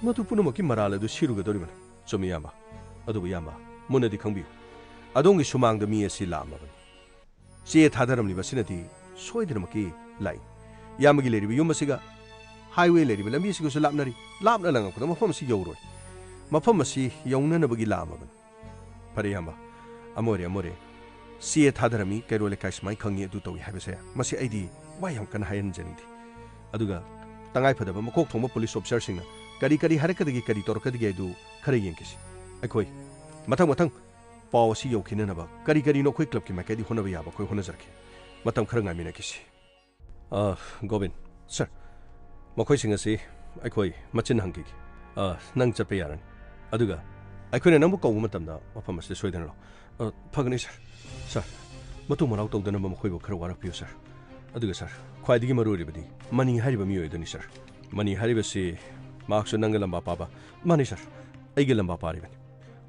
ꯃꯗꯨ ꯄꯨꯝꯅꯃꯛꯀꯤ ꯃꯔꯥꯜ ꯑꯗꯨ ꯁꯤꯔꯨꯒꯗꯧꯔꯤꯕꯅꯣ? ꯆꯨꯝꯃꯤ, ꯏꯌꯥꯝꯕ꯫ ꯑꯗꯨꯕꯨ ꯏꯌꯥꯝꯕ, ꯃꯨꯟꯅꯗꯤ ꯈꯪꯕꯤꯌꯨ, ꯑꯗꯣꯝꯒꯤ ꯁꯨꯃꯥꯡꯗ ꯃꯤ ꯑꯁꯤ ꯂꯥꯛꯑꯝꯃꯕꯅꯤ꯫ ꯆꯦ ꯊꯥꯗꯔꯝꯂꯤꯕ ꯑꯁꯤꯅꯗꯤ ꯁꯣꯏꯗꯅꯃꯛꯀꯤ ꯂꯥꯛꯏ꯫ ꯏꯌꯥꯝꯕꯒꯤ ꯂꯩꯔꯤꯕ ꯌꯨꯝ ꯑꯁꯤꯒ highway ꯂꯩꯔꯤꯕ ꯂꯝꯕꯤ ꯑꯁꯤꯒꯁꯨ ꯂꯥꯞꯅꯔꯤ꯫ ꯂꯥꯞꯅ ꯂꯪꯉꯛꯄꯗ ꯃꯐꯝ ꯑꯁꯤ ꯌꯧꯔꯣꯏ꯫ ꯃꯐꯝ ꯑꯁꯤ ꯌꯧꯅꯅꯕꯒꯤ ꯂꯥꯛꯑꯝꯃꯕꯅꯤ꯫ ꯐꯔꯦ ꯏꯌꯥꯝꯕ, ꯑꯃ ꯑꯣꯏꯔꯦ ꯑꯃ ꯑꯣꯏꯔꯦ꯫ ꯆꯦ ꯊꯥꯗꯔꯝꯃꯤ, ꯀꯩꯔꯣꯜ ꯂꯩꯀꯥꯏ ꯁꯨꯃꯥꯏꯅ ꯈꯪꯉꯤ, ꯑꯗꯨ ꯇꯧꯏ ꯍꯥꯏꯕꯁꯦ, ꯃꯁꯤ ꯑꯩꯗꯤ ꯋꯥ ꯌꯥꯝ ꯀꯟꯅ ꯍꯥꯏꯍꯟꯖꯅꯤꯡꯗꯦ꯫ ꯑꯗꯨꯒ ꯇꯉꯥꯏ ꯐꯗꯕ ꯃꯀꯣꯛ ꯊꯣꯡꯕ ꯄꯨꯂꯤꯁ ꯑꯣꯐꯤꯁꯥꯔꯁꯤꯡꯅ ꯀꯔꯤ ꯀꯔꯤ ꯍꯥꯏꯔꯛꯀꯗꯒꯦ, ꯀꯔꯤ ꯇꯧꯔꯛꯀꯗꯒꯦ ꯍꯥꯏꯗꯨ ꯈꯔ ꯌꯦꯡꯈꯤꯁꯤ꯫ ꯑꯩꯈꯣꯏ ꯃꯊꯪ ꯃꯊꯪ ꯄꯥꯎ ꯑꯁꯤ ꯌꯧꯈꯤꯅꯅꯕ ꯀꯔꯤ ꯀꯔꯤꯅꯣ ꯑꯩꯈꯣꯏ ꯀ꯭ꯂꯕꯀꯤ ꯃꯥꯏꯀꯩꯗꯒꯤ ꯍꯣꯠꯅꯕ ꯌꯥꯕ ꯑꯩꯈꯣꯏ ꯍꯣꯠꯅꯖꯔꯛꯀꯦ꯫ ꯃꯇꯝ ꯈꯔ ꯉꯥꯏꯃꯤꯟꯅꯈꯤꯁꯤ꯫ ꯑ, ꯒꯣꯕꯤꯟ, ꯁꯥꯔ, ꯃꯈꯣꯏꯁꯤꯡ ꯑꯁꯤ ꯑꯩꯈꯣꯏ ꯃꯆꯤꯟ ꯍꯪꯈꯤꯒꯦ꯫ ꯑ, ꯅꯪ ꯆꯠꯄ ꯌꯥꯔꯅꯤ꯫ ꯑꯗꯨꯒ ꯑꯩꯈꯣꯏꯅ ꯅꯪꯕꯨ ꯀꯧꯕ ꯃꯇꯝꯗ ꯃꯐꯝ ꯑꯁꯤꯗ ꯁꯣꯏꯗꯅ ꯂꯥꯛꯎ꯫ ꯑ, ꯐꯒꯅꯤ, ꯁꯥꯔ꯫ ꯁꯥꯔ, ꯃꯇꯨꯡ ꯃꯅꯥꯎ ꯇꯧꯗꯅꯕ ꯃꯈꯣꯏꯕꯨ ꯈꯔ ꯋꯥꯔꯛꯄꯤꯌꯨ, ꯁꯥꯔ꯫ ꯑꯗꯨꯒ, ꯁꯥꯔ, ꯈ꯭ꯋꯥꯏꯗꯒꯤ ꯃꯔꯨ ꯑꯣꯏꯔꯤꯕꯗꯤ ꯃꯅꯤ ꯍꯥꯏꯔꯤꯕ ꯃꯤꯑꯣꯏ ꯑꯗꯨꯅꯤ, ꯁꯥꯔ꯫ ꯃꯅꯤ ꯍꯥꯏꯔꯤꯕꯁꯤ ꯃꯍꯥꯛꯁꯨ ꯅꯪꯒ ꯂꯝꯕꯥ ꯄꯥꯕ? ꯃꯥꯅꯤ, ꯁꯥꯔ, ꯑꯩꯒ ꯂꯝꯕꯥ ꯄꯥꯔꯤꯕꯅꯤ꯫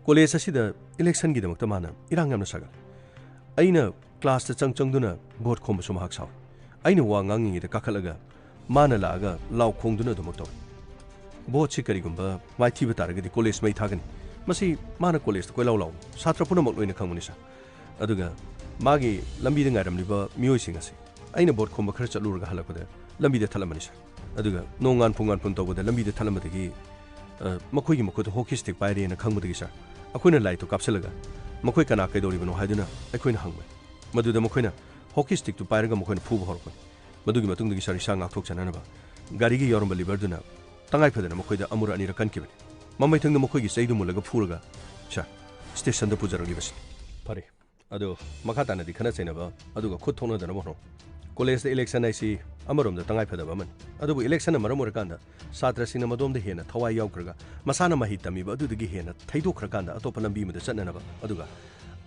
ꯀꯣꯂꯦꯖ ꯑꯁꯤꯗ ꯏꯂꯦꯛꯁꯟꯒꯤꯗꯃꯛꯇ ꯃꯥꯅ ꯏꯔꯥꯡ ꯌꯥꯝꯅ ꯁꯥꯒꯠꯂꯤ꯫ ꯑꯩꯅ ꯀ꯭ꯂꯥꯁꯇ ꯆꯪ ꯆꯪꯗꯨꯅ ꯚꯣꯠ ꯈꯣꯝꯕꯁꯨ ꯃꯍꯥꯛ ꯁꯥꯎꯏ꯫ ꯑꯩꯅ ꯋꯥ ꯉꯥꯡꯉꯤꯉꯩꯗ ꯀꯥꯈꯠꯂꯒ ꯃꯥꯅ ꯂꯥꯛꯑꯒ ꯂꯥꯎ ꯈꯣꯡꯗꯨꯅ ꯑꯗꯨꯃꯛ ꯇꯧꯏ꯫ ꯚꯣꯠꯁꯤ ꯀꯔꯤꯒꯨꯝꯕ ꯃꯥꯏꯊꯤꯕ ꯇꯥꯔꯒꯗꯤ ꯀꯣꯂꯦꯖ ꯃꯩ ꯊꯥꯒꯅꯤ꯫ ꯃꯁꯤ ꯃꯥꯅ ꯀꯣꯂꯦꯖꯇ ꯀꯣꯏꯂꯥꯎ ꯂꯥꯎꯕ ꯁꯥꯇ꯭ꯔ ꯄꯨꯝꯅꯃꯛ ꯂꯣꯏꯅ ꯈꯪꯕꯅꯤ, ꯁꯥꯔ꯫ ꯑꯗꯨꯒ ꯃꯥꯒꯤ ꯂꯝꯕꯤꯗ ꯉꯥꯏꯔꯝꯂꯤꯕ ꯃꯤꯑꯣꯏꯁꯤꯡ ꯑꯁꯤ ꯑꯩꯅ ꯚꯣꯠ ꯈꯣꯝꯕ ꯈꯔ ꯆꯠꯂꯨꯔꯒ ꯍꯜꯂꯛꯄꯗ ꯂꯝꯕꯤꯗ ꯊꯠꯂꯝꯕꯅꯤ, ꯁꯥꯔ꯫ ꯑꯗꯨꯒ ꯅꯣꯡ ꯉꯥꯟꯐꯨ ꯉꯥꯟꯐꯨꯟ ꯇꯧꯕꯗ ꯂꯝꯕꯤꯗ ꯊꯠꯂꯝꯕꯗꯒꯤ, ꯑ, ꯃꯈꯣꯏꯒꯤ ꯃꯈꯨꯠꯇ ꯍꯣꯀꯤ ꯁ꯭ꯇꯤꯛ ꯄꯥꯏꯔꯦꯅ ꯈꯪꯕꯗꯒꯤ, ꯁꯥꯔ, ꯑꯩꯈꯣꯏꯅ ꯂꯥꯏꯠꯇꯨ ꯀꯥꯞꯁꯤꯜꯂꯒ ꯃꯈꯣꯏ ꯀꯅꯥ ꯀꯩꯗꯧꯔꯤꯕꯅꯣ ꯍꯥꯏꯗꯨꯅ ꯑꯩꯈꯣꯏꯅ ꯍꯪꯕꯅꯤ꯫ ꯃꯗꯨꯗ ꯃꯈꯣꯏꯅ ꯍꯣꯀꯤ ꯁ꯭ꯇꯤꯛꯇꯨ ꯄꯥꯏꯔꯒ ꯃꯈꯣꯏꯅ ꯐꯨꯕ ꯍꯧꯔꯛꯄꯅꯤ꯫ ꯃꯗꯨꯒꯤ ꯃꯇꯨꯡꯗꯒꯤ, ꯁꯥꯔ, ꯏꯁꯥ ꯉꯥꯛꯊꯣꯛꯆꯅꯅꯕ ꯒꯥꯔꯤꯒꯤ ꯌꯥꯎꯔꯝꯕ ꯂꯤꯚꯔꯗꯨꯅ ꯇꯉꯥꯏ ꯐꯗꯅ ꯃꯈꯣꯏꯗ ꯑꯃꯨꯔꯛ ꯑꯅꯤꯔꯛ ꯀꯟꯈꯤꯕꯅꯤ꯫ ꯃꯃꯩꯊꯪꯗ ꯃꯈꯣꯏꯒꯤ ꯆꯩꯗꯨ ꯃꯨꯜꯂꯒ ꯐꯨꯔꯒ, ꯁꯥꯔ, ꯁ꯭ꯇꯦꯁꯟꯗ ꯄꯨꯖꯔꯛꯂꯤꯕꯁꯤꯅꯤ꯫ ꯐꯔꯦ꯫ ꯑꯗꯨ ꯃꯈꯥ ꯇꯥꯅꯗꯤ ꯈꯠꯅ ꯆꯩꯅꯕ ꯑꯗꯨꯒ ꯈꯨꯠ ꯊꯣꯛꯅꯗꯅꯕ ꯍꯣꯠꯅꯧ꯫ ꯀꯣꯂꯦꯖꯇ ꯏꯂꯦꯛꯁꯟ ꯍꯥꯏꯁꯤ ꯑꯃꯔꯣꯝꯗ ꯇꯉꯥꯏ ꯐꯗꯕ ꯑꯃꯅꯤ, ꯑꯗꯨꯕꯨ ꯏꯂꯦꯛꯁꯟꯅ ꯃꯔꯝ ꯑꯣꯏꯔꯀꯥꯟꯗ ꯁꯥꯇ꯭ꯔꯁꯤꯡꯅ ꯃꯗꯣꯝꯗ ꯍꯦꯟꯅ ꯊꯋꯥꯏ ꯌꯥꯎꯈ꯭ꯔꯒ, ꯃꯁꯥꯅ ꯃꯍꯩ ꯇꯝꯃꯤꯕ ꯑꯗꯨꯗꯒꯤ ꯍꯦꯟꯅ ꯊꯩꯗꯣꯛꯈ꯭ꯔꯀꯥꯟꯗ ꯑꯇꯣꯞꯄ ꯂꯝꯕꯤ ꯑꯃꯗ ꯆꯠꯅꯅꯕ, ꯑꯗꯨꯒ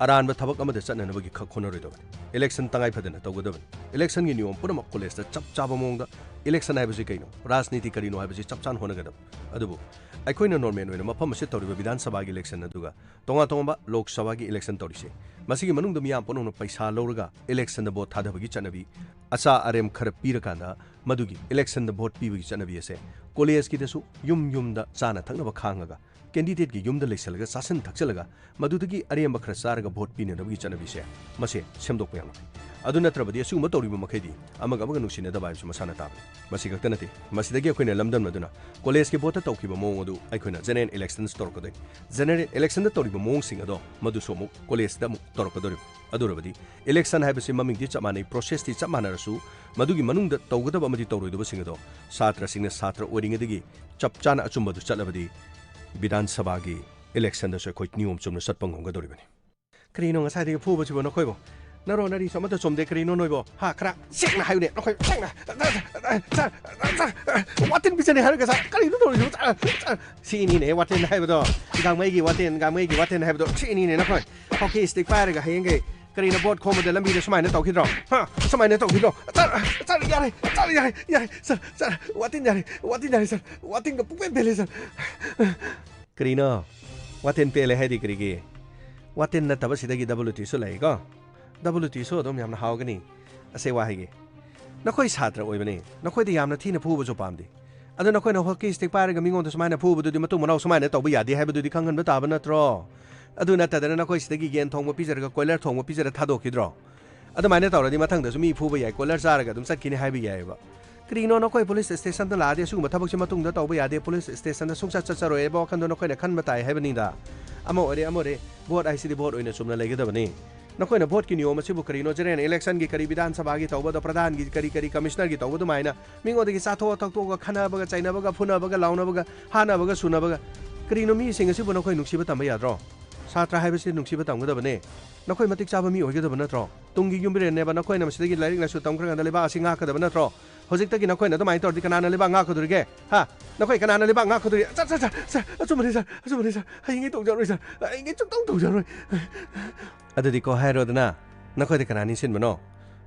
ꯑꯔꯥꯟꯕ ꯊꯕꯛ ꯑꯃꯗ ꯆꯠꯅꯅꯕꯒꯤ ꯈꯛ ꯍꯣꯠꯅꯔꯣꯏꯗꯕꯅꯤ꯫ ꯏꯂꯦꯛꯁꯟ ꯇꯉꯥꯏ ꯐꯗꯅ ꯇꯧꯒꯗꯕꯅꯤ꯫ ꯏꯂꯦꯛꯁꯟꯒꯤ ꯅꯤꯌꯣꯝ ꯄꯨꯝꯅꯃꯛ ꯀꯣꯂꯦꯖꯇ ꯆꯞ ꯆꯥꯕ ꯃꯑꯣꯡꯗ, ꯏꯂꯦꯛꯁꯟ ꯍꯥꯏꯕꯁꯤ ꯀꯩꯅꯣ, ꯔꯥꯖꯅꯤꯇꯤ ꯀꯔꯤꯅꯣ ꯍꯥꯏꯕꯁꯤ ꯆꯞ ꯆꯥꯅ ꯍꯣꯠꯅꯒꯗꯕꯅꯤ꯫ ꯑꯗꯨꯕꯨ ꯑꯩꯈꯣꯏꯅ ꯅꯣꯔꯃꯦꯜ ꯑꯣꯏꯅ ꯃꯐꯝ ꯑꯁꯤꯗ ꯇꯧꯔꯤꯕ ꯕꯤꯙꯥꯟ ꯁꯚꯥꯒꯤ ꯏꯂꯦꯛꯁꯟ ꯑꯗꯨꯒ ꯇꯣꯉꯥꯟ ꯇꯣꯉꯥꯟꯕ ꯂꯣꯛ ꯁꯚꯥꯒꯤ ꯏꯂꯦꯛꯁꯟ ꯇꯧꯔꯤꯁꯦ, ꯃꯁꯤꯒꯤ ꯃꯅꯨꯡꯗ ꯃꯤꯌꯥꯝ ꯄꯨꯝꯅꯃꯛꯅ ꯄꯩꯁꯥ ꯂꯧꯔꯒ ꯏꯂꯦꯛꯁꯟꯗ ꯚꯣꯠ ꯊꯥꯗꯕꯒꯤ ꯆꯠꯅꯕꯤ, ꯑꯆꯥ ꯑꯔꯦꯝ ꯈꯔ ꯄꯤꯔꯀꯥꯟꯗ ꯃꯗꯨꯒꯤ ꯏꯂꯦꯛꯁꯟꯗ ꯚꯣꯠ ꯄꯤꯕꯒꯤ ꯆꯠꯅꯕꯤ ꯑꯁꯦ ꯀꯣꯂꯦꯖꯀꯤꯗꯁꯨ ꯌꯨꯝ ꯌꯨꯝꯗ ꯆꯥꯅ ꯊꯛꯅꯕ ꯈꯥꯡꯉꯒ, ꯀꯦꯟꯗꯤꯗꯦꯠꯀꯤ ꯌꯨꯝꯗ ꯂꯩꯁꯜꯂꯒ ꯆꯥꯁꯤꯟ ꯊꯛꯆꯜꯂꯒ ꯃꯗꯨꯗꯒꯤ ꯑꯔꯦꯝꯕ ꯈꯔ ꯆꯥꯔꯒ ꯚꯣꯠ ꯄꯤꯅꯅꯕꯒꯤ ꯆꯠꯅꯕꯤꯁꯦ, ꯃꯁꯦ ꯁꯦꯝꯗꯣꯛꯄ ꯌꯥꯝꯅ ꯐꯩ꯫ ꯑꯗꯨ ꯅꯠꯇ꯭ꯔꯕꯗꯤ ꯑꯁꯤꯒꯨꯝꯕ ꯇꯧꯔꯤꯕ ꯃꯈꯩꯗꯤ ꯑꯃꯒ ꯑꯃꯒ ꯅꯨꯡꯁꯤꯅꯗꯕ ꯍꯥꯏꯕꯁꯤ ꯃꯁꯥꯅ ꯇꯥꯕꯅꯤ꯫ ꯃꯁꯤ ꯈꯛꯇ ꯅꯠꯇꯦ, ꯃꯁꯤꯗꯒꯤ ꯑꯩꯈꯣꯏꯅ ꯂꯝꯗꯝꯅꯗꯨꯅ ꯀꯣꯂꯦꯖꯀꯤ ꯚꯣꯠꯇ ꯇꯧꯈꯤꯕ ꯃꯑꯣꯡ ꯑꯗꯨ ꯑꯩꯈꯣꯏꯅ ꯖꯦꯅꯔꯦꯜ ꯏꯂꯦꯛꯁꯟꯁ ꯇꯧꯔꯛꯀꯗꯣꯏꯅꯤ꯫ ꯖꯦꯅꯔꯦꯜ ꯏꯂꯦꯛꯁꯟꯗ ꯇꯧꯔꯤꯕ ꯃꯑꯣꯡꯁꯤꯡ ꯑꯗꯣ ꯃꯗꯨꯁꯨ ꯑꯃꯨꯛ ꯀꯣꯂꯦꯖꯇ ꯑꯃꯨꯛ ꯇꯧꯔꯛꯀꯗꯧꯔꯤꯕ꯫ ꯑꯗꯨ ꯑꯣꯏꯔꯕꯗꯤ ꯏꯂꯦꯛꯁꯟ ꯍꯥꯏꯕꯁꯤ ꯃꯃꯤꯡꯗꯤ ꯆꯞ ꯃꯥꯟꯅꯩ, ꯄ꯭ꯔꯣꯁꯦꯁꯇꯤ ꯆꯞ ꯃꯥꯟꯅꯔꯁꯨ, ꯃꯗꯨꯒꯤ ꯃꯅꯨꯡꯗ ꯇꯧꯒꯗꯕ ꯑꯃꯗꯤ ꯇꯧꯔꯣꯏꯗꯕꯁꯤꯡ ꯑꯗꯣ ꯁꯥꯇ꯭ꯔꯁꯤꯡꯅ ꯁꯥꯇ꯭ꯔ ꯑꯣꯏꯔꯤꯉꯩꯗꯒꯤ ꯆꯞ ꯆꯥꯅ ꯑꯆꯨꯝꯕꯗꯨ ꯆꯠꯂꯕꯗꯤ ꯕꯤꯙꯥꯟ ꯁꯚꯥꯒꯤ ꯏꯂꯦꯛꯁꯟꯗꯁꯨ ꯑꯩꯈꯣꯏ ꯅꯤꯌꯣꯝ ꯆꯨꯝꯅ ꯆꯠꯄ ꯉꯝꯒꯗꯧꯔꯤꯕꯅꯤ꯫ ꯀꯔꯤꯅꯣ ꯉꯁꯥꯏꯗꯒꯤ ꯐꯨꯕꯁꯤꯕꯣ ꯅꯈꯣꯏꯕꯣ? ꯅꯔꯣ ꯅꯔꯤꯁꯨ ꯑꯃꯠꯇ ꯆꯨꯝꯗꯦ ꯀꯔꯤꯅꯣ ꯅꯣꯏꯕꯣ? ꯍꯥ, ꯈꯔ ꯁꯦꯡꯅ ꯍꯥꯏꯌꯨꯅꯦ ꯅꯈꯣꯏ, ꯁꯦꯡꯅ꯫ ꯁꯥꯔ, ꯁꯥꯔ, ꯁꯥꯔ, ꯋꯥꯇꯤꯟ ꯄꯤꯖꯅꯤ ꯍꯥꯏꯔꯒ ꯁꯥꯔ, ꯀꯔꯤꯅꯣ ꯇꯧꯔꯤꯁꯤꯕꯣ? ꯁꯥꯔ, ꯁꯥꯔ, ꯁꯤꯅꯤꯅꯦ ꯋꯥꯇꯤꯟ ꯍꯥꯏꯕꯗꯣ꯫ ꯒꯥꯡꯃꯩꯒꯤ ꯋꯥꯇꯤꯟ, ꯒꯥꯡꯃꯩꯒꯤ ꯋꯥꯇꯤꯟ ꯍꯥꯏꯕꯗꯣ ꯁꯤꯅꯤꯅꯦ ꯅꯈꯣꯏ꯫ ꯍꯣꯀꯤ ꯁ꯭ꯇꯤꯛ ꯄꯥꯏꯔꯒ ꯍꯌꯦꯡꯒꯩ ꯀꯔꯤꯅꯣ ꯚꯣꯠ ꯈꯣꯝꯕꯗ ꯂꯝꯕꯤꯗ ꯁꯨꯃꯥꯏꯅ ꯇꯧꯈꯤꯗ꯭ꯔꯣ? ꯍꯥ? ꯁꯨꯃꯥꯏꯅ ꯇꯧꯈꯤꯗ꯭ꯔꯣ? ꯁꯥꯔ, ꯁꯥꯔ, ꯌꯥꯔꯦ, ꯁꯥꯔ, ꯌꯥꯔꯦ, ꯌꯥꯔꯦ, ꯁꯥꯔ, ꯁꯥꯔ, ꯋꯥꯇꯤꯟ ꯌꯥꯔꯦ, ꯋꯥꯇꯤꯟ ꯌꯥꯔꯦ, ꯁꯥꯔ, ꯋꯥꯇꯤꯟꯒ ꯄꯨꯡꯄꯦꯟ ꯄꯦꯜꯂꯦ, ꯁꯥꯔ꯫ ꯀꯔꯤꯅꯣ? ꯋꯥꯇꯤꯟ ꯄꯦꯜꯂꯦ ꯍꯥꯏꯗꯤ ꯀꯔꯤꯒꯤ? ꯋꯥꯇꯤꯟ ꯅꯠꯇꯕ ꯁꯤꯗꯒꯤ ꯗꯕꯜꯌꯨ ꯇꯤꯁꯨ ꯂꯩꯀꯣ? ꯗꯕꯜꯌꯨ ꯇꯤꯁꯨ ꯑꯗꯨꯝ ꯌꯥꯝꯅ ꯍꯥꯎꯒꯅꯤ꯫ ꯑꯁꯦ ꯋꯥꯍꯩꯒꯤ꯫ ꯅꯈꯣꯏ ꯁꯥꯇ꯭ꯔ ꯑꯣꯏꯕꯅꯤ, ꯅꯈꯣꯏꯗ ꯌꯥꯝꯅ ꯊꯤꯅ ꯐꯨꯕꯁꯨ ꯄꯥꯝꯗꯦ꯫ ꯑꯗꯣ ꯅꯈꯣꯏꯅ ꯍꯣꯀꯤ ꯁ꯭ꯇꯤꯛ ꯄꯥꯏꯔꯒ ꯃꯤꯉꯣꯟꯗ ꯁꯨꯃꯥꯏꯅ ꯐꯨꯕꯗꯨꯗꯤ ꯃꯇꯨꯡ ꯃꯅꯥꯎ ꯁꯨꯃꯥꯏꯅ ꯇꯧꯕ ꯌꯥꯗꯦ ꯍꯥꯏꯕꯗꯨꯗꯤ ꯈꯪꯍꯟꯕ ꯇꯥꯕ ꯅꯠꯇ꯭ꯔꯣ? ꯑꯗꯨ ꯅꯠꯇꯗꯅ ꯅꯈꯣꯏ ꯁꯤꯗꯒꯤ ꯌꯦꯟ ꯊꯣꯡꯕ ꯄꯤꯖꯔꯒ ꯀꯣꯏꯂꯔ ꯊꯣꯡꯕ ꯄꯤꯖꯔ ꯊꯥꯗꯣꯛꯈꯤꯗ꯭ꯔꯣ? ꯑꯗꯨꯃꯥꯏꯅ ꯇꯧꯔꯗꯤ ꯃꯊꯪꯗꯁꯨ ꯃꯤ ꯐꯨꯕ ꯌꯥꯏ, ꯀꯣꯏꯂꯔ ꯆꯥꯔꯒ ꯑꯗꯨꯝ ꯆꯠꯈꯤꯅꯤ ꯍꯥꯏꯕ ꯌꯥꯏꯑꯕ꯫ ꯀꯔꯤꯅꯣ ꯅꯈꯣꯏ ꯄꯨꯂꯤꯁ ꯁ꯭ꯇꯦꯁꯟꯗ ꯂꯥꯛꯑꯗꯤ ꯑꯁꯤꯒꯨꯝꯕ ꯊꯕꯛꯁꯤ ꯃꯇꯨꯡꯗ ꯇꯧꯕ ꯌꯥꯗꯦ, ꯄꯨꯂꯤꯁ ꯁ꯭ꯇꯦꯁꯟꯗ ꯁꯨꯡꯆꯠ ꯆꯠꯆꯔꯣꯏ ꯍꯥꯏꯕ ꯋꯥꯈꯟꯗꯣ ꯅꯈꯣꯏꯅ ꯈꯟꯕ ꯇꯥꯏ ꯍꯥꯏꯕꯅꯤꯗ꯫ ꯑꯃ ꯑꯣꯏꯔꯦ, ꯑꯃ ꯑꯣꯏꯔꯦ, ꯚꯣꯠ ꯍꯥꯏꯁꯤꯗꯤ ꯚꯣꯠ ꯑꯣꯏꯅ ꯆꯨꯝꯅ ꯂꯩꯒꯗꯕꯅꯤ꯫ ꯅꯈꯣꯏꯅ ꯚꯣꯠꯀꯤ ꯅꯤꯌꯣꯝ ꯑꯁꯤꯕꯨ ꯀꯔꯤꯅꯣ, ꯖꯦꯅꯔꯦꯜ ꯏꯂꯦꯛꯁꯟꯒꯤ ꯀꯔꯤ, ꯕꯤꯙꯥꯟ ꯁꯚꯥꯒꯤ ꯇꯧꯕꯗꯣ, ꯄ꯭ꯔꯙꯥꯟꯒꯤ ꯀꯔꯤ ꯀꯔꯤ, ꯀꯃꯤꯁꯅꯔꯒꯤ ꯇꯧꯕ ꯑꯗꯨꯃꯥꯏꯅ ꯃꯤꯉꯣꯟꯗꯒꯤ ꯆꯥꯊꯣꯛꯑ ꯊꯛꯇꯣꯛꯑꯒ ꯈꯠꯅꯕꯒ ꯆꯩꯅꯕꯒ ꯐꯨꯅꯕꯒ ꯂꯥꯎꯅꯕꯒ ꯍꯥꯠꯅꯕꯒ ꯁꯨꯅꯕꯒ, ꯀꯔꯤꯅꯣ ꯃꯤꯁꯤꯡ ꯑꯁꯤꯕꯨ ꯅꯈꯣꯏ ꯅꯨꯡꯁꯤꯕ ꯇꯝꯕ ꯌꯥꯗ꯭ꯔꯣ? ꯁꯥꯇ꯭ꯔ ꯍꯥꯏꯕꯁꯤ ꯅꯨꯡꯁꯤꯕ ꯇꯝꯒꯗꯕꯅꯦ꯫ ꯅꯈꯣꯏ ꯃꯇꯤꯛ ꯆꯥꯕ ꯃꯤ ꯑꯣꯏꯒꯗꯕ ꯅꯠꯇ꯭ꯔꯣ? ꯇꯨꯡꯒꯤ ꯌꯨꯝꯕꯤꯔꯦꯟꯅꯦꯕ, ꯅꯈꯣꯏꯅ ꯃꯁꯤꯗꯒꯤ ꯂꯥꯏꯔꯤꯛ ꯂꯥꯏꯁꯨ ꯇꯝꯈ꯭ꯔꯀꯥꯟꯗ ꯂꯩꯕꯥꯛ ꯑꯁꯤ ꯉꯥꯛꯀꯗꯕ ꯅꯠꯇ꯭ꯔꯣ? ꯍꯧꯖꯤꯛꯇꯒꯤ ꯅꯈꯣꯏꯅ ꯑꯗꯨꯃꯥꯏꯅ ꯇꯧꯔꯗꯤ ꯀꯅꯥꯅ ꯂꯩꯕꯥꯛ ꯉꯥꯛꯀꯗꯣꯔꯤꯒꯦ? ꯍꯥ? ꯅꯈꯣꯏ ꯀꯅꯥꯅ ꯂꯩꯕꯥꯛ ꯉꯥꯛꯀꯗꯣꯔꯤ? ꯁꯥꯔ, ꯁꯥꯔ, ꯁꯥꯔ, ꯁꯥꯔ, ꯑꯆꯨꯝꯕꯅꯤ ꯁꯥꯔ, ꯑꯆꯨꯝꯕꯅꯤ ꯁꯥꯔ, ꯍꯌꯦꯡꯉꯩ ꯇꯧꯖꯔꯣꯏ ꯁꯥꯔ, ꯍꯌꯦꯡꯉꯩ ꯁꯨꯡꯇꯧ ꯇꯧꯖꯔꯣꯏ꯫ ꯑꯗꯨꯗꯤ ꯀꯣ ꯍꯥꯏꯔꯣꯗꯅ, ꯅꯈꯣꯏꯗ ꯀꯅꯥ ꯅꯤꯡꯁꯤꯡꯕꯅꯣ?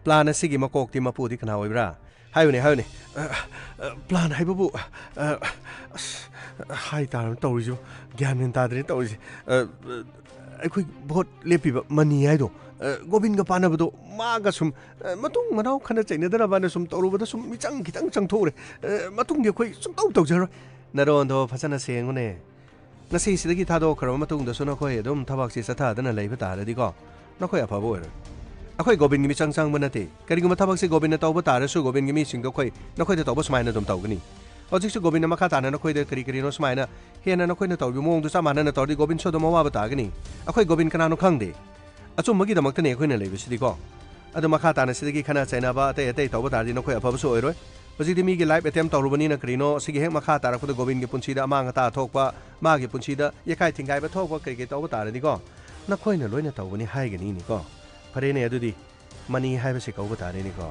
ꯄ꯭ꯂꯥꯟ ꯑꯁꯤꯒꯤ ꯃꯀꯣꯛꯇꯤ ꯃꯄꯨꯗꯤ ꯀꯅꯥ ꯑꯣꯏꯕ꯭ꯔꯥ? ꯍꯥꯏꯌꯨꯅꯦ, ꯍꯥꯏꯌꯨꯅꯦ꯫ ꯑ, ꯑ, ꯄ꯭ꯂꯥꯟ ꯍꯥꯏꯕꯕꯨ, ꯑ, ꯑꯁ, ꯍꯥꯏ ꯇꯥꯔꯕꯅꯤ ꯇꯧꯔꯤꯁꯤꯕꯨ, ꯒ꯭ꯌꯥꯟ ꯃꯦꯟ ꯇꯥꯗ꯭ꯔꯦ ꯇꯧꯔꯤꯁꯦ꯫ ꯑ, ꯑ, ꯑꯩꯈꯣꯏ ꯚꯣꯠ ꯂꯦꯞꯄꯤꯕ ꯃꯅꯤ ꯍꯥꯏꯗꯣ, ꯑ, ꯒꯣꯕꯤꯟꯒ ꯄꯥꯟꯅꯕꯗꯣ, ꯃꯥꯒ ꯁꯨꯝ, ꯑ, ꯃꯇꯨꯡ ꯃꯅꯥꯎ ꯈꯠꯅ ꯆꯩꯅꯗꯅꯕꯅ ꯁꯨꯝ ꯇꯧꯔꯨꯕꯗ ꯁꯨꯝ ꯃꯤꯆꯪ ꯈꯤꯇꯪ ꯆꯪꯊꯣꯛꯎꯔꯦ꯫ ꯑ, ꯃꯇꯨꯡꯗꯤ ꯑꯩꯈꯣꯏ ꯁꯨꯡꯇꯧ ꯇꯧꯖꯔꯣꯏ꯫ ꯅꯔꯣꯟꯗꯣ ꯐꯖꯅ ꯁꯦꯡꯉꯨꯅꯦ꯫ ꯉꯁꯤꯁꯤꯗꯒꯤ ꯊꯥꯗꯣꯛꯈ꯭ꯔꯕ ꯃꯇꯨꯡꯗꯁꯨ ꯅꯈꯣꯏ ꯑꯗꯨꯝ ꯊꯕꯛꯁꯤ ꯆꯠꯊꯗꯅ ꯂꯩꯕ ꯇꯥꯔꯗꯤꯀꯣ, ꯅꯈꯣꯏ ꯑꯐꯕ ꯑꯣꯏꯔꯣꯏ꯫ ꯑꯩꯈꯣꯏ ꯒꯣꯕꯤꯟꯒꯤ ꯃꯤꯆꯪ ꯆꯪꯕ ꯅꯠꯇꯦ꯫ ꯀꯔꯤꯒꯨꯝꯕ ꯊꯕꯛꯁꯤ ꯒꯣꯕꯤꯟꯅ ꯇꯧꯕ ꯇꯥꯔꯁꯨ, ꯒꯣꯕꯤꯟꯒꯤ ꯃꯤꯁꯤꯡꯗꯣ ꯑꯩꯈꯣꯏ ꯅꯈꯣꯏꯗ ꯇꯧꯕ ꯁꯨꯃꯥꯏꯅ ꯑꯗꯨꯝ ꯇꯧꯒꯅꯤ꯫ ꯍꯧꯖꯤꯛꯁꯨ ꯒꯣꯕꯤꯟꯅ ꯃꯈꯥ ꯇꯥꯅ ꯅꯈꯣꯏꯗ ꯀꯔꯤ ꯀꯔꯤꯅꯣ ꯁꯨꯃꯥꯏꯅ ꯍꯦꯟꯅ ꯅꯈꯣꯏꯅ ꯇꯧꯔꯤꯕ ꯃꯑꯣꯡꯗꯨ ꯆꯞ ꯃꯥꯟꯅꯅ ꯇꯧꯔꯗꯤ ꯒꯣꯕꯤꯟꯁꯨ ꯑꯗꯨꯝ ꯑꯋꯥꯕ ꯇꯥꯒꯅꯤ꯫ ꯑꯩꯈꯣꯏ ꯒꯣꯕꯤꯟ ꯀꯅꯥꯅꯣ ꯈꯪꯗꯦ꯫ ꯑꯆꯨꯝꯕꯒꯤꯗꯃꯛꯇꯅꯤ ꯑꯩꯈꯣꯏꯅ ꯂꯩꯕꯁꯤꯗꯤꯀꯣ꯫ ꯑꯗꯣ ꯃꯈꯥ ꯇꯥꯅ ꯁꯤꯗꯒꯤ ꯈꯠꯅ ꯆꯩꯅꯕ ꯑꯇꯩ ꯑꯇꯩ ꯇꯧꯕ ꯇꯥꯔꯗꯤ ꯅꯈꯣꯏ ꯑꯐꯕꯁꯨ ꯑꯣꯏꯔꯣꯏ꯫ ꯍꯧꯖꯤꯛꯇꯤ ꯃꯤꯒꯤ life attempt ꯇꯧꯔꯨꯕꯅꯤꯅ ꯀꯔꯤꯅꯣ, ꯁꯤꯒꯤ ꯍꯦꯛ ꯃꯈꯥ ꯇꯥꯔꯛꯄꯗ ꯒꯣꯕꯤꯟꯒꯤ ꯄꯨꯟꯁꯤꯗ ꯑꯃꯥꯡ ꯑꯇꯥ ꯊꯣꯛꯄ, ꯃꯥꯒꯤ ꯄꯨꯟꯁꯤꯗ ꯌꯩꯈꯥꯏ ꯊꯤꯡꯒꯥꯏꯕ ꯊꯣꯛꯄ ꯀꯔꯤ ꯀꯔꯤ ꯇꯧꯕ ꯇꯥꯔꯗꯤꯀꯣ, ꯅꯈꯣꯏꯅ ꯂꯣꯏꯅ ꯇꯧꯕꯅꯤ ꯍꯥꯏꯒꯅꯤꯅꯤꯀꯣ꯫ ꯐꯔꯦꯅꯦ, ꯑꯗꯨꯗꯤ ꯃꯅꯤ ꯍꯥꯏꯕꯁꯤ ꯀꯧꯕ ꯇꯥꯔꯦꯅꯦꯀꯣ꯫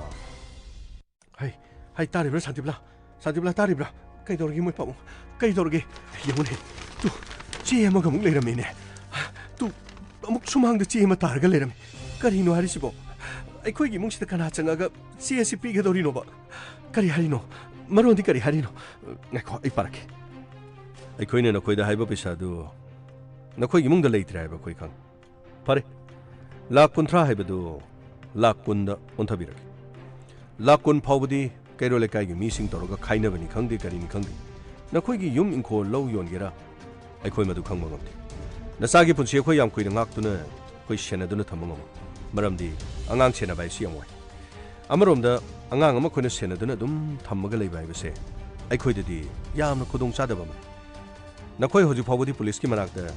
ꯍꯩ, ꯍꯩ, ꯇꯥꯔꯤꯕ꯭ꯔꯥ ꯁꯥꯟꯇꯤꯕꯂꯥ? ꯁꯥꯟꯇꯤꯕꯂꯥ, ꯇꯥꯔꯤꯕ꯭ꯔꯥ? ꯀꯩꯗꯧꯔꯒꯦ ꯃꯣꯏ ꯄꯥꯕꯨꯡ? ꯀꯩꯗꯧꯔꯒꯦ? ꯌꯦꯡꯉꯨꯅꯦ, ꯇꯨ, ꯆꯦ ꯑꯃꯒ ꯑꯃꯨꯛ ꯂꯩꯔꯝꯃꯦꯅꯦ꯫ ꯇꯨ, ꯑꯃꯨꯛ ꯁꯨꯃꯥꯡꯗ ꯆꯦ ꯑꯃ ꯇꯥꯔꯒ ꯂꯩꯔꯝꯃꯤ꯫ ꯀꯔꯤꯅꯣ ꯍꯥꯏꯔꯤꯁꯤꯕꯣ? ꯑꯩꯈꯣꯏꯒꯤ ꯏꯃꯨꯡꯁꯤꯗ ꯀꯅꯥ ꯆꯪꯉꯒ ꯆꯦ ꯑꯁꯤ ꯄꯤꯒꯗꯧꯔꯤꯅꯣꯕ? ꯀꯔꯤ ꯍꯥꯏꯔꯤꯅꯣ? ꯃꯔꯣꯟꯗꯤ ꯀꯔꯤ ꯍꯥꯏꯔꯤꯅꯣ? ꯉꯥꯏꯈꯣ, ꯑꯩ ꯄꯥꯔꯛꯀꯦ꯫ ꯑꯩꯈꯣꯏꯅ ꯅꯈꯣꯏꯗ ꯍꯥꯏꯕ ꯄꯩꯁꯥꯗꯨ ꯅꯈꯣꯏꯒꯤ ꯏꯃꯨꯡꯗ ꯂꯩꯇ꯭ꯔꯦ ꯍꯥꯏꯕ ꯑꯩꯈꯣꯏ ꯈꯪ-, ꯐꯔꯦ, ꯂꯥꯈ ꯀꯨꯟꯊ꯭ꯔꯥ ꯍꯥꯏꯕꯗꯨ ꯂꯥꯈ ꯀꯨꯟꯗ ꯑꯣꯟꯊꯕꯤꯔꯒꯦ꯫ ꯂꯥꯈ ꯀꯨꯟ ꯐꯥꯎꯕꯗꯤ ꯀꯩꯔꯣꯜ ꯂꯩꯀꯥꯏꯒꯤ ꯃꯤꯁꯤꯡ ꯇꯧꯔꯒ ꯈꯥꯏꯅꯕꯅꯤ ꯈꯪꯗꯦ, ꯀꯔꯤꯅꯤ ꯈꯪꯗꯦ, ꯅꯈꯣꯏꯒꯤ ꯌꯨꯝ ꯏꯪꯈꯣꯜ ꯂꯧ ꯌꯣꯟꯒꯦꯔꯥ, ꯑꯩꯈꯣꯏ ꯃꯗꯨ ꯈꯪꯕ ꯉꯝꯗꯦ꯫ ꯅꯆꯥꯒꯤ ꯄꯨꯟꯁꯤ ꯑꯩꯈꯣꯏ ꯌꯥꯝ ꯀꯨꯏꯅ ꯉꯥꯛꯇꯨꯅ ꯑꯩꯈꯣꯏ ꯁꯦꯟꯅꯗꯨꯅ ꯊꯝꯕ ꯉꯝꯃꯣꯏ, ꯃꯔꯝꯗꯤ ꯑꯉꯥꯡ ꯁꯦꯟꯅꯕ ꯍꯥꯏꯁꯤ ꯌꯥꯝ ꯋꯥꯏ꯫ ꯑꯃꯔꯣꯝꯗ, ꯑꯉꯥꯡ ꯑꯃ ꯑꯩꯈꯣꯏꯅ ꯁꯦꯟꯅꯗꯨꯅ ꯑꯗꯨꯝ ꯊꯝꯃꯒ ꯂꯩꯕ ꯍꯥꯏꯕꯁꯦ ꯑꯩꯈꯣꯏꯗꯗꯤ ꯌꯥꯝꯅ ꯈꯨꯗꯣꯡꯆꯥꯗꯕ ꯑꯃꯅꯤ꯫ ꯅꯈꯣꯏ ꯍꯧꯖꯤꯛ ꯐꯥꯎꯕꯗꯤ ꯄꯨꯂꯤꯁꯀꯤ ꯃꯅꯥꯛꯇ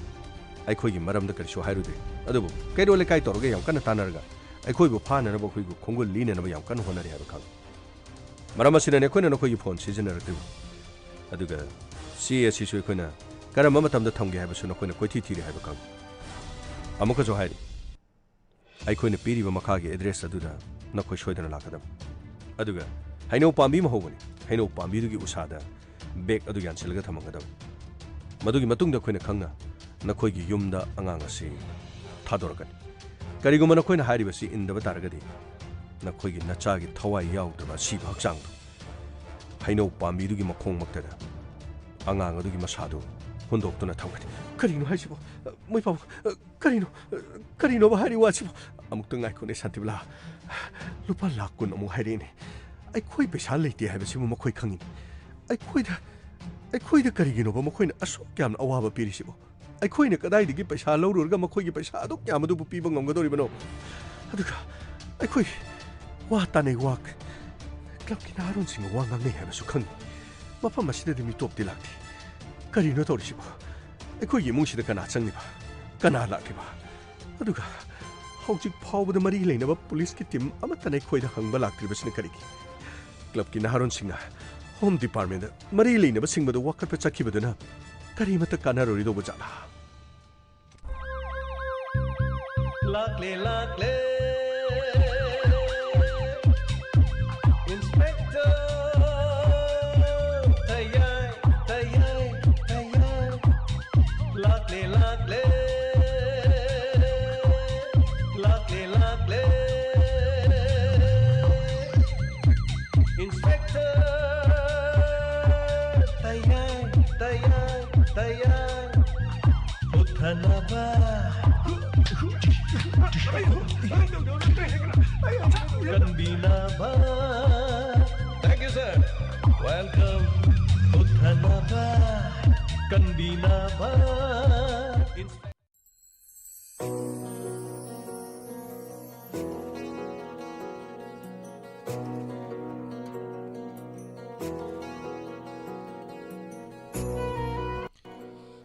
ꯑꯩꯈꯣꯏꯒꯤ ꯃꯔꯝꯗ ꯀꯔꯤꯁꯨ ꯍꯥꯏꯔꯨꯗꯦ, ꯑꯗꯨꯕꯨ ꯀꯩꯔꯣꯜ ꯂꯩꯀꯥꯏ ꯇꯧꯔꯒ ꯌꯥꯝ ꯀꯟꯅ ꯇꯥꯟꯅꯔꯒ ꯑꯩꯈꯣꯏꯕꯨ ꯐꯥꯅꯅꯕ, ꯑꯩꯈꯣꯏꯕꯨ ꯈꯣꯡꯒꯨꯜ ꯂꯤꯅꯅꯕ ꯌꯥꯝ ꯀꯟꯅ ꯍꯣꯠꯅꯔꯤ ꯍꯥꯏꯕ ꯈꯪꯏ꯫ ꯃꯔꯝ ꯑꯁꯤꯅꯅꯤ ꯑꯩꯈꯣꯏꯅ ꯅꯈꯣꯏꯒꯤ ꯐꯣꯟ ꯁꯤꯖꯤꯟꯅꯔꯛꯇ꯭ꯔꯤꯕ꯫ ꯑꯗꯨꯒ ꯆꯦ ꯑꯁꯤꯁꯨ ꯑꯩꯈꯣꯏꯅ ꯀꯔꯝꯕ ꯃꯇꯝꯗ ꯊꯝꯒꯦ ꯍꯥꯏꯕꯁꯨ ꯅꯈꯣꯏꯅ ꯀꯣꯏꯊꯤ ꯊꯤꯔꯦ ꯍꯥꯏꯕ ꯈꯪꯏ꯫ ꯑꯃꯨꯛꯀꯁꯨ ꯍꯥꯏꯔꯤ, ꯑꯩꯈꯣꯏꯅ ꯄꯤꯔꯤꯕ ꯃꯈꯥꯒꯤ ꯑꯦꯗ꯭ꯔꯦꯁ ꯑꯗꯨꯗ ꯅꯈꯣꯏ ꯁꯣꯏꯗꯅ ꯂꯥꯛꯀꯗꯕꯅꯤ꯫ ꯑꯗꯨꯒ ꯍꯩꯅꯧ ꯄꯥꯝꯕꯤ ꯑꯃ ꯍꯧꯕꯅꯤ, ꯍꯩꯅꯧ ꯄꯥꯝꯕꯤꯗꯨꯒꯤ ꯎꯁꯥꯗ ꯕꯦꯒ ꯑꯗꯨ ꯌꯥꯟꯁꯤꯜꯂꯒ ꯊꯝꯃꯝꯒꯗꯕꯅꯤ꯫ ꯃꯗꯨꯒꯤ ꯃꯇꯨꯡꯗ ꯑꯩꯈꯣꯏꯅ ꯈꯪꯅ ꯅꯈꯣꯏꯒꯤ ꯌꯨꯝꯗ ꯑꯉꯥꯡ ꯑꯁꯤ ꯊꯥꯗꯣꯔꯛꯀꯅꯤ꯫ ꯀꯔꯤꯒꯨꯝꯕ ꯅꯈꯣꯏꯅ ꯍꯥꯏꯔꯤꯕꯁꯤ ꯏꯟꯗꯕ ꯇꯥꯔꯒꯗꯤ, ꯅꯈꯣꯏꯒꯤ ꯅꯆꯥꯒꯤ ꯊꯋꯥꯏ ꯌꯥꯎꯗꯕ ꯑꯁꯤꯕ ꯍꯛꯆꯥꯡꯗꯨ ꯍꯩꯅꯧ ꯄꯥꯝꯕꯤꯗꯨꯒꯤ ꯃꯈꯣꯡꯃꯛꯇꯗ ꯑꯉꯥꯡ ꯑꯗꯨꯒꯤ ꯃꯁꯥꯗꯨ ꯍꯨꯟꯗꯣꯛꯇꯨꯅ ꯊꯝꯒꯅꯤ꯫ ꯀꯔꯤꯅꯣ ꯍꯥꯏꯁꯤꯕꯣ? ꯃꯣꯏ ꯄꯥꯕꯨꯡ, ꯀꯔꯤꯅꯣ? ꯀꯔꯤꯅꯣꯕ ꯍꯥꯏꯔꯤ ꯋꯥꯁꯤꯕꯣ? ꯑꯃꯨꯛꯇ ꯉꯥꯏꯈꯣꯅꯦ ꯁꯥꯟꯇꯤꯕꯂꯥ꯫ ꯂꯨꯄꯥ ꯂꯥꯈ ꯀꯨꯟ ꯑꯃꯨꯛ ꯍꯥꯏꯔꯛꯏꯅꯦ꯫ ꯑꯩꯈꯣꯏ ꯄꯩꯁꯥ ꯂꯩꯇꯦ ꯍꯥꯏꯕꯁꯤꯕꯨ ꯃꯈꯣꯏ ꯈꯪꯉꯤꯅꯦ꯫ ꯑꯩꯈꯣꯏꯗ, ꯑꯩꯈꯣꯏꯗ ꯀꯔꯤꯒꯤꯅꯣꯕ ꯃꯈꯣꯏꯅ ꯑꯁꯨꯛ ꯌꯥꯝꯅ ꯑꯋꯥꯕ ꯄꯤꯔꯤꯁꯤꯕꯣ? ꯑꯩꯈꯣꯏꯅ ꯀꯗꯥꯏꯗꯒꯤ ꯄꯩꯁꯥ ꯂꯧꯔꯨꯔꯒ ꯃꯈꯣꯏꯒꯤ ꯄꯩꯁꯥ ꯑꯗꯨꯛ ꯌꯥꯝꯕꯗꯨꯕꯨ ꯄꯤꯕ ꯉꯝꯒꯗꯧꯔꯤꯕꯅꯣ? ꯑꯗꯨꯒ ꯑꯩꯈꯣꯏ ꯋꯥ ꯇꯥꯅꯩ, ꯋꯥ, ꯀ꯭ꯂꯕꯀꯤ ꯅꯍꯥꯔꯣꯟꯁꯤꯡꯒ ꯋꯥ ꯉꯥꯡꯅꯩ ꯍꯥꯏꯕꯁꯨ ꯈꯪꯉꯤ꯫ ꯃꯐꯝ ꯑꯁꯤꯗꯗꯤ ꯃꯤꯇꯣꯞꯇꯤ ꯂꯥꯛꯇꯦ꯫ ꯀꯔꯤꯅꯣ ꯇꯧꯔꯤꯁꯤꯕꯣ? ꯑꯩꯈꯣꯏꯒꯤ ꯏꯃꯨꯡꯁꯤꯗ ꯀꯅꯥ ꯆꯪꯂꯤꯕ? ꯀꯅꯥ ꯂꯥꯛꯂꯤꯕ? ꯑꯗꯨꯒ ꯍꯧꯖꯤꯛ ꯐꯥꯎꯕꯗ ꯃꯔꯤ ꯂꯩꯅꯕ ꯄꯨꯂꯤꯁꯀꯤ ꯇꯤꯝ ꯑꯃꯠꯇꯅ ꯑꯩꯈꯣꯏꯗ ꯍꯪꯕ ꯂꯥꯛꯇ꯭ꯔꯤꯕꯁꯤꯅ ꯀꯔꯤꯒꯤ? ꯀ꯭ꯂꯕꯀꯤ ꯅꯍꯥꯔꯣꯟꯁꯤꯡꯅ ꯍꯣꯝ ꯗꯤꯄꯥꯔꯠꯃꯦꯟꯗ ꯃꯔꯤ ꯂꯩꯅꯕꯁꯤꯡꯕꯗꯨ ꯋꯥꯀꯠꯄ ꯆꯠꯈꯤꯕꯗꯨꯅ ꯀꯔꯤꯃꯠꯇ ꯀꯥꯟꯅꯔꯣꯏꯗꯧꯕ ꯖꯥꯠꯂꯥ? ꯂꯥꯛꯂꯦ, ꯂꯥꯛꯂꯦ, ꯏꯟꯁꯄꯦꯛꯇꯔ ꯇꯌꯥꯏ, ꯇꯌꯥꯏ, ꯇꯌꯥꯏ꯫ ꯂꯥꯛꯂꯦ, ꯂꯥꯛꯂꯦ, ꯂꯥꯛꯂꯦ, ꯂꯥꯛꯂꯦ꯫ ꯏꯟꯁꯄꯦꯛꯇꯔ ꯇꯌꯥꯏ, ꯇꯌꯥꯏ, ꯇꯌꯥꯏ꯫ ꯍꯨꯠꯊꯅꯕ, ꯀꯟꯕꯤꯅꯕ꯫ Thank you, sir. Welcome. ꯍꯨꯠꯊꯅꯕ, ꯀꯟꯕꯤꯅꯕ꯫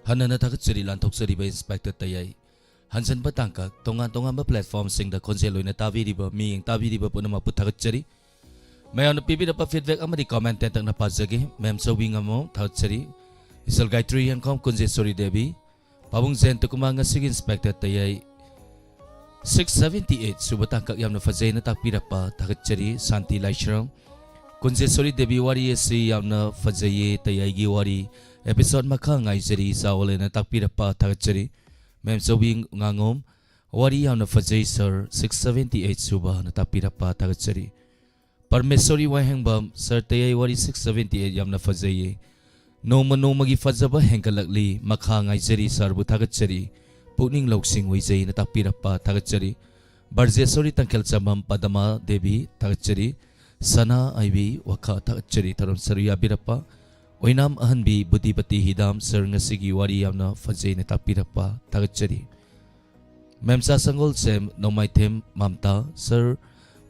ꯍꯟꯅꯅ ꯊꯥꯒꯠꯆꯔꯤ ꯂꯥꯟꯊꯣꯛꯆꯔꯤꯕ ꯏꯟꯁꯄꯦꯛꯇꯔ ꯇꯌꯥꯏ꯫ ꯍꯟꯖꯟꯕ ꯇꯥꯡꯀꯛ, ꯇꯣꯉꯥꯟ ꯇꯣꯉꯥꯟꯕ ꯄ꯭ꯂꯦꯠꯐꯣꯝꯁꯤꯡꯗ ꯈꯣꯟꯖꯦꯜ ꯑꯣꯏꯅ ꯇꯥꯕꯤꯔꯤꯕ ꯃꯤꯠꯌꯦꯡ ꯇꯥꯕꯤꯔꯤꯕ ꯄꯨꯝꯅꯃꯛꯄꯨ ꯊꯥꯒꯠꯆꯔꯤ꯫ ꯃꯌꯥꯝꯅ ꯄꯤꯕꯤꯔꯛꯄ ꯐꯤꯗꯕꯦꯛ ꯑꯃꯗꯤ ꯀꯃꯦꯟ ꯇꯦꯟꯇꯛꯅ ꯄꯥꯖꯒꯦ꯫ ꯃꯦꯝ ꯆꯧꯕꯤ ꯉꯥꯉꯣꯝ, ꯊꯥꯒꯠꯆꯔꯤ꯫ ꯏꯆꯜ ꯒꯥꯌꯇ꯭ꯔꯤ ꯍꯦꯟꯈꯣꯝ, ꯀꯨꯟꯖꯦꯁꯣꯔꯤ ꯗꯦꯕꯤ, ꯄꯥꯕꯨꯡ ꯖꯌꯟꯇ ꯀꯨꯃꯥꯔ, ꯉꯁꯤꯒꯤ ꯏꯟꯁꯄꯦꯛꯇꯔ ꯇꯌꯥꯏ ꯁꯤꯛꯁ ꯁꯚꯦꯟꯇꯤ ꯑꯩꯠ ꯁꯨꯕ ꯇꯥꯡꯀꯛ ꯌꯥꯝꯅ ꯐꯖꯩꯅ ꯇꯥꯛꯄꯤꯔꯛꯄ ꯊꯥꯒꯠꯆꯔꯤ꯫ ꯁꯥꯟꯇꯤ ꯂꯥꯏꯁ꯭ꯔꯝ, ꯀꯨꯟꯖꯦꯁꯣꯔꯤ ꯗꯦꯕꯤ, ꯋꯥꯔꯤ ꯑꯁꯤ ꯌꯥꯝꯅ ꯐꯖꯩꯌꯦ, ꯇꯌꯥꯏꯒꯤ ꯋꯥꯔꯤ꯫ ꯑꯦꯄꯤꯁꯣꯗ ꯃꯈꯥ ꯉꯥꯏꯖꯔꯤ, ꯆꯥꯎꯋꯂꯦꯅ ꯇꯥꯛꯄꯤꯔꯛꯄ ꯊꯥꯒꯠꯆꯔꯤ꯫ ꯃꯦꯝ ꯆꯧꯕꯤ ꯉꯥꯉꯣꯝ, ꯋꯥꯔꯤ ꯌꯥꯝꯅ ꯐꯖꯩ ꯁꯥꯔ, ꯁꯤꯛꯁ ꯁꯚꯦꯟꯇꯤ ꯑꯩꯠ ꯁꯨꯕꯅ ꯇꯥꯛꯄꯤꯔꯛꯄ ꯊꯥꯒꯠꯆꯔꯤ꯫ ꯄꯔꯃꯦꯁꯣꯔꯤ ꯋꯥꯍꯦꯡꯕꯝ, ꯁꯥꯔ ꯇꯌꯥꯏ ꯋꯥꯔꯤ ꯁꯤꯛꯁ ꯁꯚꯦꯟꯇꯤ ꯑꯩꯠ ꯌꯥꯝꯅ ꯐꯖꯩꯌꯦ꯫ ꯅꯣꯡꯃ ꯅꯣꯡꯃꯒꯤ ꯐꯖꯕ ꯍꯦꯟꯒꯠꯂꯛꯂꯤ, ꯃꯈꯥ ꯉꯥꯏꯖꯔꯤ, ꯁꯥꯔꯕꯨ ꯊꯥꯒꯠꯆꯔꯤ꯫ ꯄꯨꯛꯅꯤꯡ ꯂꯧꯁꯤꯡ ꯑꯣꯏꯖꯩꯅ ꯇꯥꯛꯄꯤꯔꯛꯄ ꯊꯥꯒꯠꯆꯔꯤ꯫ ꯕꯔꯖꯦꯁꯣꯔꯤ ꯇꯪꯈꯦꯜꯆꯝꯕꯝ ꯄꯗꯃꯥ ꯗꯦꯕꯤ ꯊꯥꯒꯠꯆꯔꯤ꯫ ꯁꯅꯥ ꯑꯥꯏꯕꯤ ꯋꯥꯈꯥ ꯊꯥꯒꯠꯆꯔꯤ꯫ ꯊꯧꯔꯝ ꯁꯔꯨꯛ ꯌꯥꯕꯤꯔꯛꯄ ꯑꯣꯏꯅꯥꯝ ꯑꯍꯟꯕꯤ ꯕꯨꯙꯤꯄꯇꯤ ꯍꯤꯗꯥꯝ ꯁꯔ, ꯉꯁꯤꯒꯤ ꯋꯥꯔꯤ ꯌꯥꯝꯅ ꯐꯖꯩꯅ ꯇꯥꯛꯄꯤꯔꯛꯄ ꯊꯥꯒꯠꯆꯔꯤ꯫ ꯃꯦꯝꯆꯥ ꯁꯪꯒꯣꯜꯁꯦꯝ ꯅꯣꯡꯃꯥꯏꯊꯦꯝ ꯃꯝꯇꯥ ꯁꯔ,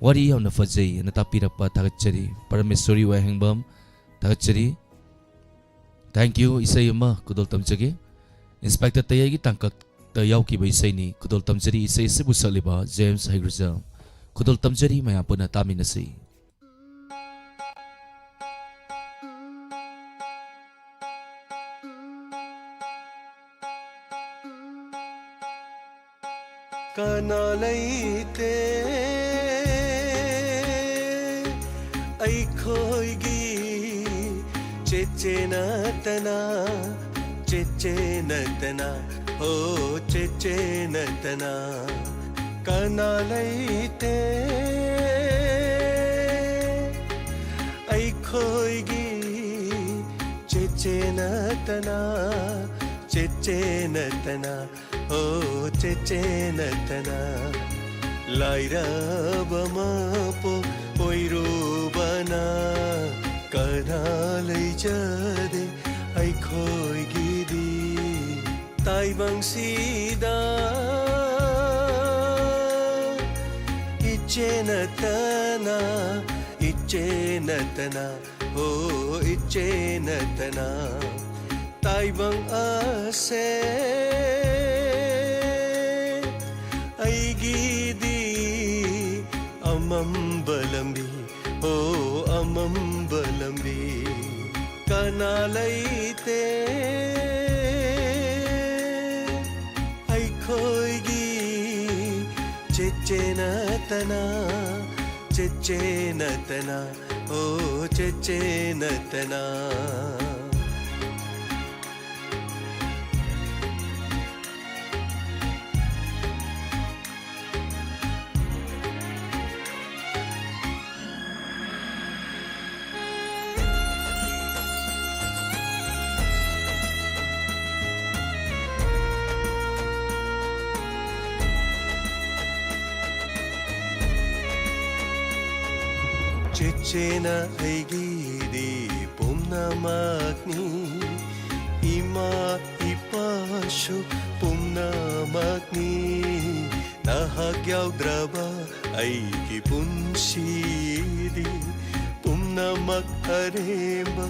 ꯋꯥꯔꯤ ꯌꯥꯝꯅ ꯐꯖꯩ ꯍꯥꯏꯅ ꯇꯥꯛꯄꯤꯔꯛꯄ ꯊꯥꯒꯠꯆꯔꯤ꯫ ꯄꯔꯃꯦꯁꯣꯔꯤ ꯋꯥꯍꯦꯡꯕꯝ ꯊꯥꯒꯠꯆꯔꯤ꯫ Thank you꯫ ꯏꯁꯩ ꯑꯃ ꯈꯨꯗꯣꯜ ꯇꯝꯖꯒꯦ꯫ ꯏꯟꯁꯄꯦꯛꯇꯔ ꯇꯌꯥꯏꯒꯤ ꯇꯥꯡꯀꯛꯇ ꯌꯥꯎꯈꯤꯕ ꯏꯁꯩꯅꯤ꯫ ꯈꯨꯗꯣꯜ ꯇꯝꯖꯔꯤ꯫ ꯏꯁꯩ ꯑꯁꯤꯕꯨ ꯁꯛꯂꯤꯕ ꯖꯦꯝꯁ ꯍꯩꯒ꯭ꯔꯨꯖꯝ꯫ ꯈꯨꯗꯣꯜ ꯇꯝꯖꯔꯤ꯫ ꯃꯌꯥꯝ ꯄꯨꯟꯅ ꯇꯥꯃꯤꯟꯅꯁꯤ꯫ ꯀꯅꯥ ꯂꯩꯇꯦ ꯑꯩꯈꯣꯏꯒꯤ ꯆꯦꯆꯦ ꯅꯠꯇꯅ, ꯆꯦꯆꯦ ꯅꯠꯇꯅ, ꯍꯣ ꯆꯦꯆꯦ ꯅꯠꯇꯅ꯫ ꯀꯅꯥ ꯂꯩꯇꯦ ꯑꯩꯈꯣꯏꯒꯤ ꯆꯦꯆꯦ ꯅꯠꯇꯅ, ꯆꯦꯆꯦ ꯅꯠꯇꯅ, ꯑꯣ ꯆꯦꯆꯦ ꯅꯠꯇꯅ꯫ ꯂꯥꯏꯔꯕ ꯃꯄꯣꯛ ꯑꯣꯏꯔꯨꯕꯅ ꯀꯅꯥ ꯂꯩꯖꯗꯦ ꯑꯩꯈꯣꯏꯒꯤꯗꯤ꯫ ꯇꯥꯏꯕꯪꯁꯤꯗ ꯏꯆꯦ ꯅꯠꯇꯅ, ꯏꯆꯦ ꯅꯠꯇꯅ, ꯑꯣ ꯏꯆꯦ ꯅꯠꯇꯅ꯫ ꯇꯥꯏꯕꯪ ꯑꯁꯦ ꯑꯩꯒꯤꯗꯤ ꯑꯃꯝꯕ ꯂꯝꯕꯤ, ꯑꯣ ꯑꯃꯝꯕ ꯂꯝꯕꯤ꯫ ꯀꯅꯥ ꯂꯩꯇꯦ ꯑꯩꯈꯣꯏꯒꯤ ꯆꯦꯆꯦ ꯅꯠꯇꯅ, ꯆꯦꯆꯦ ꯅꯠꯇꯅ, ꯑꯣ ꯆꯦꯆꯦ ꯅꯠꯇꯅ꯫ ꯏꯆꯦꯅ ꯑꯩꯒꯤꯗꯤ ꯄꯨꯝꯅꯃꯛꯅꯤ, ꯏꯃꯥ ꯏꯄꯥꯁꯨ ꯄꯨꯝꯅꯃꯛꯅꯤ꯫ ꯅꯍꯥꯛ ꯌꯥꯎꯗ꯭ꯔꯕ ꯑꯩꯒꯤ ꯄꯨꯟꯁꯤꯗꯤ ꯄꯨꯝꯅꯃꯛ ꯑꯔꯦꯝꯕ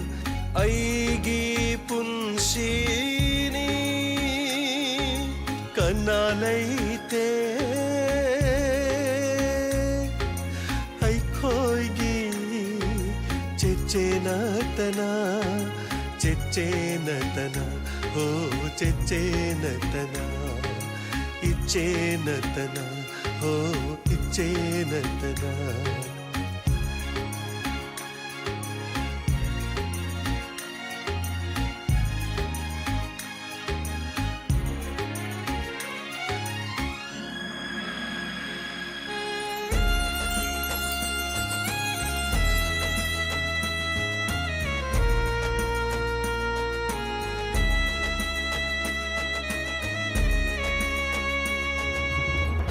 ꯑꯩꯒꯤ ꯄꯨꯟꯁꯤꯅꯤ꯫ ꯀꯅꯥ ꯂꯩꯇꯦ ꯑꯩꯈꯣꯏꯒꯤ ꯆꯦꯆꯦ ꯅꯠꯇꯅ, ꯆꯦꯆꯦ ꯅꯠꯇꯅ, ꯍꯣ ꯆꯦꯆꯦ ꯅꯠꯇꯅ, ꯏꯆꯦ ꯅꯠꯇꯅ, ꯍꯣ ꯏꯆꯦ ꯅꯠꯇꯅ꯫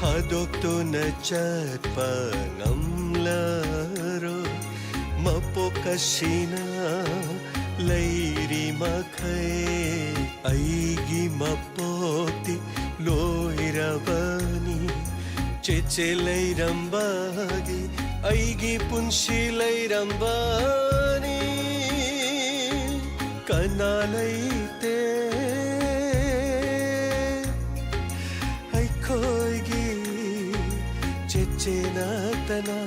ꯊꯥꯗꯣꯛꯇꯨꯅ ꯆꯠꯄ ꯉꯝꯂꯔꯣꯏ꯫ ꯃꯄꯣꯛ ꯑꯁꯤꯅ ꯂꯩꯔꯤ ꯃꯈꯩ ꯑꯩꯒꯤ ꯃꯄꯣꯛꯇꯤ ꯂꯣꯏꯔꯕꯅꯤ꯫ ꯆꯦꯆꯦ ꯂꯩꯔꯝꯕꯒꯤ ꯑꯩꯒꯤ ꯄꯨꯟꯁꯤ ꯂꯩꯔꯝꯕꯅꯤ꯫ ꯀꯅꯥ ꯂꯩꯇꯦ ꯑꯩꯈꯣꯏꯒꯤ ꯆꯦꯆꯦ ꯅꯠꯇꯅ,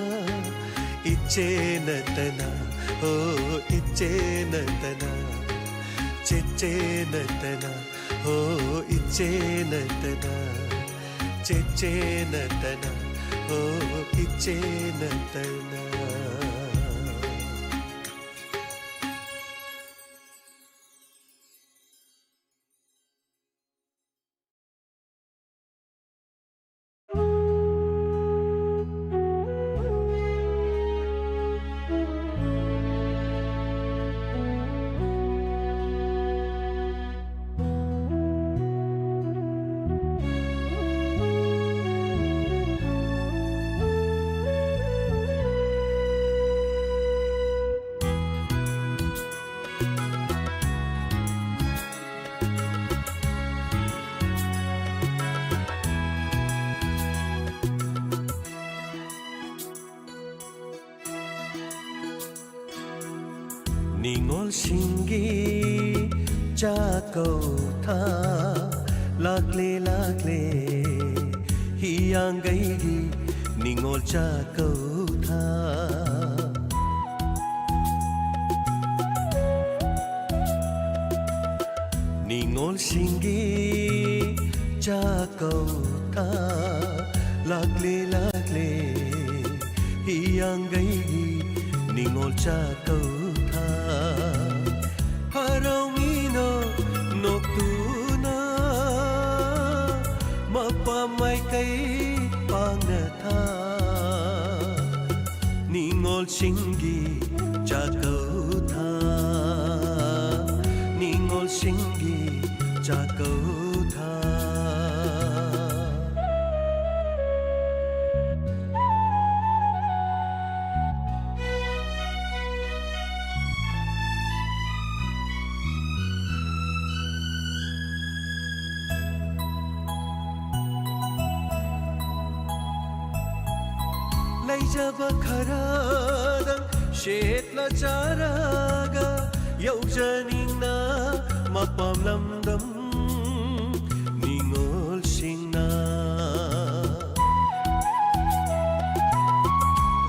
ꯏꯆꯦ ꯅꯠꯇꯅ, ꯍꯣ ꯏꯆꯦ ꯅꯠꯇꯅ, ꯆꯦꯆꯦ ꯅꯠꯇꯅ, ꯍꯣ ꯏꯆꯦ ꯅꯠꯇꯅ, ꯆꯦꯆꯦ ꯅꯠꯇꯅ, ꯍꯣ ꯏꯆꯦ ꯅꯠꯇꯅ꯫ ꯅꯤꯉꯣꯜꯁꯤꯡꯒꯤ ꯆꯥꯛꯀꯧꯊꯥ ꯂꯥꯛꯂꯦ, ꯂꯥꯛꯂꯦ, ꯍꯤꯌꯥꯡꯒꯩꯒꯤ ꯅꯤꯉꯣꯜ ꯆꯥꯛꯀꯧꯊꯥ꯫ ꯅꯤꯉꯣꯜꯁꯤꯡꯒꯤ ꯆꯥꯛꯀꯧꯊꯥ ꯂꯥꯛꯂꯦ, ꯂꯥꯛꯂꯦ, ꯍꯤꯌꯥꯡꯒꯩꯒꯤ ꯅꯤꯉꯣꯜ ꯆꯥꯛꯀꯧꯊꯥ꯫ ꯍꯔꯥꯎꯃꯤꯅꯣ ꯅꯣꯛꯇꯨꯅ ꯃꯄꯥ ꯃꯥꯏꯀꯩ ꯄꯥꯡꯅ ꯊꯥ꯫ ꯅꯤꯉꯣꯜꯁꯤꯡꯒꯤ ꯆꯥꯛꯀꯧꯊꯥ, ꯅꯤꯉꯣꯜꯁꯤꯡꯒꯤ ꯆꯥꯛꯀꯧꯊꯥ꯫ ꯂꯩꯖꯕ ꯈꯔꯗꯪ ꯁꯦꯠꯂ ꯆꯥꯔꯒ ꯌꯧꯖꯅꯤꯡꯅ ꯃꯄꯥꯝ ꯂꯝꯗꯝ ꯅꯤꯉꯣꯜꯁꯤꯡꯅ꯫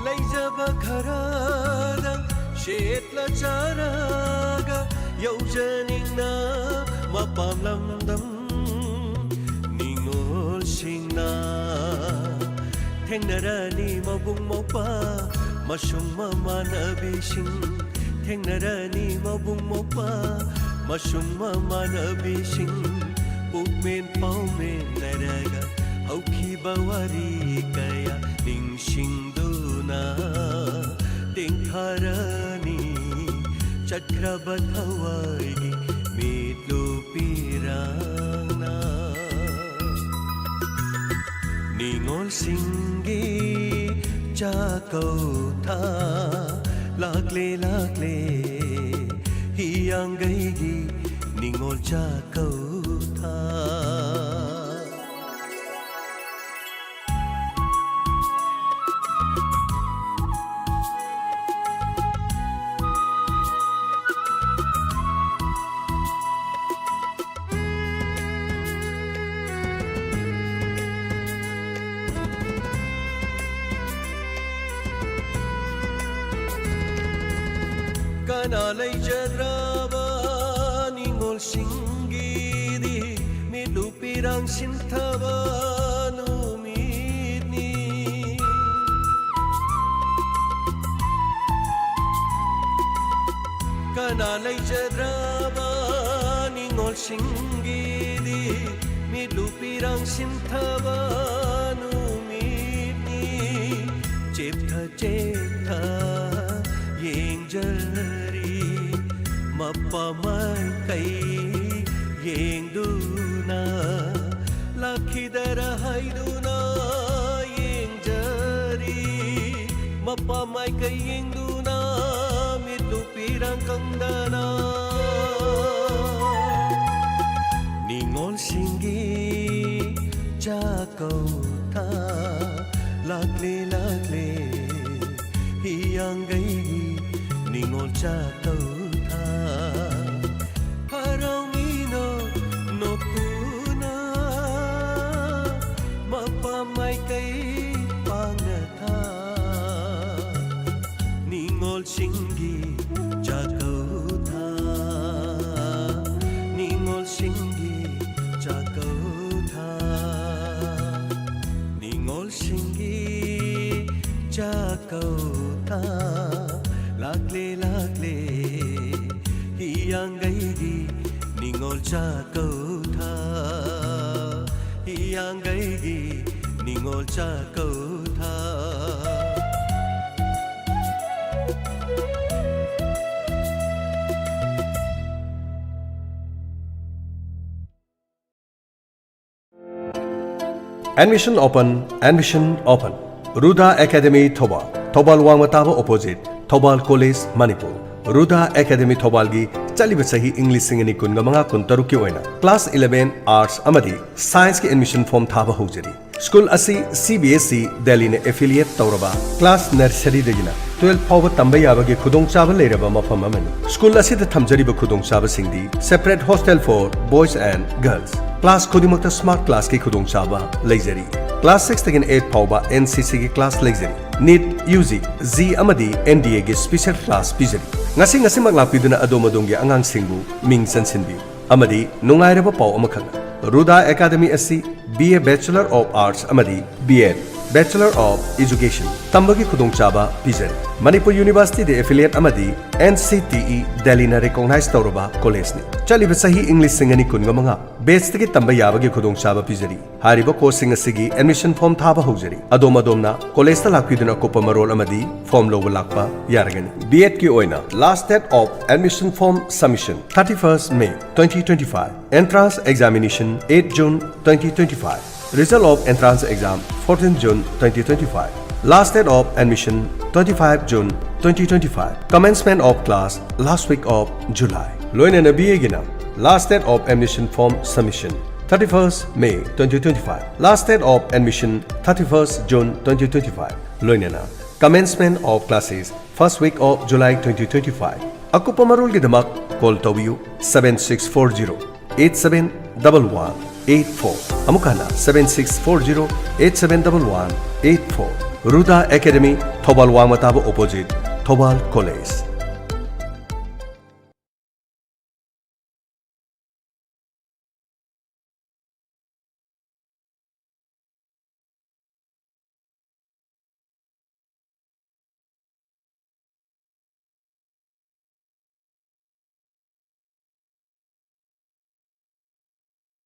ꯂꯩꯖꯕ ꯈꯔꯗꯪ ꯁꯦꯠꯂ ꯆꯥꯔꯒ ꯌꯧꯖꯅꯤꯡꯅ ꯃꯄꯥꯝ ꯂꯝꯗꯝ ꯅꯤꯉꯣꯜꯁꯤꯡꯅ꯫ ꯊꯦꯡꯅꯔꯅꯤ ꯃꯕꯨꯡ ꯃꯧꯄ꯭ꯋꯥ ꯃꯁꯨꯡ ꯃꯃꯥꯟꯅꯕꯤꯁꯤꯡ꯫ ꯊꯦꯡꯅꯔꯅꯤ ꯃꯕꯨꯡ ꯃꯧꯄ꯭ꯋꯥ ꯃꯁꯨꯡ ꯃꯃꯥꯟꯅꯕꯤꯁꯤꯡ꯫ ꯄꯨꯛꯃꯦꯟ ꯄꯥꯎꯃꯦꯟꯅꯔꯒ ꯍꯧꯈꯤꯕ ꯋꯥꯔꯤ ꯀꯌꯥ ꯅꯤꯡꯁꯤꯡꯗꯨꯅ ꯇꯦꯡꯊꯔꯅꯤ꯫ ꯆꯠꯈ꯭ꯔꯕ ꯊꯋꯥꯏꯒꯤ ꯃꯤꯠꯂꯨ ꯄꯤꯔꯥꯡꯅ꯫ ꯅꯤꯉꯣꯜꯁꯤꯡꯒꯤ ꯆꯥꯛꯀꯧꯊꯥ ꯂꯥꯛꯂꯦ, ꯂꯥꯛꯂꯦ, ꯍꯤꯌꯥꯡꯒꯩꯒꯤ ꯅꯤꯉꯣꯜ ꯆꯥꯛꯀꯧꯊꯥ꯫ ꯀꯅꯥ ꯂꯩꯖꯗ꯭ꯔꯕ ꯅꯤꯉꯣꯜꯁꯤꯡꯒꯤꯗꯤ ꯃꯤꯠꯂꯨ ꯄꯤꯔꯥꯡ ꯁꯤꯟꯊꯕ ꯅꯨꯃꯤꯠꯅꯤ꯫ ꯀꯅꯥ ꯂꯩꯖꯗ꯭ꯔꯕ ꯅꯤꯉꯣꯜꯁꯤꯡꯒꯤꯗꯤ ꯃꯤꯠꯂꯨ ꯄꯤꯔꯥꯡ ꯁꯤꯟꯊꯕ ꯅꯨꯃꯤꯠꯅꯤ꯫ ꯆꯦꯞꯊ ꯆꯦꯞꯊ ꯌꯦꯡꯖꯔꯤ, ꯃꯄꯥ ꯃꯥꯏꯀꯩ ꯌꯦꯡꯗꯨꯅ, ꯂꯥꯛꯈꯤꯗꯔ ꯍꯥꯏꯗꯨꯅ ꯌꯦꯡꯖꯔꯤ, ꯃꯄꯥ ꯃꯥꯏꯀꯩ ꯌꯦꯡꯗꯨꯅ ꯃꯤꯠꯂꯨ ꯄꯤꯔꯥꯡ ꯀꯪꯗꯅ꯫ ꯅꯤꯉꯣꯜꯁꯤꯡꯒꯤ ꯆꯥꯛꯀꯧꯊꯥ ꯂꯥꯛꯂꯦ ꯂꯥꯛꯂꯦ, ꯍꯤꯌꯥꯡꯒꯩꯒꯤ ꯅꯤꯉꯣꯜ ꯆꯥꯛꯀꯧꯊꯥ꯫ ꯍꯔꯥꯎꯃꯤꯅꯣ ꯅꯣꯛꯇꯨꯅ ꯃꯄꯥ ꯃꯥꯏꯀꯩ ꯄꯥꯡꯅ ꯊꯥ꯫ ꯅꯤꯉꯣꯜꯁꯤꯡꯒꯤ ꯆꯥꯛꯀꯧꯊꯥ, ꯅꯤꯉꯣꯜꯁꯤꯡꯒꯤ ꯆꯥꯛꯀꯧꯊꯥ, ꯅꯤꯉꯣꯜꯁꯤꯡꯒꯤ ꯆꯥꯛꯀꯧꯊꯥ꯫ ꯂꯥꯛꯂꯦ ꯂꯥꯛꯂꯦ ꯍꯤꯌꯥꯡꯒꯩꯒꯤ ꯅꯤꯉꯣꯜ ꯆꯥꯛꯀꯧꯊꯥ, ꯍꯤꯌꯥꯡꯒꯩꯒꯤ ꯅꯤꯉꯣꯜ ꯆꯥꯛꯀꯧꯊꯥ꯫ Admission open, admission open. Ruda academy Thoubal, Thoubal ꯋꯥꯡꯃ ꯇꯥꯕ opposite, Thoubal college, Manipur. Ruda academy ꯊꯧꯕꯥꯜꯒꯤ ꯆꯠꯂꯤꯕ ꯆꯍꯤ ꯏꯪ ꯂꯤꯁꯤꯡ ꯑꯅꯤ ꯀꯨꯟꯒ ꯃꯉꯥ ꯀꯨꯟꯇꯔꯨꯛꯀꯤ ꯑꯣꯏꯅ class eleven arts ꯑꯃꯗꯤ scienceꯀꯤ admission form ꯊꯥꯕ ꯍꯧꯖꯔꯤ꯫ ꯁ꯭ꯀꯨꯜ ꯑꯁꯤ C B S E ꯗꯦꯜꯂꯤꯅ affiliate ꯇꯧꯔꯕ class nurseryꯗꯒꯤꯅ twelve ꯐꯥꯎꯕ ꯇꯝꯕ ꯌꯥꯕꯒꯤ ꯈꯨꯗꯣꯡꯆꯥꯕ ꯂꯩꯔꯕ ꯃꯐꯝ ꯑꯃꯅꯤ꯫ ꯁ꯭ꯀꯨꯜ ꯑꯁꯤꯗ ꯊꯝꯖꯔꯤꯕ ꯈꯨꯗꯣꯡꯆꯥꯕꯁꯤꯡꯗꯤ separate hostel for boys and girls, class ꯈꯨꯗꯤꯡꯃꯛꯇ smart classꯀꯤ ꯈꯨꯗꯣꯡꯆꯥꯕ ꯂꯩꯖꯔꯤ꯫ Class six ꯇꯒꯤꯅ eight ꯐꯥꯎꯕ N C C ꯒꯤ class ꯂꯩꯖꯔꯤ꯫ NEET, U G, JEE ꯑꯃꯗꯤ N D A ꯒꯤ special class ꯄꯤꯖꯔꯤ꯫ ꯉꯁꯤ ꯉꯁꯤꯃꯛ ꯂꯥꯛꯄꯤꯗꯨꯅ ꯑꯗꯣꯝ ꯑꯗꯣꯝꯒꯤ ꯑꯉꯥꯡꯁꯤꯡꯕꯨ ꯃꯤꯡ ꯆꯟꯁꯤꯟꯕꯤꯌꯨ꯫ ꯑꯃꯗꯤ ꯅꯨꯡꯉꯥꯏꯔꯕ ꯄꯥꯎ ꯑꯃꯈꯛꯅ, ꯔꯨꯗꯥ ꯑꯦꯀꯥꯗꯃꯤ ꯑꯁꯤ B A Bachelor of Arts ꯑꯃꯗꯤ B Ed Bachelor of Education ꯇꯝꯕꯒꯤ ꯈꯨꯗꯣꯡꯆꯥꯕ ꯄꯤꯖꯔꯤ꯫ ꯃꯅꯤꯄꯨꯔ ꯌꯨꯅꯤꯚꯔꯁꯤꯇꯤꯗ affiliate ꯑꯃꯗꯤ N C T E ꯗꯦꯜꯂꯤꯅ recognize ꯇꯧꯔꯕ ꯀꯣꯂꯦꯖꯅꯤ꯫ ꯆꯠꯂꯤꯕ ꯆꯍꯤ ꯏꯪ ꯂꯤꯁꯤꯡ ꯑꯅꯤ ꯀꯨꯟꯒ ꯃꯉꯥ batch ꯇꯒꯤ ꯇꯝꯕ ꯌꯥꯕꯒꯤ ꯈꯨꯗꯣꯡꯆꯥꯕ ꯄꯤꯖꯔꯤ꯫ ꯍꯥꯏꯔꯤꯕ course ꯁꯤꯡ ꯑꯁꯤꯒꯤ admission form ꯊꯥꯕ ꯍꯧꯖꯔꯤ꯫ ꯑꯗꯣꯝ ꯑꯗꯣꯝꯅ ꯀꯣꯂꯦꯖꯇ ꯂꯥꯛꯄꯤꯗꯨꯅ ꯑꯀꯨꯞꯄ ꯃꯔꯣꯜ ꯑꯃꯗꯤ form ꯂꯧꯕ ꯂꯥꯛꯄ ꯌꯥꯔꯒꯅꯤ꯫ B Ed ꯀꯤ ꯑꯣꯏꯅ last date of admission form submission thirty-first May twenty twenty-five, entrance examination eight June twenty twenty-five, result of entrance exam fourteen June twenty twenty-five, last date of admission twenty-five June twenty twenty-five, commencement of class last week of July꯫ ꯂꯣꯏꯅꯅ B A ꯒꯤꯅ last date of admission form submission thirty-first May twenty twenty-five, last date of admission thirty-first June twenty twenty-five, ꯂꯣꯏꯅꯅ commencement of classes first week of July twenty twenty-five꯫ ꯑꯀꯨꯞꯄ ꯃꯔꯣꯜꯒꯤꯗꯃꯛ call ꯇꯧꯕꯤꯌꯨ seven six four zero eight seven double one eight four꯫ ꯑꯃꯨꯛ ꯍꯟꯅ seven six four zero eight seven double one eight four꯫ Ruda academy, Thoubal ꯋꯥꯡꯃ ꯇꯥꯕ opposite Thoubal college.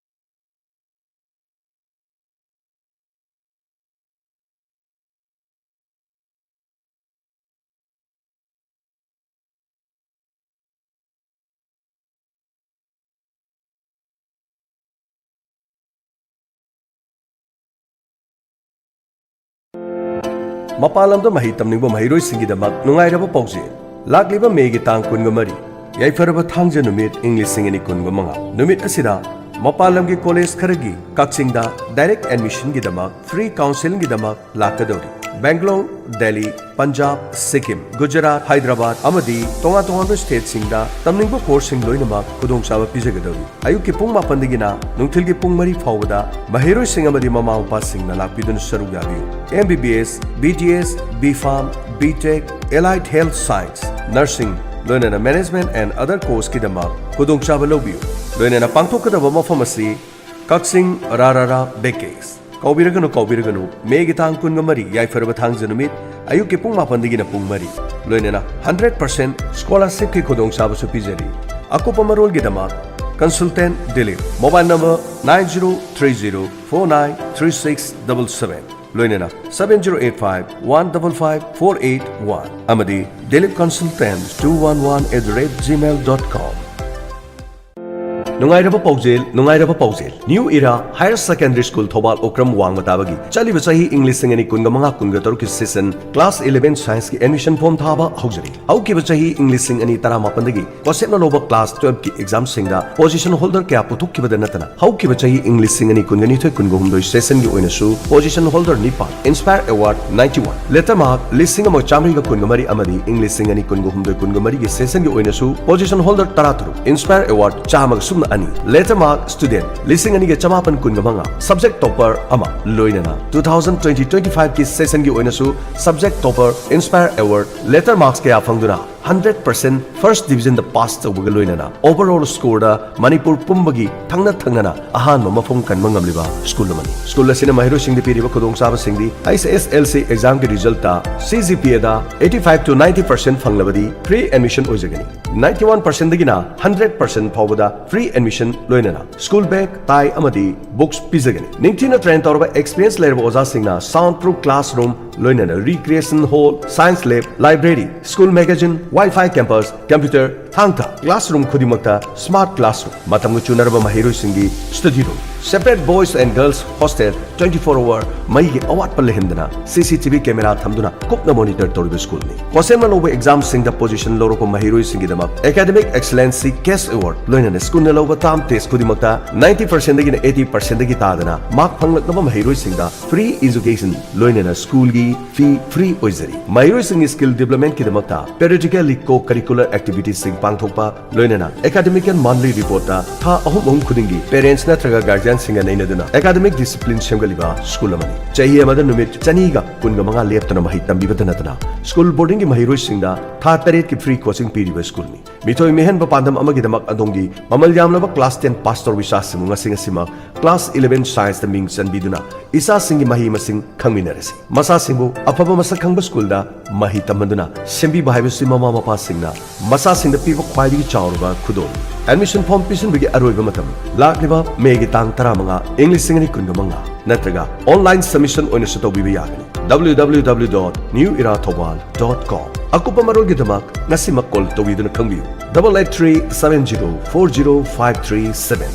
ꯃꯄꯥꯟ ꯂꯝꯗ ꯃꯍꯩ ꯇꯝꯅꯤꯡꯕ ꯃꯍꯩꯔꯣꯏꯁꯤꯡꯒꯤꯗꯃꯛ ꯅꯨꯡꯉꯥꯏꯔꯕ ꯄꯥꯎꯖꯦꯜ꯫ ꯂꯥꯛꯂꯤꯕ ꯃꯦꯒꯤ ꯇꯥꯡ ꯀꯨꯟꯒ ꯃꯔꯤ, ꯌꯥꯏꯐꯔꯕ ꯊꯥꯡꯖ ꯅꯨꯃꯤꯠ, ꯏꯪ ꯂꯤꯁꯤꯡ ꯑꯅꯤ ꯀꯨꯟꯒ ꯃꯉꯥ ꯅꯨꯃꯤꯠ ꯑꯁꯤꯗ ꯃꯄꯥꯟ ꯂꯝꯒꯤ ꯀꯣꯂꯦꯖ ꯈꯔꯒꯤ ꯀꯛꯆꯤꯡꯗ direct admission ꯒꯤꯗꯃꯛ free counselling ꯒꯤꯗꯃꯛ ꯂꯥꯛꯀꯗꯧꯔꯤ꯫ Bangalore, Delhi, Punjab, Sikkim, Gujarat, Hyderabad ꯑꯃꯗꯤ ꯇꯣꯉꯥꯟ ꯇꯣꯉꯥꯟꯕ ꯁ꯭ꯇꯦꯠꯁꯤꯡꯗ ꯇꯝꯅꯤꯡꯕ ꯀꯣꯔꯁꯁꯤꯡ ꯂꯣꯏꯅꯃꯛ ꯈꯨꯗꯣꯡꯆꯥꯕ ꯄꯤꯖꯒꯗꯧꯔꯤ꯫ ꯑꯌꯨꯛꯀꯤ ꯄꯨꯡ ꯃꯥꯄꯟꯗꯒꯤꯅ ꯅꯨꯡꯊꯤꯜꯒꯤ ꯄꯨꯡ ꯃꯔꯤ ꯐꯥꯎꯕꯗ ꯃꯍꯩꯔꯣꯏꯁꯤꯡ ꯑꯃꯗꯤ ꯃꯃꯥ ꯃꯄꯥꯁꯤꯡꯅ ꯂꯥꯛꯄꯤꯗꯨꯅ ꯁꯔꯨꯛ ꯌꯥꯕꯤꯌꯨ꯫ M B B S, B D S, B Pharm, B Tech, Allied Health Science, Nursing, ꯂꯣꯏꯅꯅ Management and Other Courseꯀꯤꯗꯃꯛ ꯈꯨꯗꯣꯡꯆꯥꯕ ꯂꯧꯕꯤꯌꯨ꯫ ꯂꯣꯏꯅꯅ ꯄꯥꯡꯊꯣꯛꯀꯗꯕ ꯃꯐꯝ ꯑꯁꯤ ꯀꯛꯆꯤꯡ ꯔꯥꯔꯥꯔꯥ ꯕꯦꯀꯦꯁ꯫ ꯀꯥꯎꯕꯤꯔꯒꯅꯨ, ꯀꯥꯎꯕꯤꯔꯒꯅꯨ, ꯃꯦꯒꯤ ꯇꯥꯡ ꯀꯨꯟꯃꯔꯤ, ꯌꯥꯏꯐꯔꯕ ꯊꯥꯡꯖ ꯅꯨꯃꯤꯠ, ꯑꯌꯨꯛꯀꯤ ꯄꯨꯡ ꯃꯥꯄꯟꯗꯒꯤꯅ ꯄꯨꯡ ꯃꯔꯤ꯫ ꯂꯣꯏꯅꯅ hundred percent scholarshipꯀꯤ ꯈꯨꯗꯣꯡꯆꯥꯕꯁꯨ ꯄꯤꯖꯔꯤ꯫ ꯑꯀꯨꯞꯄ ꯃꯔꯣꯜꯒꯤꯗꯃꯛ consultant Dilip, mobile number nine zero three zero four nine three six double seven, ꯂꯣꯏꯅꯅ seven zero eight five one double five four eight one ꯑꯃꯗꯤ Dilip Consultant two one one at the rate gmail dot com꯫ ꯅꯨꯡꯉꯥꯏꯔꯕ ꯄꯥꯎꯖꯦꯜ, ꯅꯨꯡꯉꯥꯏꯔꯕ ꯄꯥꯎꯖꯦꯜ꯫ New Era Higher Secondary School Thoubal Okram ꯋꯥꯡꯃ ꯇꯥꯕꯒꯤ ꯆꯠꯂꯤꯕ ꯆꯍꯤ ꯏꯪ ꯂꯤꯁꯤꯡ ꯑꯅꯤ ꯀꯨꯟꯒ ꯃꯉꯥ ꯀꯨꯟꯒ ꯇꯔꯨꯛꯀꯤ session class eleven scienceꯀꯤ admission form ꯊꯥꯕ ꯍꯧꯖꯔꯤ꯫ ꯍꯧꯈꯤꯕ ꯆꯍꯤ ꯏꯪ ꯂꯤꯁꯤꯡ ꯑꯅꯤ ꯇꯔꯥꯃꯥꯄꯟꯗꯒꯤ ꯀꯣꯟꯁꯦꯞꯅ ꯂꯧꯕ class twelveꯀꯤ examꯁꯤꯡꯗ position holder ꯀꯌꯥ ꯄꯨꯊꯣꯛꯈꯤꯕꯗ ꯅꯠꯇꯅ, ꯍꯧꯈꯤꯕ ꯆꯍꯤ ꯏꯪ ꯂꯤꯁꯤꯡ ꯑꯅꯤ ꯀꯨꯟꯒ ꯅꯤꯊꯣꯏ ꯀꯨꯟꯒ ꯍꯨꯝꯗꯣꯏ sessionꯒꯤ ꯑꯣꯏꯅꯁꯨ position holder ꯅꯤꯄꯥꯟ, Inspire Award ninety one, letter mark ꯂꯤꯁꯤꯡ ꯑꯃ ꯆꯥꯃꯔꯤꯒ ꯀꯨꯟꯒ ꯃꯔꯤ ꯑꯃꯗꯤ ꯏꯪ ꯂꯤꯁꯤꯡ ꯑꯅꯤ ꯀꯨꯟꯒ ꯍꯨꯝꯗꯣꯏ ꯀꯨꯟꯒ ꯃꯔꯤꯒꯤ sessionꯒꯤ ꯑꯣꯏꯅꯁꯨ position holder ꯇꯔꯥꯇꯔꯨꯛ, Inspire Award ꯆꯥꯝꯃꯒ ꯁꯨꯞꯅ ꯑꯅꯤ, letter mark student ꯂꯤꯁꯤꯡ ꯑꯅꯤꯒ ꯆꯃꯥꯄꯟ ꯀꯨꯟꯒ ꯃꯉꯥ, subject topper ꯑꯃ, ꯂꯣꯏꯅꯅ two thousand twenty twenty fiveꯀꯤ sessionꯒꯤ ꯑꯣꯏꯅꯁꯨ subject topper, Inspire Award, letter marks ꯀꯌꯥ ꯐꯪꯗꯨꯅ hundred percent first divisionꯗ pass ꯇꯧꯕꯒ ꯂꯣꯏꯅꯅ overall scoreꯗ ꯃꯅꯤꯄꯨꯔ ꯄꯨꯝꯕꯒꯤ ꯊꯪꯅ ꯊꯪꯅꯅ ꯑꯍꯥꯟꯕ ꯃꯐꯝ ꯀꯟꯕ ꯉꯝꯂꯤꯕ school ꯑꯃꯅꯤ꯫ School ꯑꯁꯤꯅ ꯃꯍꯩꯔꯣꯏꯁꯤꯡꯗ ꯄꯤꯔꯤꯕ ꯈꯨꯗꯣꯡꯆꯥꯕꯁꯤꯡꯗꯤ H S L C examꯒꯤ resultꯇ C G P Aꯗ eighty five to ninety percent ꯐꯪꯂꯕꯗꯤ free admission ꯑꯣꯏꯖꯒꯅꯤ꯫ Ninety one percentꯗꯒꯤꯅ hundred percent ꯐꯥꯎꯕꯗ free admission ꯂꯣꯏꯅꯅ school bag, tie ꯑꯃꯗꯤ books ꯄꯤꯖꯒꯅꯤ꯫ ꯅꯤꯡꯊꯤꯅ train ꯇꯧꯔꯕ experience ꯂꯩꯔꯕ ꯑꯣꯖꯥꯁꯤꯡꯅ sound proof classroom, ꯂꯣꯏꯅꯅ recreation hall, science lab, library, school magazine, Wi-Fi campus, computer, ꯊꯥꯡ ꯇꯥ꯫ Classroom ꯈꯨꯗꯤꯡꯃꯛꯇ smart classroom, ꯃꯇꯝꯒ ꯆꯨꯅꯔꯕ ꯃꯍꯩꯔꯣꯏꯁꯤꯡꯒꯤ study room, separate boys and girls hostel, twenty four hour ꯃꯩꯒꯤ ꯑꯋꯥꯠꯄ ꯂꯩꯍꯟꯗꯅ, CCTV camera ꯊꯝꯗꯨꯅ ꯀꯨꯞꯅ monitor ꯇꯧꯔꯤꯕ schoolꯅꯤ꯫ COHSEMꯅ ꯂꯧꯕ examꯁꯤꯡꯗ position ꯂꯧꯔꯛꯄ ꯃꯍꯩꯔꯣꯏꯁꯤꯡꯒꯤꯗꯃꯛ Academic Excellency Cash Award, ꯂꯣꯏꯅꯅ schoolꯅ ꯂꯧꯕ term test ꯈꯨꯗꯤꯡꯃꯛꯇ ninety percent ꯗꯒꯤꯅ eighty percent ꯗꯒꯤ ꯇꯥꯗꯅ mark ꯐꯪꯂꯛꯂꯕ ꯃꯍꯩꯔꯣꯏꯁꯤꯡꯗ free education, ꯂꯣꯏꯅꯅ schoolꯒꯤ fee free ꯑꯣꯏꯖꯔꯤ꯫ ꯃꯍꯩꯔꯣꯏꯁꯤꯡꯒꯤ skill developmentꯀꯤꯗꯃꯛꯇ periodically co-curricular activitiesꯁꯤꯡ ꯄꯥꯡꯊꯣꯛꯄ, ꯂꯣꯏꯅꯅ academic and monthly reportꯇ ꯊꯥ ꯑꯍꯨꯝ ꯑꯍꯨꯝ ꯈꯨꯗꯤꯡꯒꯤ parents ꯅꯠꯇ꯭ꯔꯒ guardianꯁꯤꯡꯒ ꯅꯩꯅꯗꯨꯅ academic discipline ꯁꯦꯝꯒꯠꯂꯤꯕ school ꯑꯃꯅꯤ꯫ ꯆꯍꯤ ꯑꯃꯗ ꯅꯨꯃꯤꯠ ꯆꯅꯤꯒ ꯀꯨꯟꯒ ꯃꯉꯥ ꯂꯦꯞꯇꯅ ꯃꯍꯩ ꯇꯝꯕꯤꯕꯇ ꯅꯠꯇꯅ, school boardingꯒꯤ ꯃꯍꯩꯔꯣꯏꯁꯤꯡꯗ ꯊꯥ ꯇꯔꯦꯠꯀꯤ free coaching ꯄꯤꯔꯤꯕ schoolꯅꯤ꯫ ꯃꯤꯊꯣꯏ ꯃꯤꯍꯦꯟꯕ ꯄꯥꯟꯗꯝ ꯑꯃꯒꯤꯗꯃꯛ ꯑꯗꯣꯝꯒꯤ ꯃꯃꯜ ꯌꯥꯝꯂꯕ class ten pass ꯇꯧꯔꯕ ꯏꯆꯥꯁꯤꯡꯕꯨ ꯉꯁꯤ ꯉꯁꯤꯃꯛ class eleven scienceꯇ ꯃꯤꯡ ꯆꯟꯕꯤꯗꯨꯅ ꯏꯆꯥꯁꯤꯡꯒꯤ ꯃꯍꯩ ꯃꯁꯤꯡ ꯈꯪꯃꯤꯟꯅꯔꯁꯤ꯫ ꯃꯆꯥꯁꯤꯡꯕꯨ ꯑꯐꯕ ꯃꯁꯛ ꯈꯪꯕ schoolꯗ ꯃꯍꯩ ꯇꯝꯍꯟꯗꯨꯅ ꯁꯦꯝꯕꯤꯕ ꯍꯥꯏꯕꯁꯤ ꯃꯃꯥ ꯃꯄꯥꯁꯤꯡꯅ ꯃꯆꯥꯁꯤꯡꯗ ꯄꯤꯕ ꯈ꯭ꯋꯥꯏꯗꯒꯤ ꯆꯥꯎꯔꯕ ꯈꯨꯗꯣꯜꯅꯤ꯫ Admission form ꯄꯤꯁꯤꯟꯕꯒꯤ ꯑꯔꯣꯏꯕ ꯃꯇꯝ ꯂꯥꯛꯂꯤꯕ Mayꯒꯤ ꯇꯥꯡ ꯇꯔꯥꯃꯉꯥ, ꯏꯪ ꯂꯤꯁꯤꯡ ꯑꯅꯤ ꯀꯨꯟꯒ ꯃꯉꯥ, ꯅꯠꯇ꯭ꯔꯒ online submission ꯑꯣꯏꯅꯁꯨ ꯇꯧꯕꯤꯕ ꯌꯥꯒꯅꯤ꯫ www.newerathouval.com꯫ ꯑꯀꯨꯞꯄ ꯃꯔꯣꯜꯒꯤꯗꯃꯛ ꯉꯁꯤꯃꯛ call ꯇꯧꯕꯤꯗꯨꯅ ꯈꯪꯕꯤꯌꯨ, double eight three seven zero four zero five three seven,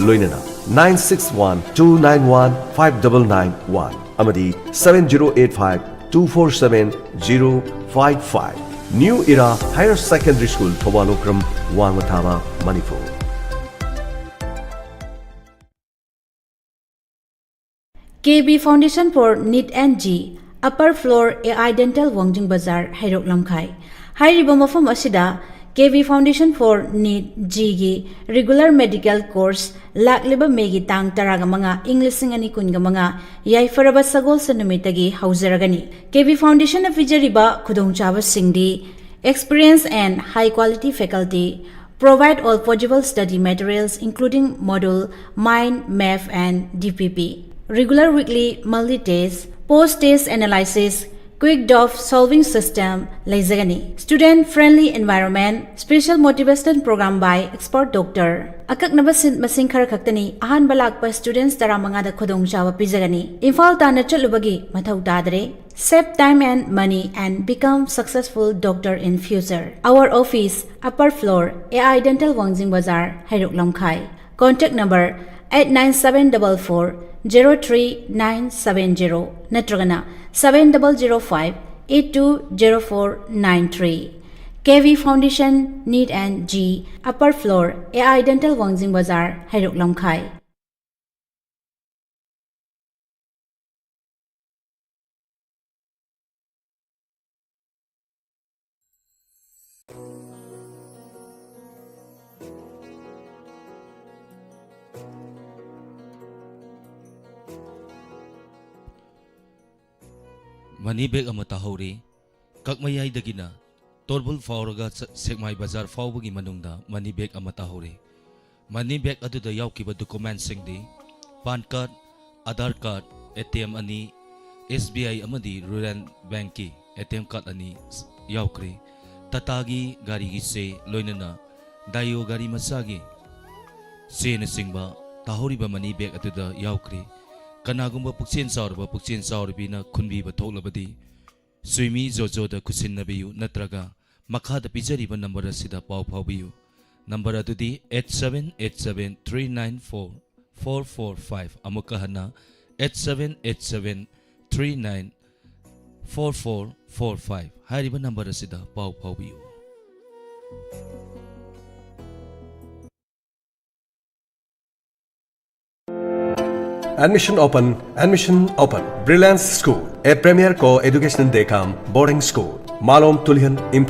ꯂꯣꯏꯅꯅ nine six one two nine one five double nine one ꯑꯃꯗꯤ seven zero eight five two four seven zero five five꯫ New Era Higher Secondary School, Thoubal ꯂꯣꯀ꯭ꯔꯝ, ꯋꯥꯡꯃ ꯊꯥꯕ, Manipur. KB Foundation for NEET and JEE, upper floor, AI Dental, ꯋꯥꯡꯖꯤꯡ ꯕꯖꯥꯔ, ꯍꯩꯔꯣꯛ ꯂꯝꯈꯥꯏ꯫ ꯍꯥꯏꯔꯤꯕ ꯃꯐꯝ ꯑꯁꯤꯗ KB Foundation for NEET JEEꯒꯤ regular medical course ꯂꯥꯛꯂꯤꯕ Mayꯒꯤ ꯇꯥꯡ ꯇꯔꯥꯃꯉꯥ, ꯏꯪ ꯂꯤꯁꯤꯡ ꯑꯅꯤ ꯀꯨꯟꯃꯉꯥ, ꯌꯥꯏꯐꯔꯕ ꯁꯒꯣꯜꯁꯦꯟ ꯅꯨꯃꯤꯠꯇꯒꯤ ꯍꯧꯖꯔꯒꯅꯤ꯫ KB Foundationꯅ ꯄꯤꯖꯔꯤꯕ ꯈꯨꯗꯣꯡꯆꯥꯕꯁꯤꯡꯗꯤ: experience and high quality faculty, provide all possible study materials including module, mind, math and DPP, regular weekly multi test, post test analysis, quick doubt solving system ꯂꯩꯖꯒꯅꯤ꯫ Student friendly environment, special motivational program by expert doctor꯫ ꯑꯀꯛꯅꯕ seat ꯃꯁꯤꯡ ꯈꯔ ꯈꯛꯇꯅꯤ ꯑꯍꯥꯟꯕ ꯂꯥꯛꯄ students ꯇꯔꯥꯃꯉꯥꯗ ꯈꯨꯗꯣꯡꯆꯥꯕ ꯄꯤꯖꯒꯅꯤ꯫ ꯏꯝꯐꯥꯜ ꯇꯥꯟꯅ ꯆꯠꯂꯨꯕꯒꯤ ꯃꯊꯧ ꯇꯥꯗ꯭ꯔꯦ꯫ Save time and money and become successful doctor in future. Our office, upper floor, A I Dental, Wangjing Bazar, Heirok Lamkhai. Contact number eight nine seven double four zero three nine seven zero ꯅꯠꯇ꯭ꯔꯒꯅ seven double zero five eight two zero four nine three. K V Foundation, NEET and JEE, upper floor, A I Dental, Wangjing Bazar, Heirok Lamkhai. Money bag ꯑꯃ ꯇꯥꯍꯧꯔꯦ꯫ ꯀꯛꯃꯌꯥꯏꯗꯒꯤꯅ ꯇꯣꯔꯕꯨꯜ ꯐꯥꯎꯔꯒ ꯆ-, ꯁꯦꯛꯃꯥꯏ ꯕꯖꯥꯔ ꯐꯥꯎꯕꯒꯤ ꯃꯅꯨꯡꯗ money bag ꯑꯃ ꯇꯥꯍꯧꯔꯦ꯫ Money bag ꯑꯗꯨꯗ ꯌꯥꯎꯈꯤꯕ documentꯁꯤꯡꯗꯤ PAN card, Aadhaar card, ATM ꯑꯅꯤ, SBI ꯑꯃꯗꯤ Rural Bankꯀꯤ ATM card ꯑꯅꯤ ꯌꯥꯎꯈ꯭ꯔꯦ꯫ ꯇꯥꯇꯥꯒꯤ ꯒꯥꯔꯤꯒꯤ ꯆꯦ, ꯂꯣꯏꯅꯅ ꯗꯥꯏꯑꯣ ꯒꯥꯔꯤ ꯃꯆꯥꯒꯤ ꯆꯦꯅꯆꯤꯡꯕ ꯇꯥꯍꯧꯔꯤꯕ money bag ꯑꯗꯨꯗ ꯌꯥꯎꯈ꯭ꯔꯦ꯫ ꯀꯅꯥꯒꯨꯝꯕ ꯄꯨꯛꯆꯦꯜ ꯆꯥꯎꯔꯕ ꯄꯨꯛꯆꯦꯜ ꯆꯥꯎꯔꯕꯤꯅ ꯈꯨꯟꯕꯤꯕ ꯊꯣꯛꯂꯕꯗꯤ, ꯆꯨꯏꯃꯤ ꯖꯣꯖꯣꯗ ꯈꯨꯠꯁꯤꯟꯅꯕꯤꯌꯨ, ꯅꯠꯇ꯭ꯔꯒ ꯃꯈꯥꯗ ꯄꯤꯖꯔꯤꯕ number ꯑꯁꯤꯗ ꯄꯥꯎ ꯐꯥꯎꯕꯤꯌꯨ꯫ Number ꯑꯗꯨꯗꯤ eight seven eight seven three nine four four four five꯫ ꯑꯃꯨꯛꯀ ꯍꯟꯅ, eight seven eight seven three nine four four four five꯫ ꯍꯥꯏꯔꯤꯕ number ꯑꯁꯤꯗ ꯄꯥꯎ ꯐꯥꯎꯕꯤꯌꯨ꯫ Admission open, admission open. Brilliance School, a premier co-educational day camp boarding school. Malom Tulihan, Imphal.